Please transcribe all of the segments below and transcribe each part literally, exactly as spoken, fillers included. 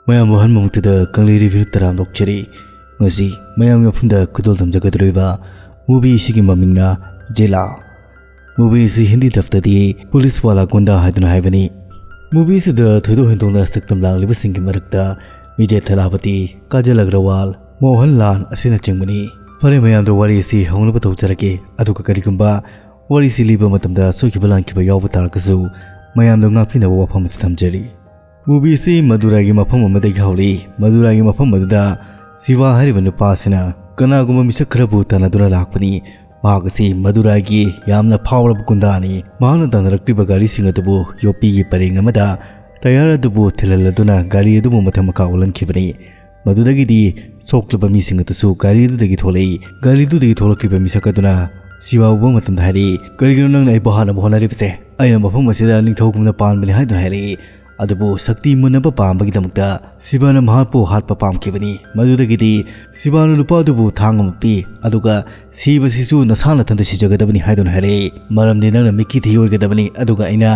ꯃꯌꯥꯝꯕꯨ ꯑꯍꯥꯟꯕꯃꯛꯇꯗ ꯀꯪꯂꯩ ꯔꯤꯚꯤꯌꯨ ꯇꯔꯥꯝꯅ ꯑꯣꯛꯆꯔꯤ꯫ ꯉꯁꯤ ꯃꯌꯥꯝꯒꯤ ꯃꯐꯝꯗ ꯈꯨꯗꯣꯜ ꯇꯝꯖꯒꯗꯧꯔꯤꯕ movie ꯑꯁꯤꯒꯤ ꯃꯃꯤꯡꯅ ꯖꯦꯂꯥ꯫ Movie ꯑꯁꯤ ꯍꯤꯟꯗꯤ ꯗꯕꯇꯗꯤ ꯄꯨꯂꯤꯁ ꯋꯥꯂꯥ ꯒꯨꯟꯗꯥ ꯍꯥꯏꯗꯨꯅ ꯍꯥꯏꯕꯅꯤ꯫ Movie ꯑꯁꯤꯗ ꯊꯣꯏꯗꯣꯛ ꯍꯦꯟꯗꯣꯛꯅ ꯁꯛꯇꯝ ꯂꯥꯡꯂꯤꯕꯁꯤꯡꯒꯤ ꯃꯔꯛꯇ ꯕꯤꯖꯦ ꯊꯂꯥꯄꯇꯤ, ꯀꯥꯖꯜ ꯑꯒ꯭ꯔꯋꯥꯜ, ꯃꯣꯍꯟ ꯂꯥꯜ ꯑꯁꯤꯅꯆꯤꯡꯕꯅꯤ꯫ ꯐꯔꯦ, ꯃꯌꯥꯝꯗ ꯋꯥꯔꯤ ꯑꯁꯤ ꯍꯧꯅꯕ ꯇꯧꯖꯔꯒꯦ, ꯑꯗꯨꯒ ꯀꯔꯤꯒꯨꯝꯕ ꯋꯥꯔꯤꯁꯤ ꯂꯤꯕ ꯃꯇꯝꯗ ꯁꯣꯏꯈꯤꯕ ꯂꯥꯟꯈꯤꯕ ꯌꯥꯎꯕ ꯇꯥꯔꯒꯁꯨ ꯃꯌꯥꯝꯗ ꯉꯥꯛꯄꯤꯅꯕ ꯋꯥꯐꯝ ꯑꯁꯤ ꯊꯝꯖꯔꯤ꯫ Movie ꯑꯁꯤ ꯃꯗꯨꯔꯥꯒꯤ ꯃꯐꯝ ꯑꯃꯗꯒꯤ ꯍꯧꯔꯛꯏ꯫ ꯃꯗꯨꯔꯥꯒꯤ ꯃꯐꯝ ꯑꯗꯨꯗ ꯁꯤꯕꯥ ꯍꯥꯏꯔꯤꯕ ꯅꯨꯄꯥ ꯑꯁꯤꯅ ꯀꯅꯥꯒꯨꯝꯕ ꯃꯤꯁꯛ ꯈꯔꯕꯨ ꯇꯥꯟꯅꯗꯨꯅ ꯂꯥꯛꯄꯅꯤ꯫ ꯃꯍꯥꯛ ꯑꯁꯤ ꯃꯗꯨꯔꯥꯒꯤ ꯌꯥꯝꯅ ꯐꯥꯎꯔꯕ ꯒꯨꯟꯗꯥꯅꯤ꯫ ꯃꯍꯥꯛꯅ ꯇꯥꯟꯅꯔꯛꯂꯤꯕ ꯒꯥꯔꯤꯁꯤꯡ ꯑꯗꯨꯕꯨ ꯌꯣꯠꯄꯤꯒꯤ ꯄꯔꯦꯡ ꯑꯃꯗ ꯇꯌꯥꯔ ꯑꯗꯨꯕꯨ ꯊꯤꯜꯍꯜꯂꯗꯨꯅ ꯒꯥꯔꯤ ꯑꯗꯨꯕꯨ ꯃꯊꯛ ꯃꯈꯥ ꯑꯣꯜꯍꯟꯈꯤꯕꯅꯤ꯫ ꯃꯗꯨꯗꯒꯤꯗꯤ ꯁꯣꯛꯂꯕ ꯃꯤꯁꯤꯡ ꯑꯗꯨꯁꯨ ꯒꯥꯔꯤ ꯑꯗꯨꯗꯒꯤ ꯊꯣꯛꯂꯛꯏ꯫ ꯒꯥꯔꯤꯗꯨꯗꯒꯤ ꯊꯣꯛꯂꯛꯈꯤꯕ ꯃꯤꯁꯛ ꯑꯗꯨꯅ ꯁꯤꯕꯥ ꯎꯕ ꯃꯇꯝꯗ ꯍꯥꯏꯔꯛꯏ, "ꯀꯔꯤꯒꯤꯅꯣ ꯅꯪꯅ ꯑꯩꯕꯨ ꯍꯥꯠꯅꯕ ꯍꯣꯠꯅꯔꯤꯕꯁꯦ? ꯑꯩꯅ ꯃꯐꯝ ꯑꯁꯤꯗ ꯅꯤꯡꯊꯧꯒꯨꯝꯅ ꯄꯥꯟꯕꯅꯤ" ꯍꯥꯏꯗꯨꯅ ꯍꯥꯏꯔꯛꯏ꯫ ꯑꯗꯨꯕꯨ ꯁꯛꯇꯤ ꯃꯨꯟꯅꯕ ꯄꯥꯝꯕꯒꯤꯗꯃꯛꯇ ꯁꯤꯕꯥꯅ ꯃꯍꯥꯛꯄꯨ ꯍꯥꯠꯄ ꯄꯥꯝꯈꯤꯕꯅꯤ꯫ ꯃꯗꯨꯗꯒꯤꯗꯤ ꯁꯤꯕꯥꯅ ꯅꯨꯄꯥ ꯑꯗꯨꯕꯨ ꯊꯥꯡ ꯑꯃ ꯄꯤ, ꯑꯗꯨꯒ "ꯁꯤꯕꯁꯤꯁꯨ ꯅꯁꯥ ꯅꯊꯟꯇ ꯁꯤꯖꯒꯗꯕꯅꯤ" ꯍꯥꯏꯗꯨꯅ ꯍꯥꯏꯔꯛꯏ꯫ "ꯃꯔꯝꯗꯤ ꯅꯪꯅ ꯃꯤꯠꯀꯤ ꯊꯤ ꯑꯣꯏꯒꯗꯕꯅꯤ, ꯑꯗꯨꯒ ꯑꯩꯅ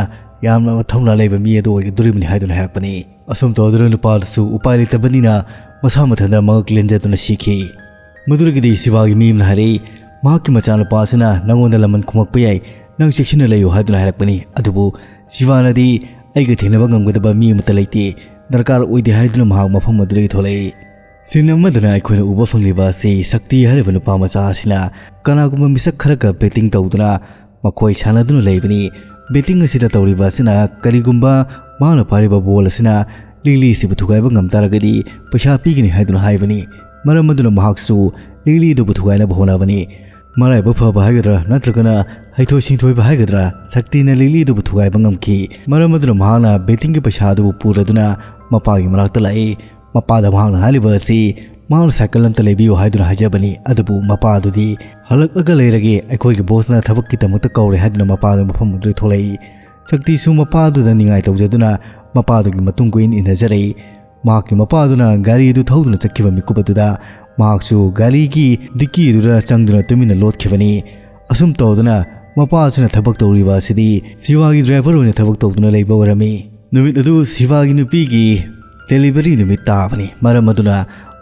ꯌꯥꯝꯅ ꯃꯊꯧꯅꯥ ꯂꯩꯕ ꯃꯤ ꯑꯗꯨ ꯑꯣꯏꯒꯗꯧꯔꯤꯕꯅꯤ" ꯍꯥꯏꯗꯨꯅ ꯍꯥꯏꯔꯛꯄꯅꯤ꯫ ꯑꯁꯨꯝ ꯇꯧꯗꯨꯅ ꯅꯨꯄꯥ ꯑꯗꯨꯁꯨ ꯎꯄꯥꯏ ꯂꯩꯇꯕꯅꯤꯅ ꯃꯁꯥ ꯃꯊꯟꯇ ꯃꯉꯛ ꯂꯦꯟꯖꯗꯨꯅ ꯁꯤꯈꯤ꯫ ꯃꯗꯨꯗꯒꯤꯗꯤ ꯁꯤꯕꯥꯒꯤ ꯃꯤ ꯑꯃꯅ ꯍꯥꯏꯔꯛꯏ, "ꯃꯍꯥꯛꯀꯤ ꯃꯆꯥꯅꯨꯄꯥ ꯑꯁꯤꯅ ꯅꯪꯉꯣꯟꯗ ꯂꯃꯟ ꯈꯨꯝꯃꯛꯄ ꯌꯥꯏ, ꯅꯪ ꯆꯦꯛꯁꯤꯟꯅ ꯂꯩꯌꯨ" ꯍꯥꯏꯗꯨꯅ ꯍꯥꯏꯔꯛꯄꯅꯤ꯫ ꯑꯗꯨꯕꯨ ꯁꯤꯕꯥꯅꯗꯤ, "ꯑꯩꯒ ꯊꯦꯡꯅꯕ ꯉꯝꯒꯗꯕ ꯃꯤ ꯑꯃꯠꯇ ꯂꯩꯇꯦ, ꯗꯔꯀꯥꯔ ꯑꯣꯏꯗꯦ" ꯍꯥꯏꯗꯨꯅ ꯃꯍꯥꯛ ꯃꯐꯝ ꯑꯗꯨꯗꯒꯤ ꯊꯣꯛꯂꯛꯏ꯫ Scene ꯑꯃꯗꯅ ꯑꯩꯈꯣꯏꯅ ꯎꯕ ꯐꯪꯂꯤꯕ ꯑꯁꯤ ꯁꯛꯇꯤ ꯍꯥꯏꯔꯤꯕ ꯅꯨꯄꯥ ꯃꯆꯥ ꯑꯁꯤꯅ ꯀꯅꯥꯒꯨꯝꯕ ꯃꯤꯁꯛ ꯈꯔꯒ betting ꯇꯧꯗꯨꯅ ꯃꯈꯣꯏ ꯁꯥꯟꯅꯗꯨꯅ ꯂꯩꯕꯅꯤ꯫ Betting ꯑꯁꯤꯗ ꯇꯧꯔꯤꯕ ꯑꯁꯤꯅ ꯀꯔꯤꯒꯨꯝꯕ ꯃꯍꯥꯛꯅ ꯄꯥꯏꯔꯤꯕ ball ꯑꯁꯤꯅ ꯂꯤꯛꯂꯤ ꯑꯁꯤꯕꯨ ꯊꯨꯒꯥꯏꯕ ꯉꯝ ꯇꯥꯔꯒꯗꯤ ꯄꯩꯁꯥ ꯄꯤꯒꯅꯤ ꯍꯥꯏꯗꯨꯅ ꯍꯥꯏꯕꯅꯤ꯫ ꯃꯔꯝ ꯑꯗꯨꯅ ꯃꯍꯥꯛꯁꯨ ꯂꯤꯛꯂꯤ ꯑꯗꯨꯕꯨ ꯊꯨꯒꯥꯏꯅꯕ ꯍꯣꯠꯅꯕꯅꯤ꯫ ꯃꯔꯥꯏꯕꯛ ꯐꯕ ꯍꯥꯏꯒꯗ꯭ꯔꯥ ꯅꯠꯇ꯭ꯔꯒꯅ ꯍꯩꯊꯣꯏ ꯁꯤꯡꯊꯣꯏꯕ ꯍꯥꯏꯒꯗ꯭ꯔꯥ, ꯁꯛꯇꯤꯅ ꯂꯤꯛꯂꯤ ꯑꯗꯨꯕꯨ ꯊꯨꯒꯥꯏꯕ ꯉꯝꯈꯤ꯫ ꯃꯔꯝ ꯑꯗꯨꯅ ꯃꯍꯥꯛꯅ bettingꯒꯤ ꯄꯩꯁꯥ ꯑꯗꯨꯕꯨ ꯄꯨꯔꯗꯨꯅ ꯃꯄꯥꯒꯤ ꯃꯅꯥꯛꯇ ꯂꯥꯛꯏ꯫ ꯃꯄꯥꯗ ꯃꯍꯥꯛꯅ ꯍꯥꯏꯔꯤꯕ ꯑꯁꯤ ꯃꯍꯥꯛꯅ cycle ꯑꯝꯇ ꯂꯩꯕꯤꯌꯨ ꯍꯥꯏꯗꯨꯅ ꯍꯥꯏꯖꯕꯅꯤ꯫ ꯑꯗꯨꯕꯨ ꯃꯄꯥ ꯑꯗꯨꯗꯤ, "ꯍꯜꯂꯛꯂꯒ ꯂꯩꯔꯒꯦ, ꯑꯩꯈꯣꯏꯒꯤ bossꯅ ꯊꯕꯛꯀꯤꯗꯃꯛꯇ ꯀꯧꯔꯦ" ꯍꯥꯏꯗꯨꯅ ꯃꯄꯥ ꯑꯗꯨ ꯃꯐꯝ ꯑꯗꯨꯗꯒꯤ ꯊꯣꯛꯂꯛꯏ꯫ ꯁꯛꯇꯤꯁꯨ ꯃꯄꯥ ꯑꯗꯨꯗ ꯅꯤꯡꯉꯥꯏ ꯇꯧꯖꯗꯨꯅ ꯃꯄꯥ ꯑꯗꯨꯒꯤ ꯃꯇꯨꯡ ꯀꯣꯏꯏꯟ ꯏꯟꯅꯖꯔꯛꯏ꯫ ꯃꯍꯥꯛꯀꯤ ꯃꯄꯥ ꯑꯗꯨꯅ ꯒꯥꯔꯤ ꯑꯗꯨ ꯊꯧꯗꯨꯅ ꯆꯠꯈꯤꯕ ꯃꯤꯀꯨꯞ ꯑꯗꯨꯗ ꯃꯍꯥꯛꯁꯨ ꯒꯥꯔꯤꯒꯤ dicky ꯑꯗꯨꯗ ꯆꯪꯗꯨꯅ ꯇꯨꯃꯤꯟꯅ ꯂꯣꯠꯈꯤꯕꯅꯤ꯫ ꯑꯁꯨꯝ ꯇꯧꯗꯨꯅ ꯃꯄꯥ ꯑꯁꯤꯅ ꯊꯕꯛ ꯇꯧꯔꯤꯕ ꯑꯁꯤꯗꯤ ꯁꯤꯕꯥꯒꯤ driver ꯑꯣꯏꯅ ꯊꯕꯛ ꯇꯧꯗꯨꯅ ꯂꯩꯕ ꯑꯣꯏꯔꯝꯃꯤ꯫ ꯅꯨꯃꯤꯠ ꯑꯗꯨ ꯁꯤꯕꯥꯒꯤ ꯅꯨꯄꯤꯒꯤ ꯗꯦꯂꯤꯚꯔꯤ ꯅꯨꯃꯤꯠ ꯇꯥꯕꯅꯤ꯫ ꯃꯔꯝ ꯑꯗꯨꯅ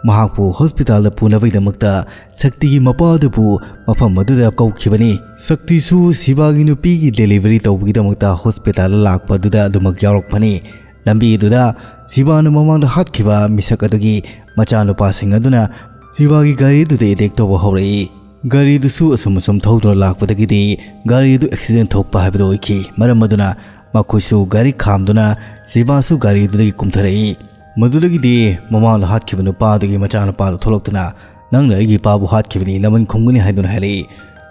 ꯃꯍꯥꯛꯄꯨ ꯍꯣꯁꯄꯤꯇꯥꯜꯗ ꯄꯨꯅꯕꯒꯤꯗꯃꯛꯇ ꯁꯛꯇꯤꯒꯤ ꯃꯄꯥ ꯑꯗꯨꯕꯨ ꯃꯐꯝ ꯑꯗꯨꯗ ꯀꯧꯈꯤꯕꯅꯤ꯫ ꯁꯛꯇꯤꯁꯨ ꯁꯤꯕꯥꯒꯤ ꯅꯨꯄꯤꯒꯤ ꯗꯦꯂꯤꯚꯔꯤ ꯇꯧꯕꯒꯤꯗꯃꯛꯇ ꯍꯣꯁꯄꯤꯇꯥꯜꯗ ꯂꯥꯛꯄ ꯑꯗꯨꯗ ꯑꯗꯨꯃꯛ ꯌꯥꯎꯔꯛꯄꯅꯤ꯫ ꯂꯝꯕꯤ ꯑꯗꯨꯗ ꯁꯤꯕꯥꯅ ꯃꯃꯥꯡꯗ ꯍꯥꯠꯈꯤꯕ ꯃꯤꯁꯛ ꯑꯗꯨꯒꯤ ꯃꯆꯥꯅꯨꯄꯥꯁꯤꯡ ꯑꯗꯨꯅ ꯁꯤꯕꯥꯒꯤ ꯒꯥꯔꯤ ꯑꯗꯨꯗ ꯑꯦꯇꯦꯛ ꯇꯧꯕ ꯍꯧꯔꯛꯏ꯫ ꯒꯥꯔꯤꯗꯨꯁꯨ ꯑꯁꯨꯝ ꯑꯁꯨꯝ ꯊꯧꯗꯨꯅ ꯂꯥꯛꯄꯗꯒꯤꯗꯤ ꯒꯥꯔꯤꯗꯨ ꯑꯦꯛꯁꯤꯗꯦꯟ ꯊꯣꯛꯄ ꯍꯥꯏꯕꯗꯨ ꯑꯣꯏꯈꯤ꯫ ꯃꯔꯝ ꯑꯗꯨꯅ ꯃꯈꯣꯏꯁꯨ ꯒꯥꯔꯤ ꯈꯥꯝꯗꯨꯅ ꯁꯤꯕꯥꯁꯨ ꯒꯥꯔꯤꯗꯨꯗꯒꯤ ꯀꯨꯝꯊꯔꯛꯏ꯫ ꯃꯗꯨꯗꯒꯤꯗꯤ ꯃꯃꯥꯡꯗ ꯍꯥꯠꯈꯤꯕ ꯅꯨꯄꯥ ꯑꯗꯨꯒꯤ ꯃꯆꯥꯅꯨꯄꯥꯗꯨ ꯊꯣꯛꯂꯛꯇꯨꯅ, "ꯅꯪꯅ ꯑꯩꯒꯤ ꯏꯄꯥꯕꯨ ꯍꯥꯠꯈꯤꯕꯅꯤ, ꯂꯃꯟ ꯈꯨꯝꯒꯅꯤ" ꯍꯥꯏꯗꯨꯅ ꯍꯥꯏꯔꯛꯏ꯫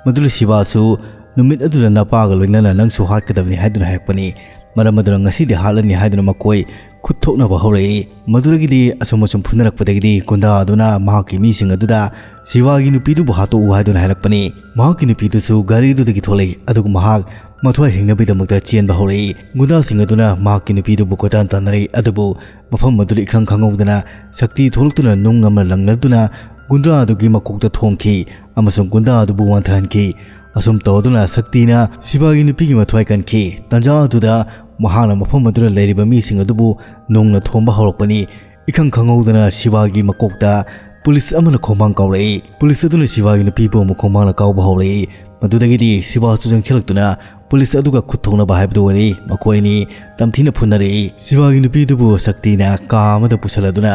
ꯃꯗꯨꯗ ꯁꯤꯕꯥꯁꯨ, "ꯅꯨꯃꯤꯠ ꯑꯗꯨꯗ ꯅꯄꯥꯒ ꯂꯣꯏꯅꯅ ꯅꯪꯁꯨ ꯍꯥꯠꯀꯗꯕꯅꯤ" ꯍꯥꯏꯗꯨꯅ ꯍꯥꯏꯔꯛꯄꯅꯤ꯫ ꯃꯔꯝ ꯑꯗꯨꯅ ꯉꯁꯤꯗꯤ ꯍꯥꯠꯂꯅꯤ ꯍꯥꯏꯗꯨꯅ ꯃꯈꯣꯏ ꯈꯨꯠ ꯊꯣꯛꯅꯕ ꯍꯧꯔꯛꯏ꯫ ꯃꯗꯨꯗꯒꯤꯗꯤ ꯑꯁꯨꯝ ꯑꯁꯨꯝ ꯐꯨꯅꯔꯛꯄꯗꯒꯤꯗꯤ ꯒꯨꯟꯗꯥ ꯑꯗꯨꯅ ꯃꯍꯥꯛꯀꯤ ꯃꯤꯁꯤꯡ ꯑꯗꯨꯗ ꯁꯤꯕꯥꯒꯤ ꯅꯨꯄꯤꯗꯨꯕꯨ ꯍꯥꯠꯇꯣꯛꯎ ꯍꯥꯏꯗꯨꯅ ꯍꯥꯏꯔꯛꯄꯅꯤ꯫ ꯃꯍꯥꯛꯀꯤ ꯅꯨꯄꯤꯗꯨꯁꯨ ꯒꯥꯔꯤꯗꯨꯗꯒꯤ ꯊꯣꯛꯂꯛꯏ, ꯑꯗꯨꯒ ꯃꯍꯥꯛ ꯃꯊ꯭ꯋꯥꯏ ꯍꯤꯡꯅꯕꯒꯤꯗꯃꯛꯇ ꯆꯦꯟꯕ ꯍꯧꯔꯛꯏ꯫ ꯒꯨꯟꯗꯥꯁꯤꯡ ꯑꯗꯨꯅ ꯃꯍꯥꯛꯀꯤ ꯅꯨꯄꯤꯗꯨꯕꯨ ꯀꯣꯏꯇꯥꯟ ꯇꯥꯟꯅꯔꯛꯏ, ꯑꯗꯨꯕꯨ ꯃꯐꯝ ꯑꯗꯨꯗ ꯏꯈꯪ ꯈꯪꯍꯧꯗꯅ ꯁꯛꯇꯤ ꯊꯣꯛꯂꯛꯇꯨꯅ ꯅꯨꯡ ꯑꯃ ꯂꯪꯅꯗꯨꯅ ꯒꯨꯟꯗꯥ ꯑꯗꯨꯒꯤ ꯃꯀꯣꯛꯇ ꯊꯣꯝꯈꯤ ꯑꯃꯁꯨꯡ ꯒꯨꯟꯗꯥ ꯑꯗꯨꯕꯨ ꯋꯥꯟꯊꯍꯟꯈꯤ꯫ ꯑꯁꯨꯝ ꯇꯧꯗꯨꯅ ꯁꯛꯇꯤꯅ ꯁꯤꯕꯥꯒꯤ ꯅꯨꯄꯤꯒꯤ ꯃꯊ꯭ꯋꯥꯏ ꯀꯟꯈꯤ꯫ ꯇꯥꯟꯖꯥ ꯑꯗꯨꯗ ꯃꯍꯥꯛꯅ ꯃꯐꯝ ꯑꯗꯨꯗ ꯂꯩꯔꯤꯕ ꯃꯤꯁꯤꯡ ꯑꯗꯨꯕꯨ ꯅꯨꯡꯅ ꯊꯣꯝꯕ ꯍꯧꯔꯛꯄꯅꯤ꯫ ꯏꯈꯪ ꯈꯪꯍꯧꯗꯅ ꯁꯤꯕꯥꯒꯤ ꯃꯀꯣꯛꯇ ꯄꯨꯂꯤꯁ ꯑꯃꯅ ꯈꯣꯡꯕꯥꯡ ꯀꯥꯎꯔꯛꯏ꯫ ꯄꯨꯂꯤꯁ ꯑꯗꯨꯅ ꯁꯤꯕꯥꯒꯤ ꯅꯨꯄꯤꯕꯨ ꯑꯃꯨꯛ ꯈꯣꯡꯕꯥꯡꯅ ꯀꯥꯎꯕ ꯍꯧꯔꯛꯏ꯫ ꯃꯗꯨꯗꯒꯤꯗꯤ ꯁꯤꯕꯥꯁꯨ ꯆꯪꯁꯤꯜꯂꯛꯇꯨꯅ ꯄꯨꯂꯤꯁ ꯑꯗꯨꯒ ꯈꯨꯠ ꯊꯣꯛꯅꯕ ꯍꯥꯏꯕꯗꯨ ꯑꯣꯏꯔꯛꯏ꯫ ꯃꯈꯣꯏ ꯑꯅꯤ ꯇꯝꯊꯤꯅ ꯐꯨꯅꯔꯛꯏ꯫ ꯁꯤꯕꯥꯒꯤ ꯅꯨꯄꯤꯗꯨꯕꯨ ꯁꯛꯇꯤꯅ ꯀꯥ ꯑꯃꯗ ꯄꯨꯁꯜꯂꯗꯨꯅ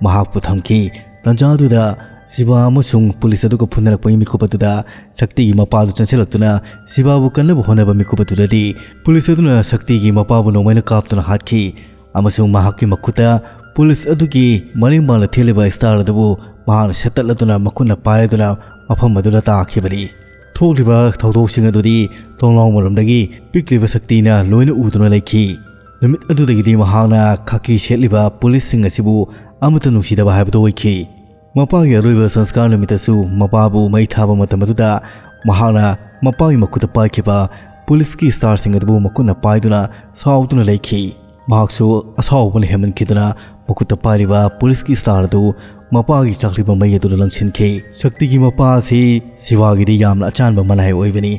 ꯃꯍꯥꯛꯄꯨ ꯊꯝꯈꯤ꯫ ꯇꯥꯟꯖꯥꯗꯨꯗ ꯁꯤꯕꯥ ꯑꯃꯁꯨꯡ ꯄꯨꯂꯤꯁ ꯑꯗꯨꯒ ꯐꯨꯅꯔꯛꯄꯒꯤ ꯃꯤꯀꯨꯞ ꯑꯗꯨꯗ ꯁꯛꯇꯤꯒꯤ ꯃꯄꯥꯗꯨ ꯆꯪꯁꯤꯜꯂꯛꯇꯨꯅ ꯁꯤꯕꯥꯕꯨ ꯀꯟꯅꯕ ꯍꯣꯠꯅꯕ ꯃꯤꯀꯨꯞ ꯑꯗꯨꯗꯗꯤ ꯄꯨꯂꯤꯁ ꯑꯗꯨꯅ ꯁꯛꯇꯤꯒꯤ ꯃꯄꯥꯕꯨ ꯅꯣꯡꯃꯩꯅ ꯀꯥꯞꯇꯨꯅ ꯍꯥꯠꯈꯤ ꯑꯃꯁꯨꯡ ꯃꯍꯥꯛꯀꯤ ꯃꯈꯨꯠꯇ ꯄꯨꯂꯤꯁ ꯑꯗꯨꯒꯤ ꯃꯔꯤꯡꯕꯥꯟꯗ ꯊꯦꯠꯂꯤꯕ ꯁ꯭ꯇꯥꯔ ꯑꯗꯨꯕꯨ ꯃꯍꯥꯛꯅ ꯁꯦꯠꯇꯠꯂꯗꯨꯅ ꯃꯈꯨꯠꯅ ꯄꯥꯏꯔꯗꯨꯅ ꯃꯐꯝ ꯑꯗꯨꯗ ꯇꯥꯈꯤꯕꯅꯤ꯫ ꯊꯣꯛꯂꯤꯕ ꯊꯧꯗꯣꯛꯁꯤꯡ ꯑꯗꯨꯗꯤ ꯊꯣꯡꯅꯥꯎ ꯃꯔꯣꯝꯗꯒꯤ ꯄꯤꯛꯂꯤꯕ ꯁꯛꯇꯤꯅ ꯂꯣꯏꯅ ꯎꯗꯨꯅ ꯂꯩꯈꯤ꯫ ꯅꯨꯃꯤꯠ ꯑꯗꯨꯗꯒꯤꯗꯤ ꯃꯍꯥꯛꯅ ꯈꯥꯀꯤ ꯁꯦꯠꯂꯤꯕ ꯄꯨꯂꯤꯁꯁꯤꯡ ꯑꯁꯤꯕꯨ ꯑꯃꯠꯇ ꯅꯨꯡꯁꯤꯗꯕ ꯍꯥꯏꯕꯗꯨ ꯑꯣꯏꯈꯤ꯫ ꯃꯄꯥꯒꯤ ꯑꯔꯣꯏꯕ ꯁꯪꯁꯀꯥꯔ ꯅꯨꯃꯤꯠꯇꯁꯨ ꯃꯄꯥꯕꯨ ꯃꯩ ꯊꯥꯕ ꯃꯇꯝ ꯑꯗꯨꯗ ꯃꯍꯥꯛꯅ ꯃꯄꯥꯒꯤ ꯃꯈꯨꯠꯇ ꯄꯥꯏꯈꯤꯕ ꯄꯨꯂꯤꯁꯀꯤ ꯁ꯭ꯇꯥꯔꯁꯤꯡ ꯑꯗꯨꯕꯨ ꯃꯈꯨꯠꯅ ꯄꯥꯏꯗꯨꯅ ꯁꯥꯎꯗꯨꯅ ꯂꯩꯈꯤ꯫ ꯃꯍꯥꯛꯁꯨ ꯑꯁꯥꯎꯕꯅ ꯍꯦꯟꯃꯟꯈꯤꯗꯨꯅ ꯃꯈꯨꯠꯇ ꯄꯥꯏꯔꯤꯕ ꯄꯨꯂꯤꯁꯀꯤ ꯁ꯭ꯇꯥꯔ ꯑꯗꯨ ꯃꯄꯥꯒꯤ ꯆꯥꯛꯂꯤꯕ ꯃꯩ ꯑꯗꯨꯗ ꯂꯪꯁꯤꯟꯈꯤ꯫ ꯁꯛꯇꯤꯒꯤ ꯃꯄꯥ ꯑꯁꯤ ꯁꯤꯕꯥꯒꯤꯗꯤ ꯌꯥꯝꯅ ꯑꯆꯥꯟꯕ ꯃꯅꯥꯏ ꯑꯣꯏꯕꯅꯤ꯫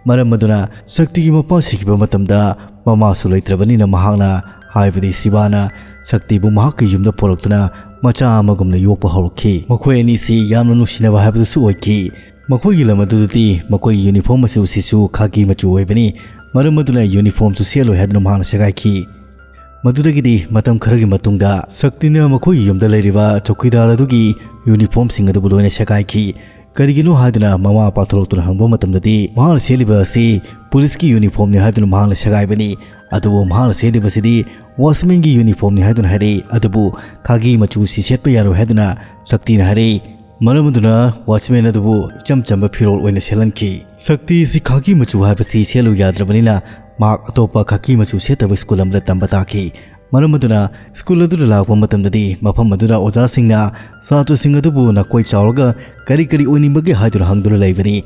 ꯃꯔꯝ ꯑꯗꯨꯅ ꯁꯛꯇꯤꯒꯤ ꯃꯄꯥ ꯁꯤꯈꯤꯕ ꯃꯇꯝꯗ ꯃꯃꯥꯁꯨ ꯂꯩꯇ꯭ꯔꯕꯅꯤꯅ ꯃꯍꯥꯛꯅ, ꯍꯥꯏꯕꯗꯤ ꯁꯤꯕꯥꯅ, ꯁꯛꯇꯤꯕꯨ ꯃꯍꯥꯛꯀꯤ ꯌꯨꯝꯗ ꯄꯨꯔꯛꯇꯨꯅ ꯃꯆꯥ ꯑꯃꯒꯨꯝꯅ ꯌꯣꯛꯄ ꯍꯧꯔꯛꯈꯤ꯫ ꯃꯈꯣꯏ ꯑꯅꯤꯁꯤ ꯌꯥꯝꯅ ꯅꯨꯡꯁꯤꯅꯕ ꯍꯥꯏꯕꯗꯨꯁꯨ ꯑꯣꯏꯈꯤ꯫ ꯃꯈꯣꯏꯒꯤ ꯂꯝ ꯑꯗꯨꯗꯗꯤ ꯃꯈꯣꯏꯒꯤ ꯌꯨꯅꯤꯐꯣꯔꯝ ꯃꯆꯨꯁꯤꯁꯨ ꯈꯥꯀꯤ ꯃꯆꯨ ꯑꯣꯏꯕꯅꯤ꯫ ꯃꯔꯝ ꯑꯗꯨꯅ ꯌꯨꯅꯤꯐꯣꯔꯝꯁꯨ ꯁꯦꯠꯂꯣꯏ ꯍꯥꯏꯗꯨꯅ ꯃꯍꯥꯛꯅ ꯁꯦꯒꯥꯏꯈꯤ꯫ ꯃꯗꯨꯗꯒꯤꯗꯤ ꯃꯇꯝ ꯈꯔꯒꯤ ꯃꯇꯨꯡꯗ ꯁꯛꯇꯤꯅ ꯃꯈꯣꯏꯒꯤ ꯌꯨꯝꯗ ꯂꯩꯔꯤꯕ ꯆꯧꯀꯤꯗꯥꯔ ꯑꯗꯨꯒꯤ ꯌꯨꯅꯤꯐꯣꯔꯝꯁꯤꯡ ꯑꯗꯨꯕꯨ ꯂꯣꯏꯅ ꯁꯦꯒꯥꯏꯈꯤ꯫ ꯀꯔꯤꯒꯤꯅꯣ ꯍꯥꯏꯗꯨꯅ ꯃꯃꯥ ꯃꯄꯥ ꯊꯣꯛꯂꯛꯇꯨꯅ ꯍꯪꯕ ꯃꯇꯝꯗꯗꯤ ꯃꯍꯥꯛꯅ ꯁꯦꯠꯂꯤꯕ ꯑꯁꯤ ꯄꯨꯂꯤꯁꯀꯤ ꯌꯨꯅꯤꯐꯣꯔꯝꯅꯤ ꯍꯥꯏꯗꯨꯅ ꯃꯍꯥꯛꯅ ꯁꯦꯒꯥꯏꯕꯅꯤ꯫ ꯑꯗꯨꯕꯨ ꯃꯍꯥꯛꯅ ꯁꯦꯠꯂꯤꯕꯁꯤꯗꯤ ꯋꯥꯆꯃꯦꯟꯒꯤ ꯌꯨꯅꯤꯐꯣꯔꯝꯅꯤ ꯍꯥꯏꯗꯨꯅ ꯍꯥꯏꯔꯛꯏ꯫ ꯑꯗꯨꯕꯨ ꯈꯥꯒꯤ ꯃꯆꯨꯁꯤ ꯁꯦꯠꯄ ꯌꯥꯔꯣꯏ ꯍꯥꯏꯗꯨꯅ ꯁꯛꯇꯤꯅ ꯍꯥꯏꯔꯛꯏ꯫ ꯃꯔꯝ ꯑꯗꯨꯅ ꯋꯥꯆꯃꯦꯟ ꯑꯗꯨꯕꯨ ꯏꯆꯝ ꯆꯝꯕ ꯐꯤꯔꯣꯜ ꯑꯣꯏꯅ ꯁꯦꯠꯍꯟꯈꯤ꯫ ꯁꯛꯇꯤ ꯑꯁꯤ ꯈꯥꯀꯤ ꯃꯆꯨ ꯍꯥꯏꯕꯁꯤ ꯁꯦꯠꯂꯨ ꯌꯥꯗ꯭ꯔꯕꯅꯤꯅ ꯃꯍꯥꯛ ꯑꯇꯣꯞꯄ ꯈꯥꯀꯤ ꯃꯆꯨ ꯁꯦꯠꯇꯕ ꯁ꯭ꯀꯨꯜ ꯑꯃꯗ ꯇꯝꯕ ꯇꯥꯈꯤ꯫ ꯃꯔꯝ ꯑꯗꯨꯅ ꯁ꯭ꯀꯨꯜ ꯑꯗꯨꯗ ꯂꯥꯛꯄ ꯃꯇꯝꯗꯗꯤ ꯃꯐꯝ ꯑꯗꯨꯗ ꯑꯣꯖꯥꯁꯤꯡꯅ ꯁꯥꯇ꯭ꯔꯁꯤꯡ ꯑꯗꯨꯕꯨ ꯅꯥꯀꯣꯏ ꯆꯥꯎꯔꯒ ꯀꯔꯤ ꯀꯔꯤ ꯑꯣꯏꯅꯤꯡꯕꯒꯦ ꯍꯥꯏꯗꯨꯅ ꯍꯪꯗꯨꯅ ꯂꯩꯕꯅꯤ꯫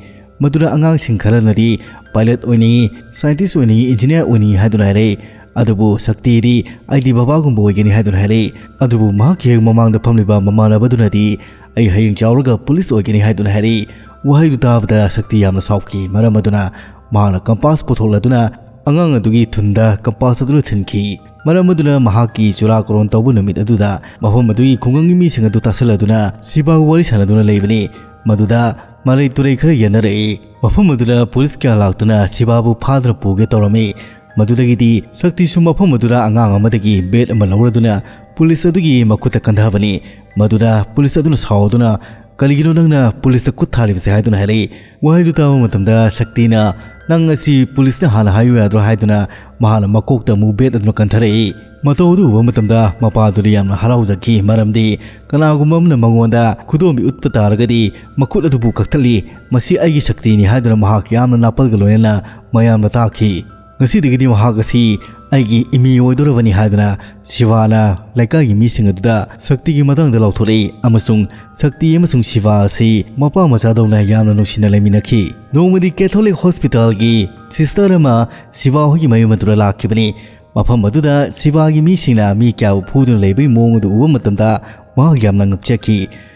ꯃꯗꯨꯗ ꯑꯉꯥꯡꯁꯤꯡ ꯈꯔꯅꯗꯤ ꯄꯥꯏꯂꯠ ꯑꯣꯏꯅꯤꯡꯏ, ꯁꯥꯏꯟꯇꯤꯁ ꯑꯣꯏꯅꯤꯡꯏ, ꯏꯟꯖꯤꯅꯤꯌꯥꯔ ꯑꯣꯏꯅꯤꯡꯏ ꯍꯥꯏꯗꯨꯅ ꯍꯥꯏꯔꯛꯏ꯫ ꯑꯗꯨꯕꯨ ꯁꯛꯇꯤꯗꯤ ꯑꯩꯗꯤ ꯕꯕꯥꯒꯨꯝꯕ ꯑꯣꯏꯒꯅꯤ ꯍꯥꯏꯗꯨꯅ ꯍꯥꯏꯔꯛꯏ꯫ ꯑꯗꯨꯕꯨ ꯃꯍꯥꯛꯀꯤ ꯍꯦꯛ ꯃꯃꯥꯡꯗ ꯐꯝꯂꯤꯕ ꯃꯃꯥꯟꯅꯕꯗꯨꯅꯗꯤ ꯑꯩ ꯍꯌꯦꯡ ꯆꯥꯎꯔꯒ ꯄꯨꯂꯤꯁ ꯑꯣꯏꯒꯅꯤ ꯍꯥꯏꯗꯨꯅ ꯍꯥꯏꯔꯛꯏ꯫ ꯋꯥꯍꯩꯗꯨ ꯇꯥꯕꯗ ꯁꯛꯇꯤ ꯌꯥꯝꯅ ꯁꯥꯎꯈꯤ꯫ ꯃꯔꯝ ꯑꯗꯨꯅ ꯃꯍꯥꯛꯅ ꯀꯝꯄꯥꯁ ꯄꯨꯊꯣꯛꯂꯗꯨꯅ ꯑꯉꯥꯡ ꯑꯗꯨꯒꯤ ꯊꯨꯟꯗ ꯀꯝꯄꯥꯁ ꯑꯗꯨꯅ ꯊꯤꯟꯈꯤ꯫ ꯃꯔꯝ ꯑꯗꯨꯅ ꯃꯍꯥꯛꯀꯤ ꯆꯨꯔꯥꯀꯣꯔꯣꯟ ꯇꯧꯕ ꯅꯨꯃꯤꯠ ꯑꯗꯨꯗ ꯃꯐꯝ ꯑꯗꯨꯒꯤ ꯈꯨꯡꯒꯪꯒꯤ ꯃꯤꯁꯤꯡ ꯑꯗꯨ ꯇꯥꯁꯤꯜꯂꯗꯨꯅ ꯁꯤꯕꯥꯒ ꯋꯥꯔꯤ ꯁꯥꯟꯅꯗꯨꯅ ꯂꯩꯕꯅꯤ꯫ ꯃꯗꯨꯗ ꯃꯔꯩ ꯇꯨꯔꯩ ꯈꯔ ꯌꯦꯠꯅꯔꯛꯏ꯫ ꯃꯐꯝ ꯑꯗꯨꯗ ꯄꯨꯂꯤꯁ ꯀꯌꯥ ꯂꯥꯛꯇꯨꯅ ꯁꯤꯕꯥꯕꯨ ꯐꯥꯗꯨꯅ ꯄꯨꯒꯦ ꯇꯧꯔꯝꯃꯤ꯫ ꯃꯗꯨꯗꯒꯤꯗꯤ ꯁꯛꯇꯤꯁꯨ ꯃꯐꯝ ꯑꯗꯨꯗ ꯑꯉꯥꯡ ꯑꯃꯗꯒꯤ ꯕꯦꯠ ꯑꯃ ꯂꯧꯔꯗꯨꯅ ꯄꯨꯂꯤꯁ ꯑꯗꯨꯒꯤ ꯃꯈꯨꯠꯇ ꯀꯟꯊꯕꯅꯤ꯫ ꯃꯗꯨꯗ ꯄꯨꯂꯤꯁ ꯑꯗꯨꯅ ꯁꯥꯎꯗꯨꯅ, "ꯀꯔꯤꯒꯤꯅꯣ ꯅꯪꯅ ꯄꯨꯂꯤꯁꯇ ꯈꯨꯠ ꯊꯥꯔꯤꯕꯁꯦ?" ꯍꯥꯏꯗꯨꯅ ꯍꯥꯏꯔꯛꯏ꯫ ꯋꯥꯍꯩꯗꯨ ꯇꯥꯕ ꯃꯇꯝꯗ ꯁꯛꯇꯤꯅ, "ꯅꯪ ꯑꯁꯤ ꯄꯨꯂꯤꯁꯇ ꯍꯥꯟꯅ ꯍꯥꯏꯌꯨ ꯌꯥꯗ꯭ꯔꯣ?" ꯍꯥꯏꯗꯨꯅ ꯃꯍꯥꯛꯅ ꯃꯀꯣꯛꯇ ꯑꯃꯨꯛ ꯕꯦꯠ ꯑꯗꯨꯅ ꯀꯟꯊꯔꯛꯏ꯫ ꯃꯇꯧ ꯑꯗꯨ ꯎꯕ ꯃꯇꯝꯗ ꯃꯄꯥꯗꯨꯗꯤ ꯌꯥꯝꯅ ꯍꯔꯥꯎꯖꯈꯤ, ꯃꯔꯝꯗꯤ ꯀꯅꯥꯒꯨꯝꯕ ꯑꯃꯅ ꯃꯉꯣꯟꯗ ꯈꯨꯗꯣꯝꯕꯤ ꯎꯠꯄ ꯇꯥꯔꯒꯗꯤ ꯃꯈꯨꯠ ꯑꯗꯨꯕꯨ ꯀꯛꯊꯠꯂꯤ꯫ "ꯃꯁꯤ ꯑꯩꯒꯤ ꯁꯛꯇꯤꯅꯤ" ꯍꯥꯏꯗꯨꯅ ꯃꯍꯥꯛ ꯌꯥꯝꯅ ꯅꯥꯄꯜꯒ ꯂꯣꯏꯅꯅ ꯃꯌꯥꯝꯗ ꯇꯥꯛꯈꯤ꯫ "ꯉꯁꯤꯗꯒꯤꯗꯤ ꯃꯍꯥꯛ ꯑꯁꯤ ꯑꯩꯒꯤ ꯏꯃꯤ ꯑꯣꯏꯗꯧꯔꯕꯅꯤ" ꯍꯥꯏꯗꯨꯅ ꯁꯤꯕꯥꯅ ꯂꯩꯀꯥꯏꯒꯤ ꯃꯤꯁꯤꯡ ꯑꯗꯨꯗ ꯁꯛꯇꯤꯒꯤ ꯃꯇꯥꯡꯗ ꯂꯥꯎꯊꯣꯔꯛꯏ ꯑꯃꯁꯨꯡ ꯁꯛꯇꯤ ꯑꯃꯁꯨꯡ ꯁꯤꯕꯥ ꯑꯁꯤ ꯃꯄꯥ ꯃꯆꯥꯗꯧꯅ ꯌꯥꯝꯅ ꯅꯨꯡꯁꯤꯅ ꯂꯩꯃꯤꯟꯅꯈꯤ꯫ ꯅꯣꯡꯃꯗꯤ ꯀꯦꯊꯣꯂꯤꯛ ꯍꯣꯁꯄꯤꯇꯥꯜꯒꯤ ꯁꯤꯁꯇꯔ ꯑꯃ ꯁꯤꯕꯥ ꯍꯣꯏꯒꯤ ꯃꯌꯨꯝ ꯑꯗꯨꯗ ꯂꯥꯛꯈꯤꯕꯅꯤ꯫ ꯃꯐꯝ ꯑꯗꯨꯗ ꯁꯤꯕꯥꯒꯤ ꯃꯤꯁꯤꯡꯅ ꯃꯤ ꯀꯌꯥꯕꯨ ꯐꯨꯗꯨꯅ ꯂꯩꯕꯒꯤ ꯃꯑꯣꯡ ꯑꯗꯨ ꯎꯕ ꯃꯇꯝꯗ ꯃꯍꯥꯛ ꯌꯥꯝꯅ ꯉꯛꯆꯈꯤ꯫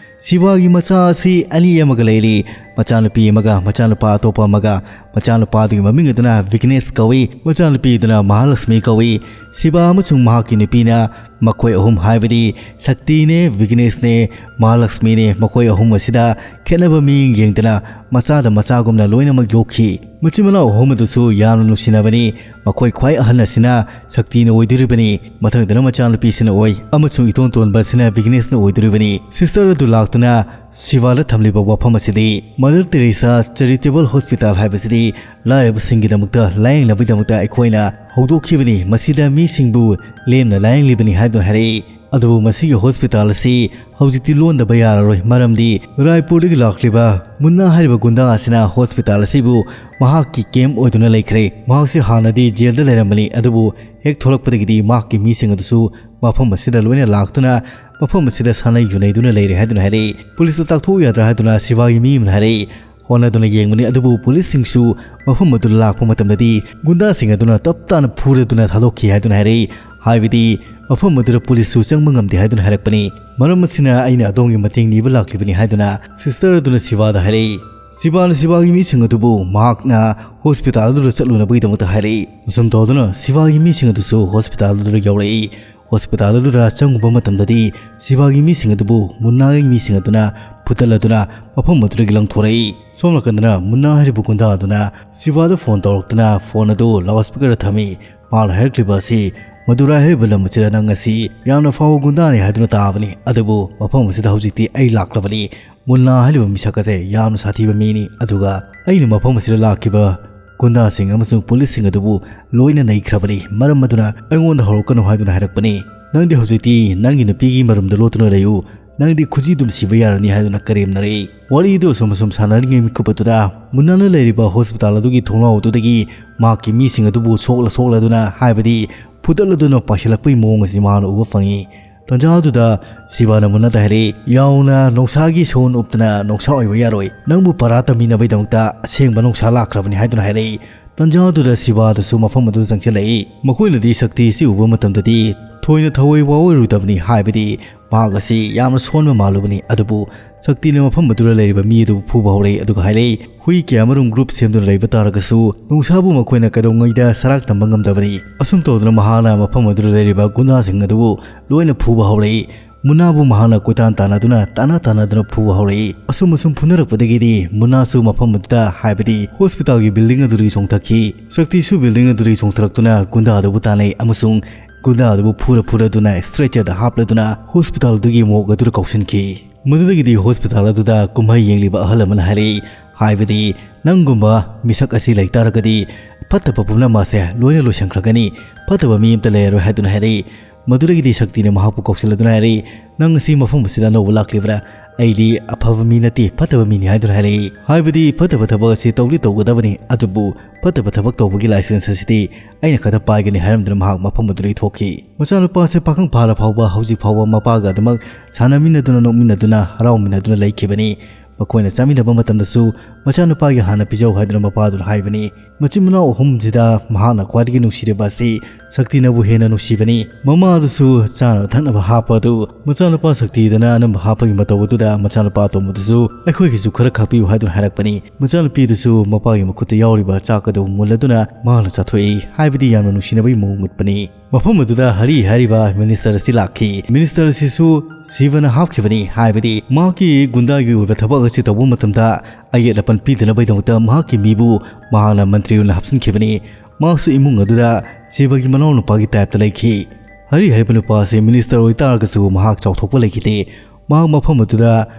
ꯁꯤꯕꯥꯒꯤ ꯃꯆꯥ ꯑꯁꯤ ꯑꯅꯤ ꯑꯃꯒ ꯂꯩꯔꯤ꯫ ꯃꯆꯥꯅꯨꯄꯤ ꯑꯃꯒ ꯃꯆꯥꯅꯨꯄꯥ ꯑꯇꯣꯞꯄ ꯑꯃꯒ, ꯃꯆꯥꯅꯨꯄꯥꯗꯨꯒꯤ ꯃꯃꯤꯡ ꯑꯗꯨꯅ ꯚꯤꯒ꯭ꯅꯦꯁ ꯀꯧꯏ, ꯃꯆꯥꯅꯨꯄꯤ ꯑꯗꯨꯅ ꯃꯍꯥꯂꯛꯁꯃꯤ ꯀꯧꯏ꯫ ꯁꯤꯕꯥ ꯑꯃꯁꯨꯡ ꯃꯍꯥꯛꯀꯤ ꯅꯨꯄꯤꯅ ꯃꯈꯣꯏ ꯑꯍꯨꯝ, ꯍꯥꯏꯕꯗꯤ ꯁꯛꯇꯤꯅꯦ, ꯚꯤꯒ꯭ꯅꯦꯁꯅꯦ, ꯃꯍꯥꯂꯛꯁꯃꯤꯅꯦ, ꯃꯈꯣꯏ ꯑꯍꯨꯝ ꯑꯁꯤꯗ ꯈꯦꯠꯅꯕ ꯃꯤꯠꯌꯦꯡ ꯌꯦꯡꯗꯅ ꯃꯆꯥꯗ ꯃꯆꯥꯒꯨꯝꯅ ꯂꯣꯏꯅꯃꯛ ꯌꯣꯛꯈꯤ꯫ ꯃꯆꯤꯟ ꯃꯅꯥꯎ ꯑꯍꯨꯝ ꯑꯗꯨꯁꯨ ꯌꯥꯝꯅ ꯅꯨꯡꯁꯤꯅꯕꯅꯤ꯫ ꯃꯈꯣꯏ ꯈ꯭ꯋꯥꯏ ꯑꯍꯟ ꯑꯁꯤꯅ ꯁꯛꯇꯤꯅ ꯑꯣꯏꯗꯣꯔꯤꯕꯅꯤ, ꯃꯊꯪꯗꯅ ꯃꯆꯥꯅꯨꯄꯤꯁꯤꯅ ꯑꯣꯏ, ꯑꯃꯁꯨꯡ ꯏꯇꯣꯟ ꯇꯣꯟꯕ ꯑꯁꯤꯅ ꯚꯤꯒ꯭ꯅꯦꯁꯅ ꯑꯣꯏꯗꯣꯔꯤꯕꯅꯤ꯫ ꯁꯤꯁꯇꯔ ꯑꯗꯨ ꯂꯥꯛꯇꯨꯅ ꯁꯤꯕꯥꯗ ꯊꯝꯂꯤꯕ ꯋꯥꯐꯝ ꯑꯁꯤꯗꯤ, ꯃꯗꯔ ꯇꯦꯔꯦꯁꯥ ꯆꯦꯔꯤꯇꯦꯕꯜ ꯍꯣꯁꯄꯤꯇꯥꯜ ꯍꯥꯏꯕꯁꯤꯗꯤ ꯂꯥꯏꯔꯕꯁꯤꯡꯒꯤꯗꯃꯛꯇ ꯂꯥꯌꯦꯡꯅꯕꯒꯤꯗꯃꯛꯇ ꯑꯩꯈꯣꯏꯅ ꯍꯧꯗꯣꯛꯈꯤꯕꯅꯤ, ꯃꯁꯤꯗ ꯃꯤꯁꯤꯡꯕꯨ ꯂꯦꯝꯅ ꯂꯥꯌꯦꯡꯂꯤꯕꯅꯤ ꯍꯥꯏꯗꯨꯅ ꯍꯥꯏꯔꯛꯏ꯫ ꯑꯗꯨꯕꯨ ꯃꯁꯤꯒꯤ ꯍꯣꯁꯄꯤꯇꯥꯜ ꯑꯁꯤ ꯍꯧꯖꯤꯛꯇꯤ ꯂꯣꯟꯗꯕ ꯌꯥꯔꯔꯣꯏ, ꯃꯔꯝꯗꯤ ꯔꯥꯏꯄꯨꯔꯗꯒꯤ ꯂꯥꯛꯂꯤꯕ ꯃꯨꯟꯅꯥ ꯍꯥꯏꯔꯤꯕ ꯒꯨꯟꯗꯥ ꯑꯁꯤꯅ ꯍꯣꯁꯄꯤꯇꯥꯜ ꯑꯁꯤꯕꯨ ꯃꯍꯥꯛꯀꯤ ꯀꯦꯝꯞ ꯑꯣꯏꯗꯨꯅ ꯂꯩꯈ꯭ꯔꯦ꯫ ꯃꯍꯥꯛꯁꯤ ꯍꯥꯟꯅꯗꯤ ꯖꯦꯜꯗ ꯂꯩꯔꯝꯕꯅꯤ, ꯑꯗꯨꯕꯨ ꯍꯦꯛ ꯊꯣꯛꯂꯛꯄꯗꯒꯤꯗꯤ ꯃꯍꯥꯛꯀꯤ ꯃꯤꯁꯤꯡ ꯑꯗꯨꯁꯨ ꯃꯐꯝ ꯑꯁꯤꯗ ꯂꯣꯏꯅ ꯂꯥꯛꯇꯨꯅ ꯃꯐꯝ ꯑꯁꯤꯗ ꯁꯥꯟꯅꯩ ꯌꯨꯅꯩꯗꯨꯅ ꯂꯩꯔꯦ ꯍꯥꯏꯗꯨꯅ ꯍꯥꯏꯔꯛꯏ꯫ ꯄꯨꯂꯤꯁꯇ ꯇꯥꯛꯊꯣꯛꯎ ꯌꯥꯗ꯭ꯔꯥ ꯍꯥꯏꯗꯨꯅ ꯁꯤꯕꯥꯒꯤ ꯃꯤ ꯑꯃꯅ ꯍꯥꯏꯔꯛꯏ꯫ ꯍꯣꯠꯅꯗꯨꯅ ꯌꯦꯡꯕꯅꯤ, ꯑꯗꯨꯕꯨ ꯄꯨꯂꯤꯁꯁꯤꯡꯁꯨ ꯃꯐꯝ ꯑꯗꯨꯗ ꯂꯥꯛꯄ ꯃꯇꯝꯗꯗꯤ ꯒꯨꯟꯗꯥꯁꯤꯡ ꯑꯗꯨꯅ ꯇꯞ ꯇꯥꯅ ꯐꯨꯔꯗꯨꯅ ꯊꯥꯗꯣꯛꯈꯤ ꯍꯥꯏꯗꯨꯅ ꯍꯥꯏꯔꯛꯏ꯫ ꯍꯥꯏꯕꯗꯤ ꯃꯐꯝ ꯑꯗꯨꯗ ꯄꯨꯂꯤꯁꯁꯨ ꯆꯪꯕ ꯉꯝꯗꯦ ꯍꯥꯏꯗꯨꯅ ꯍꯥꯏꯔꯛꯄꯅꯤ꯫ ꯃꯔꯝ ꯑꯁꯤꯅ ꯑꯩꯅ ꯑꯗꯣꯝꯒꯤ ꯃꯇꯦꯡ ꯅꯤꯕ ꯂꯥꯛꯂꯤꯕꯅꯤ ꯍꯥꯏꯗꯨꯅ ꯁꯤꯁꯇꯔ ꯑꯗꯨꯅ ꯁꯤꯕꯥꯗ ꯍꯥꯏꯔꯛꯏ꯫ ꯁꯤꯕꯥꯅ ꯁꯤꯕꯥꯒꯤ ꯃꯤꯁꯤꯡ ꯑꯗꯨꯕꯨ ꯃꯍꯥꯛꯅ ꯍꯣꯁꯄꯤꯇꯥꯜ ꯑꯗꯨꯗ ꯆꯠꯂꯨꯅꯕꯒꯤꯗꯃꯛꯇ ꯍꯥꯏꯔꯛꯏ꯫ ꯑꯁꯨꯝ ꯇꯧꯗꯨꯅ ꯁꯤꯕꯥꯒꯤ ꯃꯤꯁꯤꯡ ꯑꯗꯨꯁꯨ ꯍꯣꯁꯄꯤꯇꯥꯜ ꯑꯗꯨꯗ ꯌꯧꯔꯛꯏ꯫ ꯍꯣꯁꯄꯤꯇꯥꯜ ꯑꯗꯨꯗ ꯆꯪꯉꯨꯕ ꯃꯇꯝꯗꯗꯤ ꯁꯤꯕꯥꯒꯤ ꯃꯤꯁꯤꯡ ꯑꯗꯨꯕꯨ ꯃꯨꯟꯅꯥꯒꯤ ꯃꯤꯁꯤꯡ ꯑꯗꯨꯅ ꯐꯨꯗꯠꯂꯗꯨꯅ ꯃꯐꯝ ꯑꯗꯨꯗꯒꯤ ꯂꯪꯊꯣꯔꯛꯏ꯫ ꯁꯣꯝ ꯅꯥꯀꯟꯗꯅ ꯃꯨꯟꯅꯥ ꯍꯥꯏꯔꯤꯕ ꯒꯨꯟꯗꯥ ꯑꯗꯨꯅ ꯁꯤꯕꯥꯗ ꯐꯣꯟ ꯇꯧꯔꯛꯇꯨꯅ ꯐꯣꯟ ꯑꯗꯨ ꯂꯥꯎꯠ ꯁ꯭ꯄꯤꯀꯔꯗ ꯊꯝꯃꯤ꯫ ꯃꯥꯅ ꯍꯥꯏꯔꯛꯂꯤꯕ ꯑꯁꯤ, "ꯃꯗꯨꯔꯥꯏ ꯍꯥꯏꯔꯤꯕ ꯂꯝ ꯑꯁꯤꯗ ꯅꯪ ꯑꯁꯤ ꯌꯥꯝꯅ ꯐꯥꯎꯕ ꯒꯨꯟꯗꯥꯅꯤ ꯍꯥꯏꯗꯨꯅ ꯇꯥꯕꯅꯤ, ꯑꯗꯨꯕꯨ ꯃꯐꯝ ꯑꯁꯤꯗ ꯍꯧꯖꯤꯛꯇꯤ ꯑꯩ ꯂꯥꯛꯂꯕꯅꯤ꯫ ꯃꯨꯟꯅꯥ ꯍꯥꯏꯔꯤꯕ ꯃꯤꯁꯛ ꯑꯁꯦ ꯌꯥꯝꯅ ꯁꯥꯊꯤꯕ ꯃꯤꯅꯤ, ꯑꯗꯨꯒ ꯑꯩꯅ ꯃꯐꯝ ꯑꯁꯤꯗ ꯂꯥꯛꯈꯤꯕ ꯒꯨꯟꯗꯥꯁꯤꯡ ꯑꯃꯁꯨꯡ ꯄꯨꯂꯤꯁꯁꯤꯡ ꯑꯗꯨꯕꯨ ꯂꯣꯏꯅ ꯅꯩꯈ꯭ꯔꯕꯅꯤ꯫ ꯃꯔꯝ ꯑꯗꯨꯅ ꯑꯩꯉꯣꯟꯗ ꯍꯧꯔꯛꯀꯅꯨ" ꯍꯥꯏꯗꯨꯅ ꯍꯥꯏꯔꯛꯄꯅꯤ꯫ "ꯅꯪꯗꯤ ꯍꯧꯖꯤꯛꯇꯤ ꯅꯪꯒꯤ ꯅꯨꯄꯤꯒꯤ ꯃꯔꯨꯝꯗ ꯂꯣꯠꯇꯨꯅ ꯂꯩꯌꯨ, ꯅꯪꯗꯤ ꯈꯨꯖꯤ ꯑꯗꯨꯝ ꯁꯤꯕ ꯌꯥꯔꯅꯤ" ꯍꯥꯏꯗꯨꯅ ꯀꯔꯦꯝꯅꯔꯛꯏ꯫ ꯋꯥꯔꯤꯗꯨ ꯑꯁꯨꯝ ꯑꯁꯨꯝ ꯁꯥꯟꯅꯔꯤꯉꯩ ꯃꯤꯀꯨꯞ ꯑꯗꯨꯗ ꯃꯨꯟꯅꯥꯅ ꯂꯩꯔꯤꯕ ꯍꯣꯁꯄꯤꯇꯥꯜ ꯑꯗꯨꯒꯤ ꯊꯣꯡꯅꯥꯎ ꯑꯗꯨꯗꯒꯤ ꯃꯍꯥꯛꯀꯤ ꯃꯤꯁꯤꯡ ꯑꯗꯨꯕꯨ ꯁꯣꯛꯂ ꯁꯣꯛꯂꯗꯨꯅ, ꯍꯥꯏꯕꯗꯤ ꯐꯨꯗꯠꯂꯗꯨꯅ ꯄꯥꯏꯁꯤꯜꯂꯛꯄꯒꯤ ꯃꯑꯣꯡ ꯑꯁꯤ ꯃꯥꯅ ꯎꯕ ꯐꯪꯉꯤ꯫ ꯇꯟꯖꯥ ꯑꯗꯨꯗ ꯁꯤꯕꯥꯅ ꯃꯨꯟꯅꯥꯗ ꯍꯥꯏꯔꯛꯏ, "ꯌꯥꯎꯅ ꯅꯣꯡꯁꯥꯒꯤ ꯁꯣꯟ ꯎꯞꯇꯅ ꯅꯣꯡꯁꯥ ꯑꯣꯏꯕ ꯌꯥꯔꯣꯏ꯫ ꯅꯪꯕꯨ ꯄꯔꯥ ꯇꯝꯃꯤꯟꯅꯕꯒꯤꯗꯃꯛꯇ ꯑꯁꯦꯡꯕ ꯅꯣꯡꯁꯥ ꯂꯥꯛꯈ꯭ꯔꯕꯅꯤ" ꯍꯥꯏꯗꯨꯅ ꯍꯥꯏꯔꯛꯏ꯫ ꯇꯟꯖꯥ ꯑꯗꯨꯗ ꯁꯤꯕꯥꯗꯨꯁꯨ ꯃꯐꯝ ꯑꯗꯨꯗ ꯆꯪꯁꯤꯜꯂꯛꯏ꯫ ꯃꯈꯣꯏꯅꯗꯤ ꯁꯛꯇꯤ ꯑꯁꯤ ꯎꯕ ꯃꯇꯝꯗꯗꯤ ꯊꯣꯏꯅ ꯊꯋꯥꯏ ꯋꯥꯑꯣꯏꯔꯨꯗꯕꯅꯤ, ꯍꯥꯏꯕꯗꯤ ꯃꯍꯥꯛ ꯑꯁꯤ ꯌꯥꯝꯅ ꯁꯣꯟꯕ ꯃꯥꯜꯂꯨꯕꯅꯤ, ꯑꯗꯨꯕꯨ ꯁꯛꯇꯤꯅ ꯃꯐꯝ ꯑꯗꯨꯗ ꯂꯩꯔꯤꯕ ꯃꯤ ꯑꯗꯨꯕꯨ ꯐꯨꯕ ꯍꯧꯔꯛꯏ꯫ ꯑꯗꯨꯒ ꯍꯥꯏꯔꯛꯏ, "ꯍꯨꯏ ꯀꯌꯥꯃꯔꯨꯝ group ꯁꯦꯝꯗꯨꯅ ꯂꯩꯕ ꯇꯥꯔꯒꯁꯨ ꯅꯣꯡꯁꯥꯕꯨ ꯃꯈꯣꯏꯅ ꯀꯩꯗꯧꯉꯩꯗ ꯁꯔꯥꯛ ꯇꯝꯕ ꯉꯝꯗꯕꯅꯤ"꯫ ꯑꯁꯨꯝ ꯇꯧꯗꯨꯅ ꯃꯍꯥꯛꯅ ꯃꯐꯝ ꯑꯗꯨꯗ ꯂꯩꯔꯤꯕ ꯒꯨꯟꯗꯥꯁꯤꯡ ꯑꯗꯨꯕꯨ ꯂꯣꯏꯅ ꯐꯨꯕ ꯍꯧꯔꯛꯏ꯫ ꯃꯨꯅꯥꯕꯨ ꯃꯍꯥꯛꯅ ꯀꯣꯏꯇꯥꯟ ꯇꯥꯟꯅꯗꯨꯅ, ꯇꯥꯟꯅ ꯇꯥꯟꯅꯗꯨꯅ ꯐꯨꯕ ꯍꯧꯔꯛꯏ꯫ ꯑꯁꯨꯝ ꯑꯁꯨꯝ ꯐꯨꯅꯔꯛꯄꯗꯒꯤꯗꯤ ꯃꯨꯅꯥꯁꯨ ꯃꯐꯝ ꯑꯗꯨꯗ, ꯍꯥꯏꯕꯗꯤ hospitalꯒꯤ building ꯑꯗꯨꯗꯒꯤ ꯆꯣꯡꯊꯈꯤ꯫ ꯁꯛꯇꯤꯁꯨ building ꯑꯗꯨꯗꯒꯤ ꯆꯣꯡꯊꯔꯛꯇꯨꯅ ꯒꯨꯟꯗꯥ ꯑꯗꯨꯕꯨ ꯇꯥꯟꯅꯩ ꯑꯃꯁꯨꯡ ꯒꯨꯟꯗꯥ ꯑꯗꯨꯕꯨ ꯐꯨꯔ ꯐꯨꯔꯗꯨꯅ stretcherꯗ ꯍꯥꯞꯂꯗꯨꯅ hospitalꯗꯨꯒꯤ morgue ꯑꯗꯨꯗ ꯀꯧꯁꯤꯟꯈꯤ꯫ ꯃꯗꯨꯗꯒꯤꯗꯤ hospital ꯑꯗꯨꯗ ꯀꯨꯝꯍꯩ ꯌꯦꯡꯂꯤꯕ ꯑꯍꯜ ꯑꯃꯅ ꯍꯥꯏꯔꯛꯏ, ꯍꯥꯏꯕꯗꯤ, "ꯅꯪꯒꯨꯝꯕ ꯃꯤꯁꯛ ꯑꯁꯤ ꯂꯩꯇꯥꯔꯒꯗꯤ ꯐꯠꯇꯕ ꯄꯨꯝꯅꯃꯛ ꯑꯁꯦ ꯂꯣꯏꯅ ꯂꯣꯏꯁꯤꯟꯈ꯭ꯔꯒꯅꯤ, ꯐꯠꯇꯕ ꯃꯤ ꯑꯃꯇ ꯂꯩꯔꯔꯣꯏ" ꯍꯥꯏꯗꯨꯅ ꯍꯥꯏꯔꯛꯏ꯫ ꯃꯗꯨꯗꯒꯤꯗꯤ ꯁꯛꯇꯤꯅ ꯃꯍꯥꯛꯄꯨ ꯀꯧꯁꯤꯜꯂꯗꯨꯅ ꯍꯥꯏꯔꯛꯏ, "ꯅꯪ ꯑꯁꯤ ꯃꯐꯝ ꯑꯁꯤꯗ ꯑꯅꯧꯕ ꯂꯥꯛꯂꯤꯕ꯭ꯔꯥ? ꯑꯩꯗꯤ ꯑꯐꯕ ꯃꯤ ꯅꯠꯇꯦ, ꯐꯠꯇꯕ ꯃꯤꯅꯤ" ꯍꯥꯏꯗꯨꯅ ꯍꯥꯏꯔꯛꯏ꯫ ꯍꯥꯏꯕꯗꯤ ꯐꯠꯇꯕ ꯊꯕꯛ ꯑꯁꯤ ꯇꯧꯗꯤ ꯇꯧꯒꯗꯕꯅꯤ, ꯑꯗꯨꯕꯨ ꯐꯠꯇꯕ ꯊꯕꯛ ꯇꯧꯕꯒꯤ license ꯑꯁꯤꯗꯤ ꯑꯩꯅ ꯈꯛꯇ ꯄꯥꯏꯒꯅꯤ ꯍꯥꯏꯔꯝꯗꯨꯅ ꯃꯍꯥꯛ ꯃꯐꯝ ꯑꯗꯨꯗꯒꯤ ꯊꯣꯛꯈꯤ꯫ ꯃꯆꯥꯅꯨꯄꯥ ꯑꯁꯤ ꯄꯥꯈꯪ ꯐꯥꯔ ꯐꯥꯎꯕ ꯍꯧꯖꯤꯛ ꯐꯥꯎꯕ ꯃꯄꯥꯒ ꯑꯗꯨꯃꯛ ꯁꯥꯟꯅꯃꯤꯟꯅꯗꯨꯅ, ꯅꯣꯛꯃꯤꯟꯅꯗꯨꯅ, ꯍꯔꯥꯎꯃꯤꯟꯅꯗꯨꯅ ꯂꯩꯈꯤꯕꯅꯤ꯫ ꯃꯈꯣꯏꯅ ꯆꯥꯃꯤꯟꯅꯕ ꯃꯇꯝꯗꯁꯨ ꯃꯆꯥꯅꯨꯄꯥꯒꯤ ꯍꯥꯟꯅ ꯄꯤꯖꯧ ꯍꯥꯏꯗꯨꯅ ꯃꯄꯥꯗꯨꯅ ꯍꯥꯏꯕꯅꯤ꯫ ꯃꯆꯤꯟ ꯃꯅꯥꯎ ꯑꯍꯨꯝꯁꯤꯗ ꯃꯍꯥꯛꯅ ꯈ꯭ꯋꯥꯏꯗꯒꯤ ꯅꯨꯡꯁꯤꯔꯤꯕ ꯑꯁꯤ ꯁꯛꯇꯤꯅꯕꯨ ꯍꯦꯟꯅ ꯅꯨꯡꯁꯤꯕꯅꯤ꯫ ꯃꯃꯥ ꯑꯗꯨꯁꯨ ꯆꯥꯅꯕ ꯊꯛꯅꯕ ꯍꯥꯞꯄ ꯑꯗꯨ ꯃꯆꯥꯅꯨꯄꯥ ꯁꯛꯇꯤꯗꯅ ꯑꯅꯝꯕ ꯍꯥꯞꯄꯒꯤ ꯃꯇꯧ ꯑꯗꯨꯗ ꯃꯆꯥꯅꯨꯄꯥ ꯑꯇꯣꯝꯕꯗꯨꯁꯨ "ꯑꯩꯈꯣꯏꯒꯤꯁꯨ ꯈꯔ ꯈꯥꯛꯄꯤꯌꯨ" ꯍꯥꯏꯗꯨꯅ ꯍꯥꯏꯔꯛꯄꯅꯤ꯫ ꯃꯆꯥꯅꯨꯄꯤꯗꯨꯁꯨ ꯃꯄꯥꯒꯤ ꯃꯈꯨꯠꯇ ꯌꯥꯎꯔꯤꯕ ꯆꯥꯛ ꯑꯗꯨ ꯃꯨꯜꯂꯗꯨꯅ ꯃꯍꯥꯛꯅ ꯆꯥꯊꯣꯛꯏ, ꯍꯥꯏꯕꯗꯤ ꯌꯥꯝꯅ ꯅꯨꯡꯁꯤꯅꯕꯒꯤ ꯃꯑꯣꯡ ꯎꯠꯄꯅꯤ꯫ ꯃꯐꯝ ꯑꯗꯨꯗ ꯍꯔꯤ ꯍꯥꯏꯔꯤꯕ minister ꯑꯁꯤ ꯂꯥꯛꯈꯤ꯫ Minister ꯑꯁꯤꯁꯨ ꯁꯤꯕꯅ ꯍꯥꯞꯈꯤꯕꯅꯤ, ꯍꯥꯏꯕꯗꯤ ꯃꯍꯥꯛꯀꯤ ꯒꯨꯟꯗꯥꯒꯤ ꯑꯣꯏꯕ ꯊꯕꯛ ꯑꯁꯤ ꯇꯧꯕ ꯃꯇꯝꯗ ꯑꯌꯦꯠ ꯑꯄꯟ ꯄꯤꯗꯅꯕꯒꯤꯗꯃꯛꯇ ꯃꯍꯥꯛꯀꯤ ꯃꯤꯕꯨ ꯃꯍꯥꯛꯅ ꯃꯟꯇ꯭ꯔꯤ ꯑꯣꯏꯅ ꯍꯥꯞꯆꯤꯟꯈꯤꯕꯅꯤ꯫ ꯃꯍꯥꯛꯁꯨ ꯏꯃꯨꯡ ꯑꯗꯨꯗ ꯁꯤꯕꯒꯤ ꯃꯅꯥꯎꯅꯨꯄꯥꯒꯤ typeꯇ ꯂꯩꯈꯤ꯫ ꯍꯔꯤ ꯍꯥꯏꯔꯤꯕ ꯅꯨꯄꯥ ꯑꯁꯤ minister ꯑꯣꯏꯇꯥꯔꯒꯁꯨ ꯃꯍꯥꯛ ꯆꯥꯎꯊꯣꯛꯄ ꯂꯩꯈꯤꯗꯦ꯫ ꯃꯍꯥꯛ ꯃꯐꯝ ꯑꯗꯨꯗ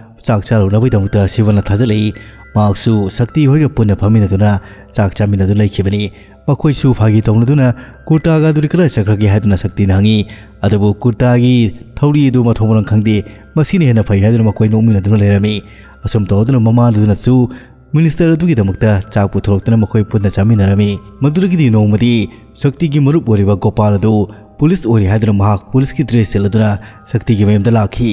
ꯆꯥꯛ ꯆꯥꯔꯨꯅꯕꯒꯤꯗꯃꯛꯇ ꯁꯤꯕꯅ ꯊꯥꯖꯤꯜꯂꯛꯏ꯫ ꯃꯍꯥꯛꯁꯨ ꯁꯛꯇꯤ ꯍꯣꯏꯒ ꯄꯨꯟꯅ ꯐꯝꯃꯤꯟꯅꯗꯨꯅ ꯆꯥꯛ ꯆꯥꯃꯤꯟꯅꯗꯨꯅ ꯂꯩꯈꯤꯕꯅꯤ꯫ ꯃꯈꯣꯏꯁꯨ ꯐꯥꯒꯤ ꯇꯧꯅꯗꯨꯅ, "ꯀꯨꯔꯇꯥꯒ ꯑꯗꯨꯗꯤ ꯀꯗꯥꯏ ꯆꯠꯈ꯭ꯔꯒꯦ?" ꯍꯥꯏꯗꯨꯅ ꯁꯛꯇꯤꯅ ꯍꯪꯉꯤ꯫ ꯑꯗꯨꯕꯨ ꯀꯨꯔꯇꯥꯒꯤ ꯊꯧꯔꯤ ꯑꯗꯨ ꯃꯊꯣꯡ ꯃꯔꯝ ꯈꯪꯗꯦ, ꯃꯁꯤꯅ ꯍꯦꯟꯅ ꯐꯩ ꯍꯥꯏꯗꯨꯅ ꯃꯈꯣꯏ ꯅꯣꯛꯃꯤꯟꯅꯗꯨꯅ ꯂꯩꯔꯝꯃꯤ꯫ ꯑꯁꯨꯝ ꯇꯧꯗꯨꯅ ꯃꯃꯥꯗꯨꯅꯁꯨ minister ꯑꯗꯨꯒꯤꯗꯃꯛꯇ ꯆꯥꯛ ꯄꯨꯊꯣꯔꯛꯇꯨꯅ ꯃꯈꯣꯏ ꯄꯨꯟꯅ ꯆꯥꯃꯤꯟꯅꯔꯝꯃꯤ꯫ ꯃꯗꯨꯗꯒꯤꯗꯤ ꯅꯣꯡꯃꯗꯤ ꯁꯛꯇꯤꯒꯤ ꯃꯔꯨꯞ ꯑꯣꯏꯔꯤꯕ ꯒꯣꯄꯥꯜ ꯑꯗꯨ police ꯑꯣꯏꯔꯤ ꯍꯥꯏꯗꯨꯅ ꯃꯍꯥꯛ policeꯀꯤ dress ꯁꯦꯠꯂꯗꯨꯅ ꯁꯛꯇꯤꯒꯤ ꯃꯌꯨꯝꯗ ꯂꯥꯛꯈꯤ꯫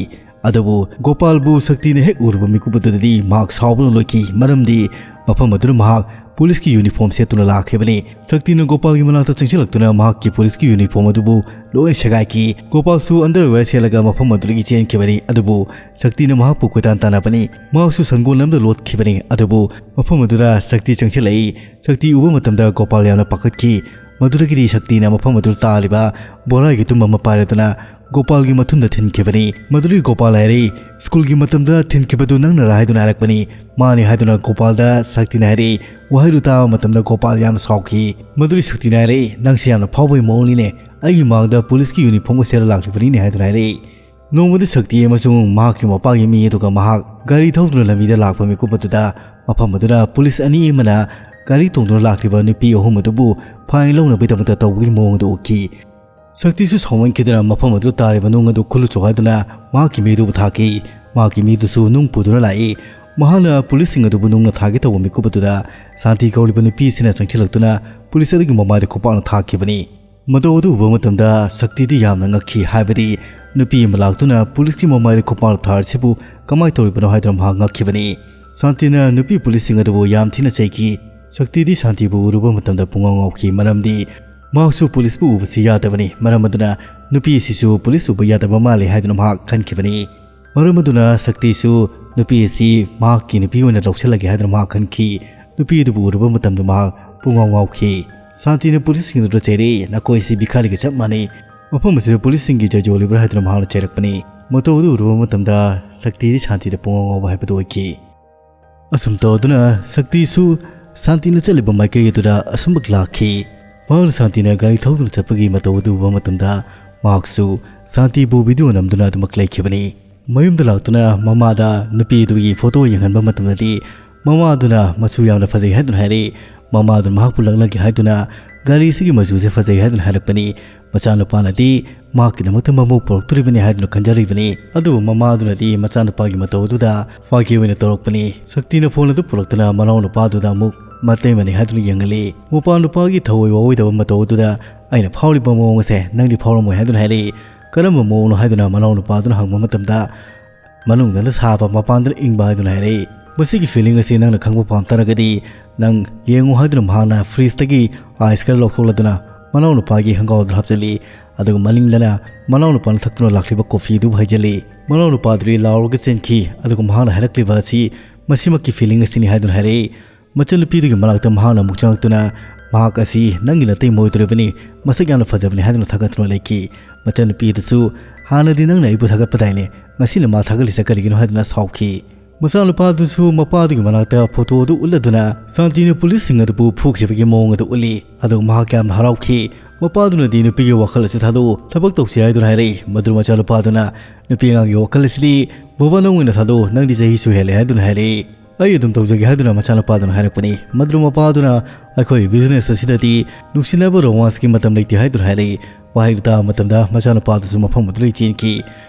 ꯑꯗꯨꯕꯨ ꯒꯣꯄꯥꯜꯕꯨ ꯁꯛꯇꯤꯅ ꯍꯦꯛ ꯎꯔꯨꯕ ꯃꯤꯀꯨꯞ ꯑꯗꯨꯗꯗꯤ ꯃꯍꯥꯛ ꯁꯥꯎꯕꯅ ꯂꯣꯏꯈꯤ, ꯃꯔꯝꯗꯤ ꯃꯐꯝ ꯑꯗꯨꯗ ꯃꯍꯥꯛ ꯄꯨꯂꯤꯁꯀꯤ ꯌꯨꯅꯤꯐꯣꯔꯝ ꯁꯦꯠꯇꯨꯅ ꯂꯥꯛꯈꯤꯕꯅꯤ꯫ ꯁꯛꯇꯤꯅ ꯒꯣꯄꯥꯜꯒꯤ ꯃꯅꯥꯛꯇ ꯆꯪꯁꯤꯜꯂꯛꯇꯨꯅ ꯃꯍꯥꯛꯀꯤ ꯄꯨꯂꯤꯁꯀꯤ ꯌꯨꯅꯤꯐꯣꯔꯝ ꯑꯗꯨꯕꯨ ꯂꯣꯏꯅ ꯁꯦꯒꯥꯏꯈꯤ꯫ ꯒꯣꯄꯥꯜꯁꯨ ꯑꯟꯗꯔꯋꯦꯌꯔ ꯁꯦꯠꯂꯒ ꯃꯐꯝ ꯑꯗꯨꯗꯒꯤ ꯆꯦꯟꯈꯤꯕꯅꯤ꯫ ꯑꯗꯨꯕꯨ ꯁꯛꯇꯤꯅ ꯃꯍꯥꯛꯄꯨ ꯀꯣꯏꯇꯥꯟ ꯇꯥꯟꯅꯕꯅꯤ꯫ ꯃꯍꯥꯛꯁꯨ ꯁꯪꯒꯣꯜ ꯑꯃꯗ ꯂꯣꯠꯈꯤꯕꯅꯤ꯫ ꯑꯗꯨꯕꯨ ꯃꯐꯝ ꯑꯗꯨꯗ ꯁꯛꯇꯤ ꯆꯪꯁꯤꯜꯂꯛꯏ꯫ ꯁꯛꯇꯤ ꯎꯕ ꯃꯇꯝꯗ ꯒꯣꯄꯥꯜ ꯌꯥꯝꯅ ꯄꯥꯈꯠꯈꯤ꯫ ꯃꯗꯨꯗꯒꯤꯗꯤ ꯁꯛꯇꯤꯅ ꯃꯐꯝ ꯑꯗꯨꯗ ꯇꯥꯔꯤꯕ ꯕꯣꯔꯥꯒꯤ ꯇꯨꯝ ꯑꯃ ꯄꯥꯏꯔꯗꯨꯅ ꯒꯣꯄꯥꯜꯒꯤ ꯃꯊꯨꯟꯗ ꯊꯤꯟꯈꯤꯕꯅꯤ꯫ ꯃꯗꯨꯗꯒꯤ ꯒꯣꯄꯥꯜ ꯍꯥꯏꯔꯛꯏ, "ꯁ꯭ꯀꯨꯜꯒꯤ ꯃꯇꯝꯗ ꯊꯤꯟꯈꯤꯕꯗꯨ ꯅꯪꯅꯔꯥ?" ꯍꯥꯏꯗꯨꯅ ꯍꯥꯏꯔꯛꯄꯅꯤ꯫ "ꯃꯥꯅꯤ" ꯍꯥꯏꯗꯨꯅ ꯒꯣꯄꯥꯜꯗ ꯁꯛꯇꯤꯅ ꯍꯥꯏꯔꯛꯏ꯫ ꯋꯥꯍꯩꯗꯨ ꯇꯥꯕ ꯃꯇꯝꯗ ꯒꯣꯄꯥꯜ ꯌꯥꯝꯅ ꯁꯥꯎꯈꯤ꯫ ꯃꯗꯨꯗꯒꯤ ꯁꯛꯇꯤꯅ ꯍꯥꯏꯔꯛꯏ, "ꯅꯪꯁꯤ ꯌꯥꯝꯅ ꯐꯥꯎꯕꯒꯤ ꯃꯑꯣꯡꯅꯤꯅꯦ, ꯑꯩꯒꯤ ꯃꯥꯡꯗ ꯄꯨꯂꯤꯁꯀꯤ ꯌꯨꯅꯤꯐꯣꯔꯝꯒ ꯁꯦꯠꯂ ꯂꯥꯛꯂꯤꯕꯅꯤꯅꯦ" ꯍꯥꯏꯗꯨꯅ ꯍꯥꯏꯔꯛꯏ꯫ ꯅꯣꯡꯃꯗꯤ ꯁꯛꯇꯤ ꯑꯃꯁꯨꯡ ꯃꯍꯥꯛꯀꯤ ꯃꯄꯥꯒꯤ ꯃꯤ ꯑꯗꯨꯒ ꯃꯍꯥꯛ ꯒꯥꯔꯤ ꯊꯧꯗꯨꯅ ꯂꯝꯕꯤꯗ ꯂꯥꯛꯄ ꯃꯤꯀꯨꯞ ꯑꯗꯨꯗ ꯃꯐꯝ ꯑꯗꯨꯗ ꯄꯨꯂꯤꯁ ꯑꯅꯤ ꯑꯃꯅ ꯒꯥꯔꯤ ꯇꯣꯡꯗꯨꯅ ꯂꯥꯛꯂꯤꯕ ꯅꯨꯄꯤ ꯑꯍꯨꯝ ꯑꯗꯨꯕꯨ ꯐꯥꯏꯟ ꯂꯧꯅꯕꯒꯤꯗꯃꯛꯇ ꯇꯧꯕꯒꯤ ꯃꯑꯣꯡ ꯑꯗꯨ ꯎꯈꯤ꯫ ꯁꯛꯇꯤꯁꯨ ꯁꯥꯎꯃꯟꯈꯤꯗꯨꯅ ꯃꯐꯝ ꯑꯗꯨꯗ ꯇꯥꯔꯤꯕ ꯅꯨꯡ ꯑꯗꯨ ꯈꯨꯜꯂꯨꯆꯣ ꯍꯥꯏꯗꯨꯅ ꯃꯍꯥꯛꯀꯤ ꯃꯤꯗꯨꯕꯨ ꯊꯥꯈꯤ꯫ ꯃꯍꯥꯛꯀꯤ ꯃꯤꯗꯨꯁꯨ ꯅꯨꯡ ꯄꯨꯗꯨꯅ ꯂꯥꯛꯏ꯫ ꯃꯍꯥꯛꯅ ꯄꯨꯂꯤꯁꯁꯤꯡ ꯑꯗꯨꯕꯨ ꯅꯨꯡꯅ ꯊꯥꯒꯦ ꯇꯧꯕ ꯃꯤꯀꯨꯞ ꯑꯗꯨꯗ ꯁꯥꯟꯇꯤ ꯀꯧꯔꯤꯕ ꯅꯨꯄꯤ ꯑꯁꯤꯅ ꯆꯪꯁꯤꯜꯂꯛꯇꯨꯅ ꯄꯨꯂꯤꯁ ꯑꯗꯨꯒꯤ ꯃꯃꯥꯏꯗ ꯈꯨꯄꯥꯛꯅ ꯊꯥꯈꯤꯕꯅꯤ꯫ ꯃꯇꯧ ꯑꯗꯨ ꯎꯕ ꯃꯇꯝꯗ ꯁꯛꯇꯤꯗꯤ ꯌꯥꯝꯅ ꯉꯛꯈꯤ, ꯍꯥꯏꯕꯗꯤ ꯅꯨꯄꯤ ꯑꯃ ꯂꯥꯛꯇꯨꯅ ꯄꯨꯂꯤꯁꯀꯤ ꯃꯃꯥꯏꯗ ꯈꯨꯄꯥꯛꯅ ꯊꯥꯔꯤꯁꯤꯕꯨ ꯀꯃꯥꯏꯅ ꯇꯧꯔꯤꯕꯅꯣ ꯍꯥꯏꯗꯨꯅ ꯃꯍꯥꯛ ꯉꯛꯈꯤꯕꯅꯤ꯫ ꯁꯥꯟꯇꯤꯅ ꯅꯨꯄꯤ ꯄꯨꯂꯤꯁꯁꯤꯡ ꯑꯗꯨꯕꯨ ꯌꯥꯝ ꯊꯤꯅ ꯆꯩꯈꯤ꯫ ꯁꯛꯇꯤꯗꯤ ꯁꯥꯟꯇꯤꯕꯨ ꯎꯔꯨꯕ ꯃꯇꯝꯗ ꯄꯨꯡꯉꯥꯎ ꯉꯥꯎꯈꯤ, ꯃꯔꯝꯗꯤ ꯃꯍꯥꯛꯁꯨ ꯄꯨꯂꯤꯁꯄꯨ ꯎꯕꯁꯤ ꯌꯥꯗꯕꯅꯤ꯫ ꯃꯔꯝ ꯑꯗꯨꯅ ꯅꯨꯄꯤ ꯑꯁꯤꯁꯨ ꯄꯨꯂꯤꯁ ꯎꯕ ꯌꯥꯗꯕ ꯃꯥꯜꯂꯤ ꯍꯥꯏꯗꯨꯅ ꯃꯍꯥꯛ ꯈꯟꯈꯤꯕꯅꯤ꯫ ꯃꯔꯝ ꯑꯗꯨꯅ ꯁꯛꯇꯤꯁꯨ ꯅꯨꯄꯤ ꯑꯁꯤ ꯃꯍꯥꯛꯀꯤ ꯅꯨꯄꯤ ꯑꯣꯏꯅ ꯂꯧꯁꯤꯜꯂꯒꯦ ꯍꯥꯏꯗꯨꯅ ꯃꯍꯥꯛ ꯈꯟꯈꯤ꯫ ꯅꯨꯄꯤ ꯑꯗꯨꯕꯨ ꯎꯔꯨꯕ ꯃꯇꯝꯗ ꯃꯍꯥꯛ ꯄꯨꯡꯉꯥꯎ ꯉꯥꯎꯈꯤ꯫ ꯁꯥꯟꯇꯤꯅ ꯄꯨꯂꯤꯁꯁꯤꯡ ꯑꯗꯨꯗ ꯆꯩꯔꯛꯏ, "ꯅꯈꯣꯏꯁꯤ ꯚꯤꯈꯥꯔꯤꯒ ꯆꯞ ꯃꯥꯟꯅꯩ꯫ ꯃꯐꯝ ꯑꯁꯤꯗ ꯄꯨꯂꯤꯁꯁꯤꯡꯒꯤ ꯖꯩ ꯌꯣꯜꯂꯤꯕ꯭ꯔꯥ?" ꯍꯥꯏꯗꯨꯅ ꯃꯍꯥꯛꯅ ꯆꯩꯔꯛꯄꯅꯤ꯫ ꯃꯇꯧ ꯑꯗꯨ ꯎꯔꯨꯕ ꯃꯇꯝꯗ ꯁꯛꯇꯤꯗꯤ ꯁꯥꯟꯇꯤꯗ ꯄꯨꯡꯉꯥꯎ ꯉꯥꯎꯕ ꯍꯥꯏꯕꯗꯨ ꯑꯣꯏꯈꯤ꯫ ꯑꯁꯨꯝ ꯇꯧꯗꯨꯅ ꯁꯛꯇꯤꯁꯨ ꯁꯥꯟꯇꯤꯅ ꯆꯠꯂꯤꯕ ꯃꯥꯏꯀꯩ ꯑꯗꯨꯗ ꯑꯁꯨꯝꯕꯛ ꯂꯥꯛꯈꯤ꯫ ꯃꯍꯥꯛꯅ ꯁꯥꯟꯇꯤꯅ ꯒꯥꯔꯤ ꯊꯧꯗꯨꯅ ꯆꯠꯄꯒꯤ ꯃꯇꯧ ꯑꯗꯨ ꯎꯕ ꯃꯇꯝꯗ ꯃꯍꯥꯛꯁꯨ ꯁꯥꯟꯇꯤꯕꯨ ꯚꯤꯗꯤꯑꯣ ꯅꯝꯗꯨꯅ ꯑꯗꯨꯃꯛ ꯂꯩꯈꯤꯕꯅꯤ꯫ ꯃꯌꯨꯝꯗ ꯂꯥꯛꯇꯨꯅ ꯃꯃꯥꯗ ꯅꯨꯄꯤ ꯑꯗꯨꯒꯤ ꯐꯣꯇꯣ ꯌꯦꯡꯍꯟꯕ ꯃꯇꯝꯗꯗꯤ ꯃꯃꯥ ꯑꯗꯨꯅ ꯃꯆꯨ ꯌꯥꯝꯅ ꯐꯖꯩ ꯍꯥꯏꯗꯨꯅ ꯍꯥꯏꯔꯛꯏ꯫ ꯃꯃꯥ ꯑꯗꯨꯅ ꯃꯍꯥꯛꯄꯨ ꯂꯛꯅꯒꯦ ꯍꯥꯏꯗꯨꯅ ꯒꯥꯔꯤ ꯑꯁꯤꯒꯤ ꯃꯆꯨꯁꯦ ꯐꯖꯩ ꯍꯥꯏꯗꯨꯅ ꯍꯥꯏꯔꯛꯄꯅꯤ꯫ ꯃꯆꯥꯅꯨꯄꯥꯅꯗꯤ ꯃꯍꯥꯛꯀꯤꯗꯃꯛꯇ ꯃꯃꯧ ꯄꯨꯔꯛꯇꯣꯔꯤꯕꯅꯤ ꯍꯥꯏꯗꯨꯅ ꯈꯟꯖꯔꯤꯕꯅꯤ꯫ ꯑꯗꯨꯕꯨ ꯃꯃꯥ ꯑꯗꯨꯅꯗꯤ ꯃꯆꯥꯅꯨꯄꯥꯒꯤ ꯃꯇꯧ ꯑꯗꯨꯗ ꯐꯥꯒꯤ ꯑꯣꯏꯅ ꯇꯧꯔꯛꯄꯅꯤ꯫ ꯁꯛꯇꯤꯅ ꯐꯣꯟ ꯑꯗꯨ ꯄꯨꯔꯛꯇꯨꯅ ꯃꯅꯥꯎꯅꯨꯄꯥ ꯑꯗꯨꯗ ꯑꯃꯨꯛ ꯃꯇꯩꯃꯅꯤ ꯍꯥꯏꯗꯨꯅ ꯌꯦꯡꯍꯜꯂꯤ꯫ ꯃꯄꯥ ꯅꯨꯄꯥꯒꯤ ꯊꯑꯣꯏ ꯋꯥꯑꯣꯏꯗꯕ ꯃꯇꯧ ꯑꯗꯨꯗ, "ꯑꯩꯅ ꯐꯥꯎꯔꯤꯕ ꯃꯑꯣꯡ ꯑꯁꯦ ꯅꯪꯗꯤ ꯐꯥꯎꯔꯝꯃꯣꯏ" ꯍꯥꯏꯗꯨꯅ ꯍꯥꯏꯔꯛꯏ꯫ "ꯀꯔꯝꯕ ꯃꯑꯣꯡꯅꯣ?" ꯍꯥꯏꯗꯨꯅ ꯃꯅꯥꯎꯅꯨꯄꯥ ꯑꯗꯨꯅ ꯍꯪꯕ ꯃꯇꯝꯗ, "ꯃꯅꯨꯡꯗꯅ ꯁꯥꯕ, ꯃꯄꯥꯟꯗꯅ ꯏꯪꯕ" ꯍꯥꯏꯗꯨꯅ ꯍꯥꯏꯔꯛꯏ꯫ ꯃꯁꯤꯒꯤ ꯐꯤꯂꯤꯡ ꯑꯁꯤ ꯅꯪꯅ ꯈꯪꯕ ꯄꯥꯝ ꯇꯥꯔꯒꯗꯤ "ꯅꯪ ꯌꯦꯡꯉꯨ" ꯍꯥꯏꯗꯨꯅ ꯃꯍꯥꯛꯅ ꯐ꯭ꯔꯤꯖꯇꯒꯤ ꯑꯥꯏꯁ ꯈꯔ ꯂꯧꯊꯣꯛꯂꯗꯨꯅ ꯃꯅꯥꯎꯅꯨꯄꯥꯒꯤ ꯈꯪꯒꯥꯎꯗ ꯍꯥꯞꯆꯤꯜꯂꯤ꯫ ꯑꯗꯨꯒ ꯃꯅꯤꯡꯗꯅ ꯃꯅꯥꯎꯅꯨꯄꯥꯅ ꯊꯛꯇꯨꯅ ꯂꯥꯛꯂꯤꯕ ꯀꯣꯐꯤꯗꯨꯕꯨ ꯍꯩꯖꯤꯜꯂꯤ꯫ ꯃꯅꯥꯎꯅꯨꯄꯥꯗꯨꯗꯤ ꯂꯥꯎꯔꯒ ꯆꯦꯟꯈꯤ꯫ ꯑꯗꯨꯒ ꯃꯍꯥꯛꯅ ꯍꯥꯏꯔꯛꯂꯤꯕ ꯑꯁꯤ ꯃꯁꯤꯃꯛꯀꯤ ꯐꯤꯂꯤꯡ ꯑꯁꯤꯅꯤ ꯍꯥꯏꯗꯨꯅ ꯍꯥꯏꯔꯛꯏ꯫ ꯃꯆꯟꯅꯨꯄꯤꯗꯨꯒꯤ ꯃꯅꯥꯛꯇ ꯃꯍꯥꯛꯅ ꯑꯃꯨꯛ ꯆꯪꯂꯛꯇꯨꯅ, "ꯃꯍꯥꯛ ꯑꯁꯤ ꯅꯪꯒꯤ ꯅꯇꯩꯃ ꯑꯣꯏꯗꯣꯔꯤꯕꯅꯤ, ꯃꯁꯛ ꯌꯥꯝꯅ ꯐꯖꯕꯅꯤ" ꯍꯥꯏꯗꯨꯅ ꯊꯥꯒꯠꯇꯨꯅ ꯂꯩꯈꯤ꯫ ꯃꯆꯟꯅꯨꯄꯤꯗꯨꯁꯨ, "ꯍꯥꯟꯅꯗꯤ ꯅꯪꯅ ꯑꯩꯕꯨ ꯊꯥꯒꯠꯄꯗꯥꯏꯅꯦ, ꯉꯁꯤꯅ ꯃꯥ ꯊꯥꯒꯠꯂꯤꯁꯦ ꯀꯔꯤꯒꯤꯅꯣ?" ꯍꯥꯏꯗꯨꯅ ꯁꯥꯎꯈꯤ꯫ ꯃꯆꯥꯅꯨꯄꯥꯗꯨꯁꯨ ꯃꯄꯥꯗꯨꯒꯤ ꯃꯅꯥꯛꯇ ꯐꯣꯇꯣ ꯑꯗꯨ ꯎꯠꯂꯗꯨꯅ ꯁꯥꯟꯇꯤꯅ ꯄꯨꯂꯤꯁꯁꯤꯡ ꯑꯗꯨꯕꯨ ꯐꯨꯈꯤꯕꯒꯤ ꯃꯑꯣꯡ ꯑꯗꯨ ꯎꯠꯂꯤ꯫ ꯑꯗꯨꯒ ꯃꯍꯥꯛ ꯌꯥꯝꯅ ꯍꯔꯥꯎꯈꯤ꯫ ꯃꯄꯥꯗꯨꯅꯗꯤ ꯅꯨꯄꯤꯒꯤ ꯋꯥꯈꯜ ꯑꯁꯤ ꯊꯥꯗꯣꯛꯎ, ꯊꯕꯛ ꯇꯧꯁꯤ ꯍꯥꯏꯗꯨꯅ ꯍꯥꯏꯔꯛꯏ꯫ ꯃꯗꯨ ꯃꯆꯥꯅꯨꯄꯥꯗꯨꯅ, "ꯅꯨꯄꯤ ꯑꯉꯥꯡꯒꯤ ꯋꯥꯈꯜ ꯑꯁꯤꯗꯤ ꯕꯕꯥ ꯅꯪ ꯑꯣꯏꯅ ꯊꯥꯗꯣꯛꯎ, ꯅꯪꯗꯤ ꯆꯍꯤꯁꯨ ꯍꯦꯜꯂꯦ" ꯍꯥꯏꯗꯨꯅ ꯍꯥꯏꯔꯛꯏ꯫ "ꯑꯩ ꯑꯗꯨꯝ ꯇꯧꯖꯒꯦ" ꯍꯥꯏꯗꯨꯅ ꯃꯆꯥꯅꯨꯄꯥꯗꯨꯅ ꯍꯥꯏꯔꯛꯄꯅꯤ꯫ ꯃꯗꯨ ꯃꯄꯥꯗꯨꯅ, "ꯑꯩꯈꯣꯏ ꯕꯤꯖꯤꯅꯦꯁ ꯑꯁꯤꯗꯗꯤ ꯅꯨꯡꯁꯤꯅꯕ ꯔꯣꯃꯥꯟꯁꯀꯤ ꯃꯇꯝ ꯂꯩꯇꯦ" ꯍꯥꯏꯗꯨꯅ ꯍꯥꯏꯔꯛꯏ꯫ ꯋꯥꯍꯩꯗꯨ ꯇꯥꯕ ꯃꯇꯝꯗ ꯃꯆꯥꯅꯨꯄꯥꯗꯨꯁꯨ ꯃꯐꯝ ꯑꯗꯨꯗꯒꯤ ꯆꯦꯟꯈꯤ꯫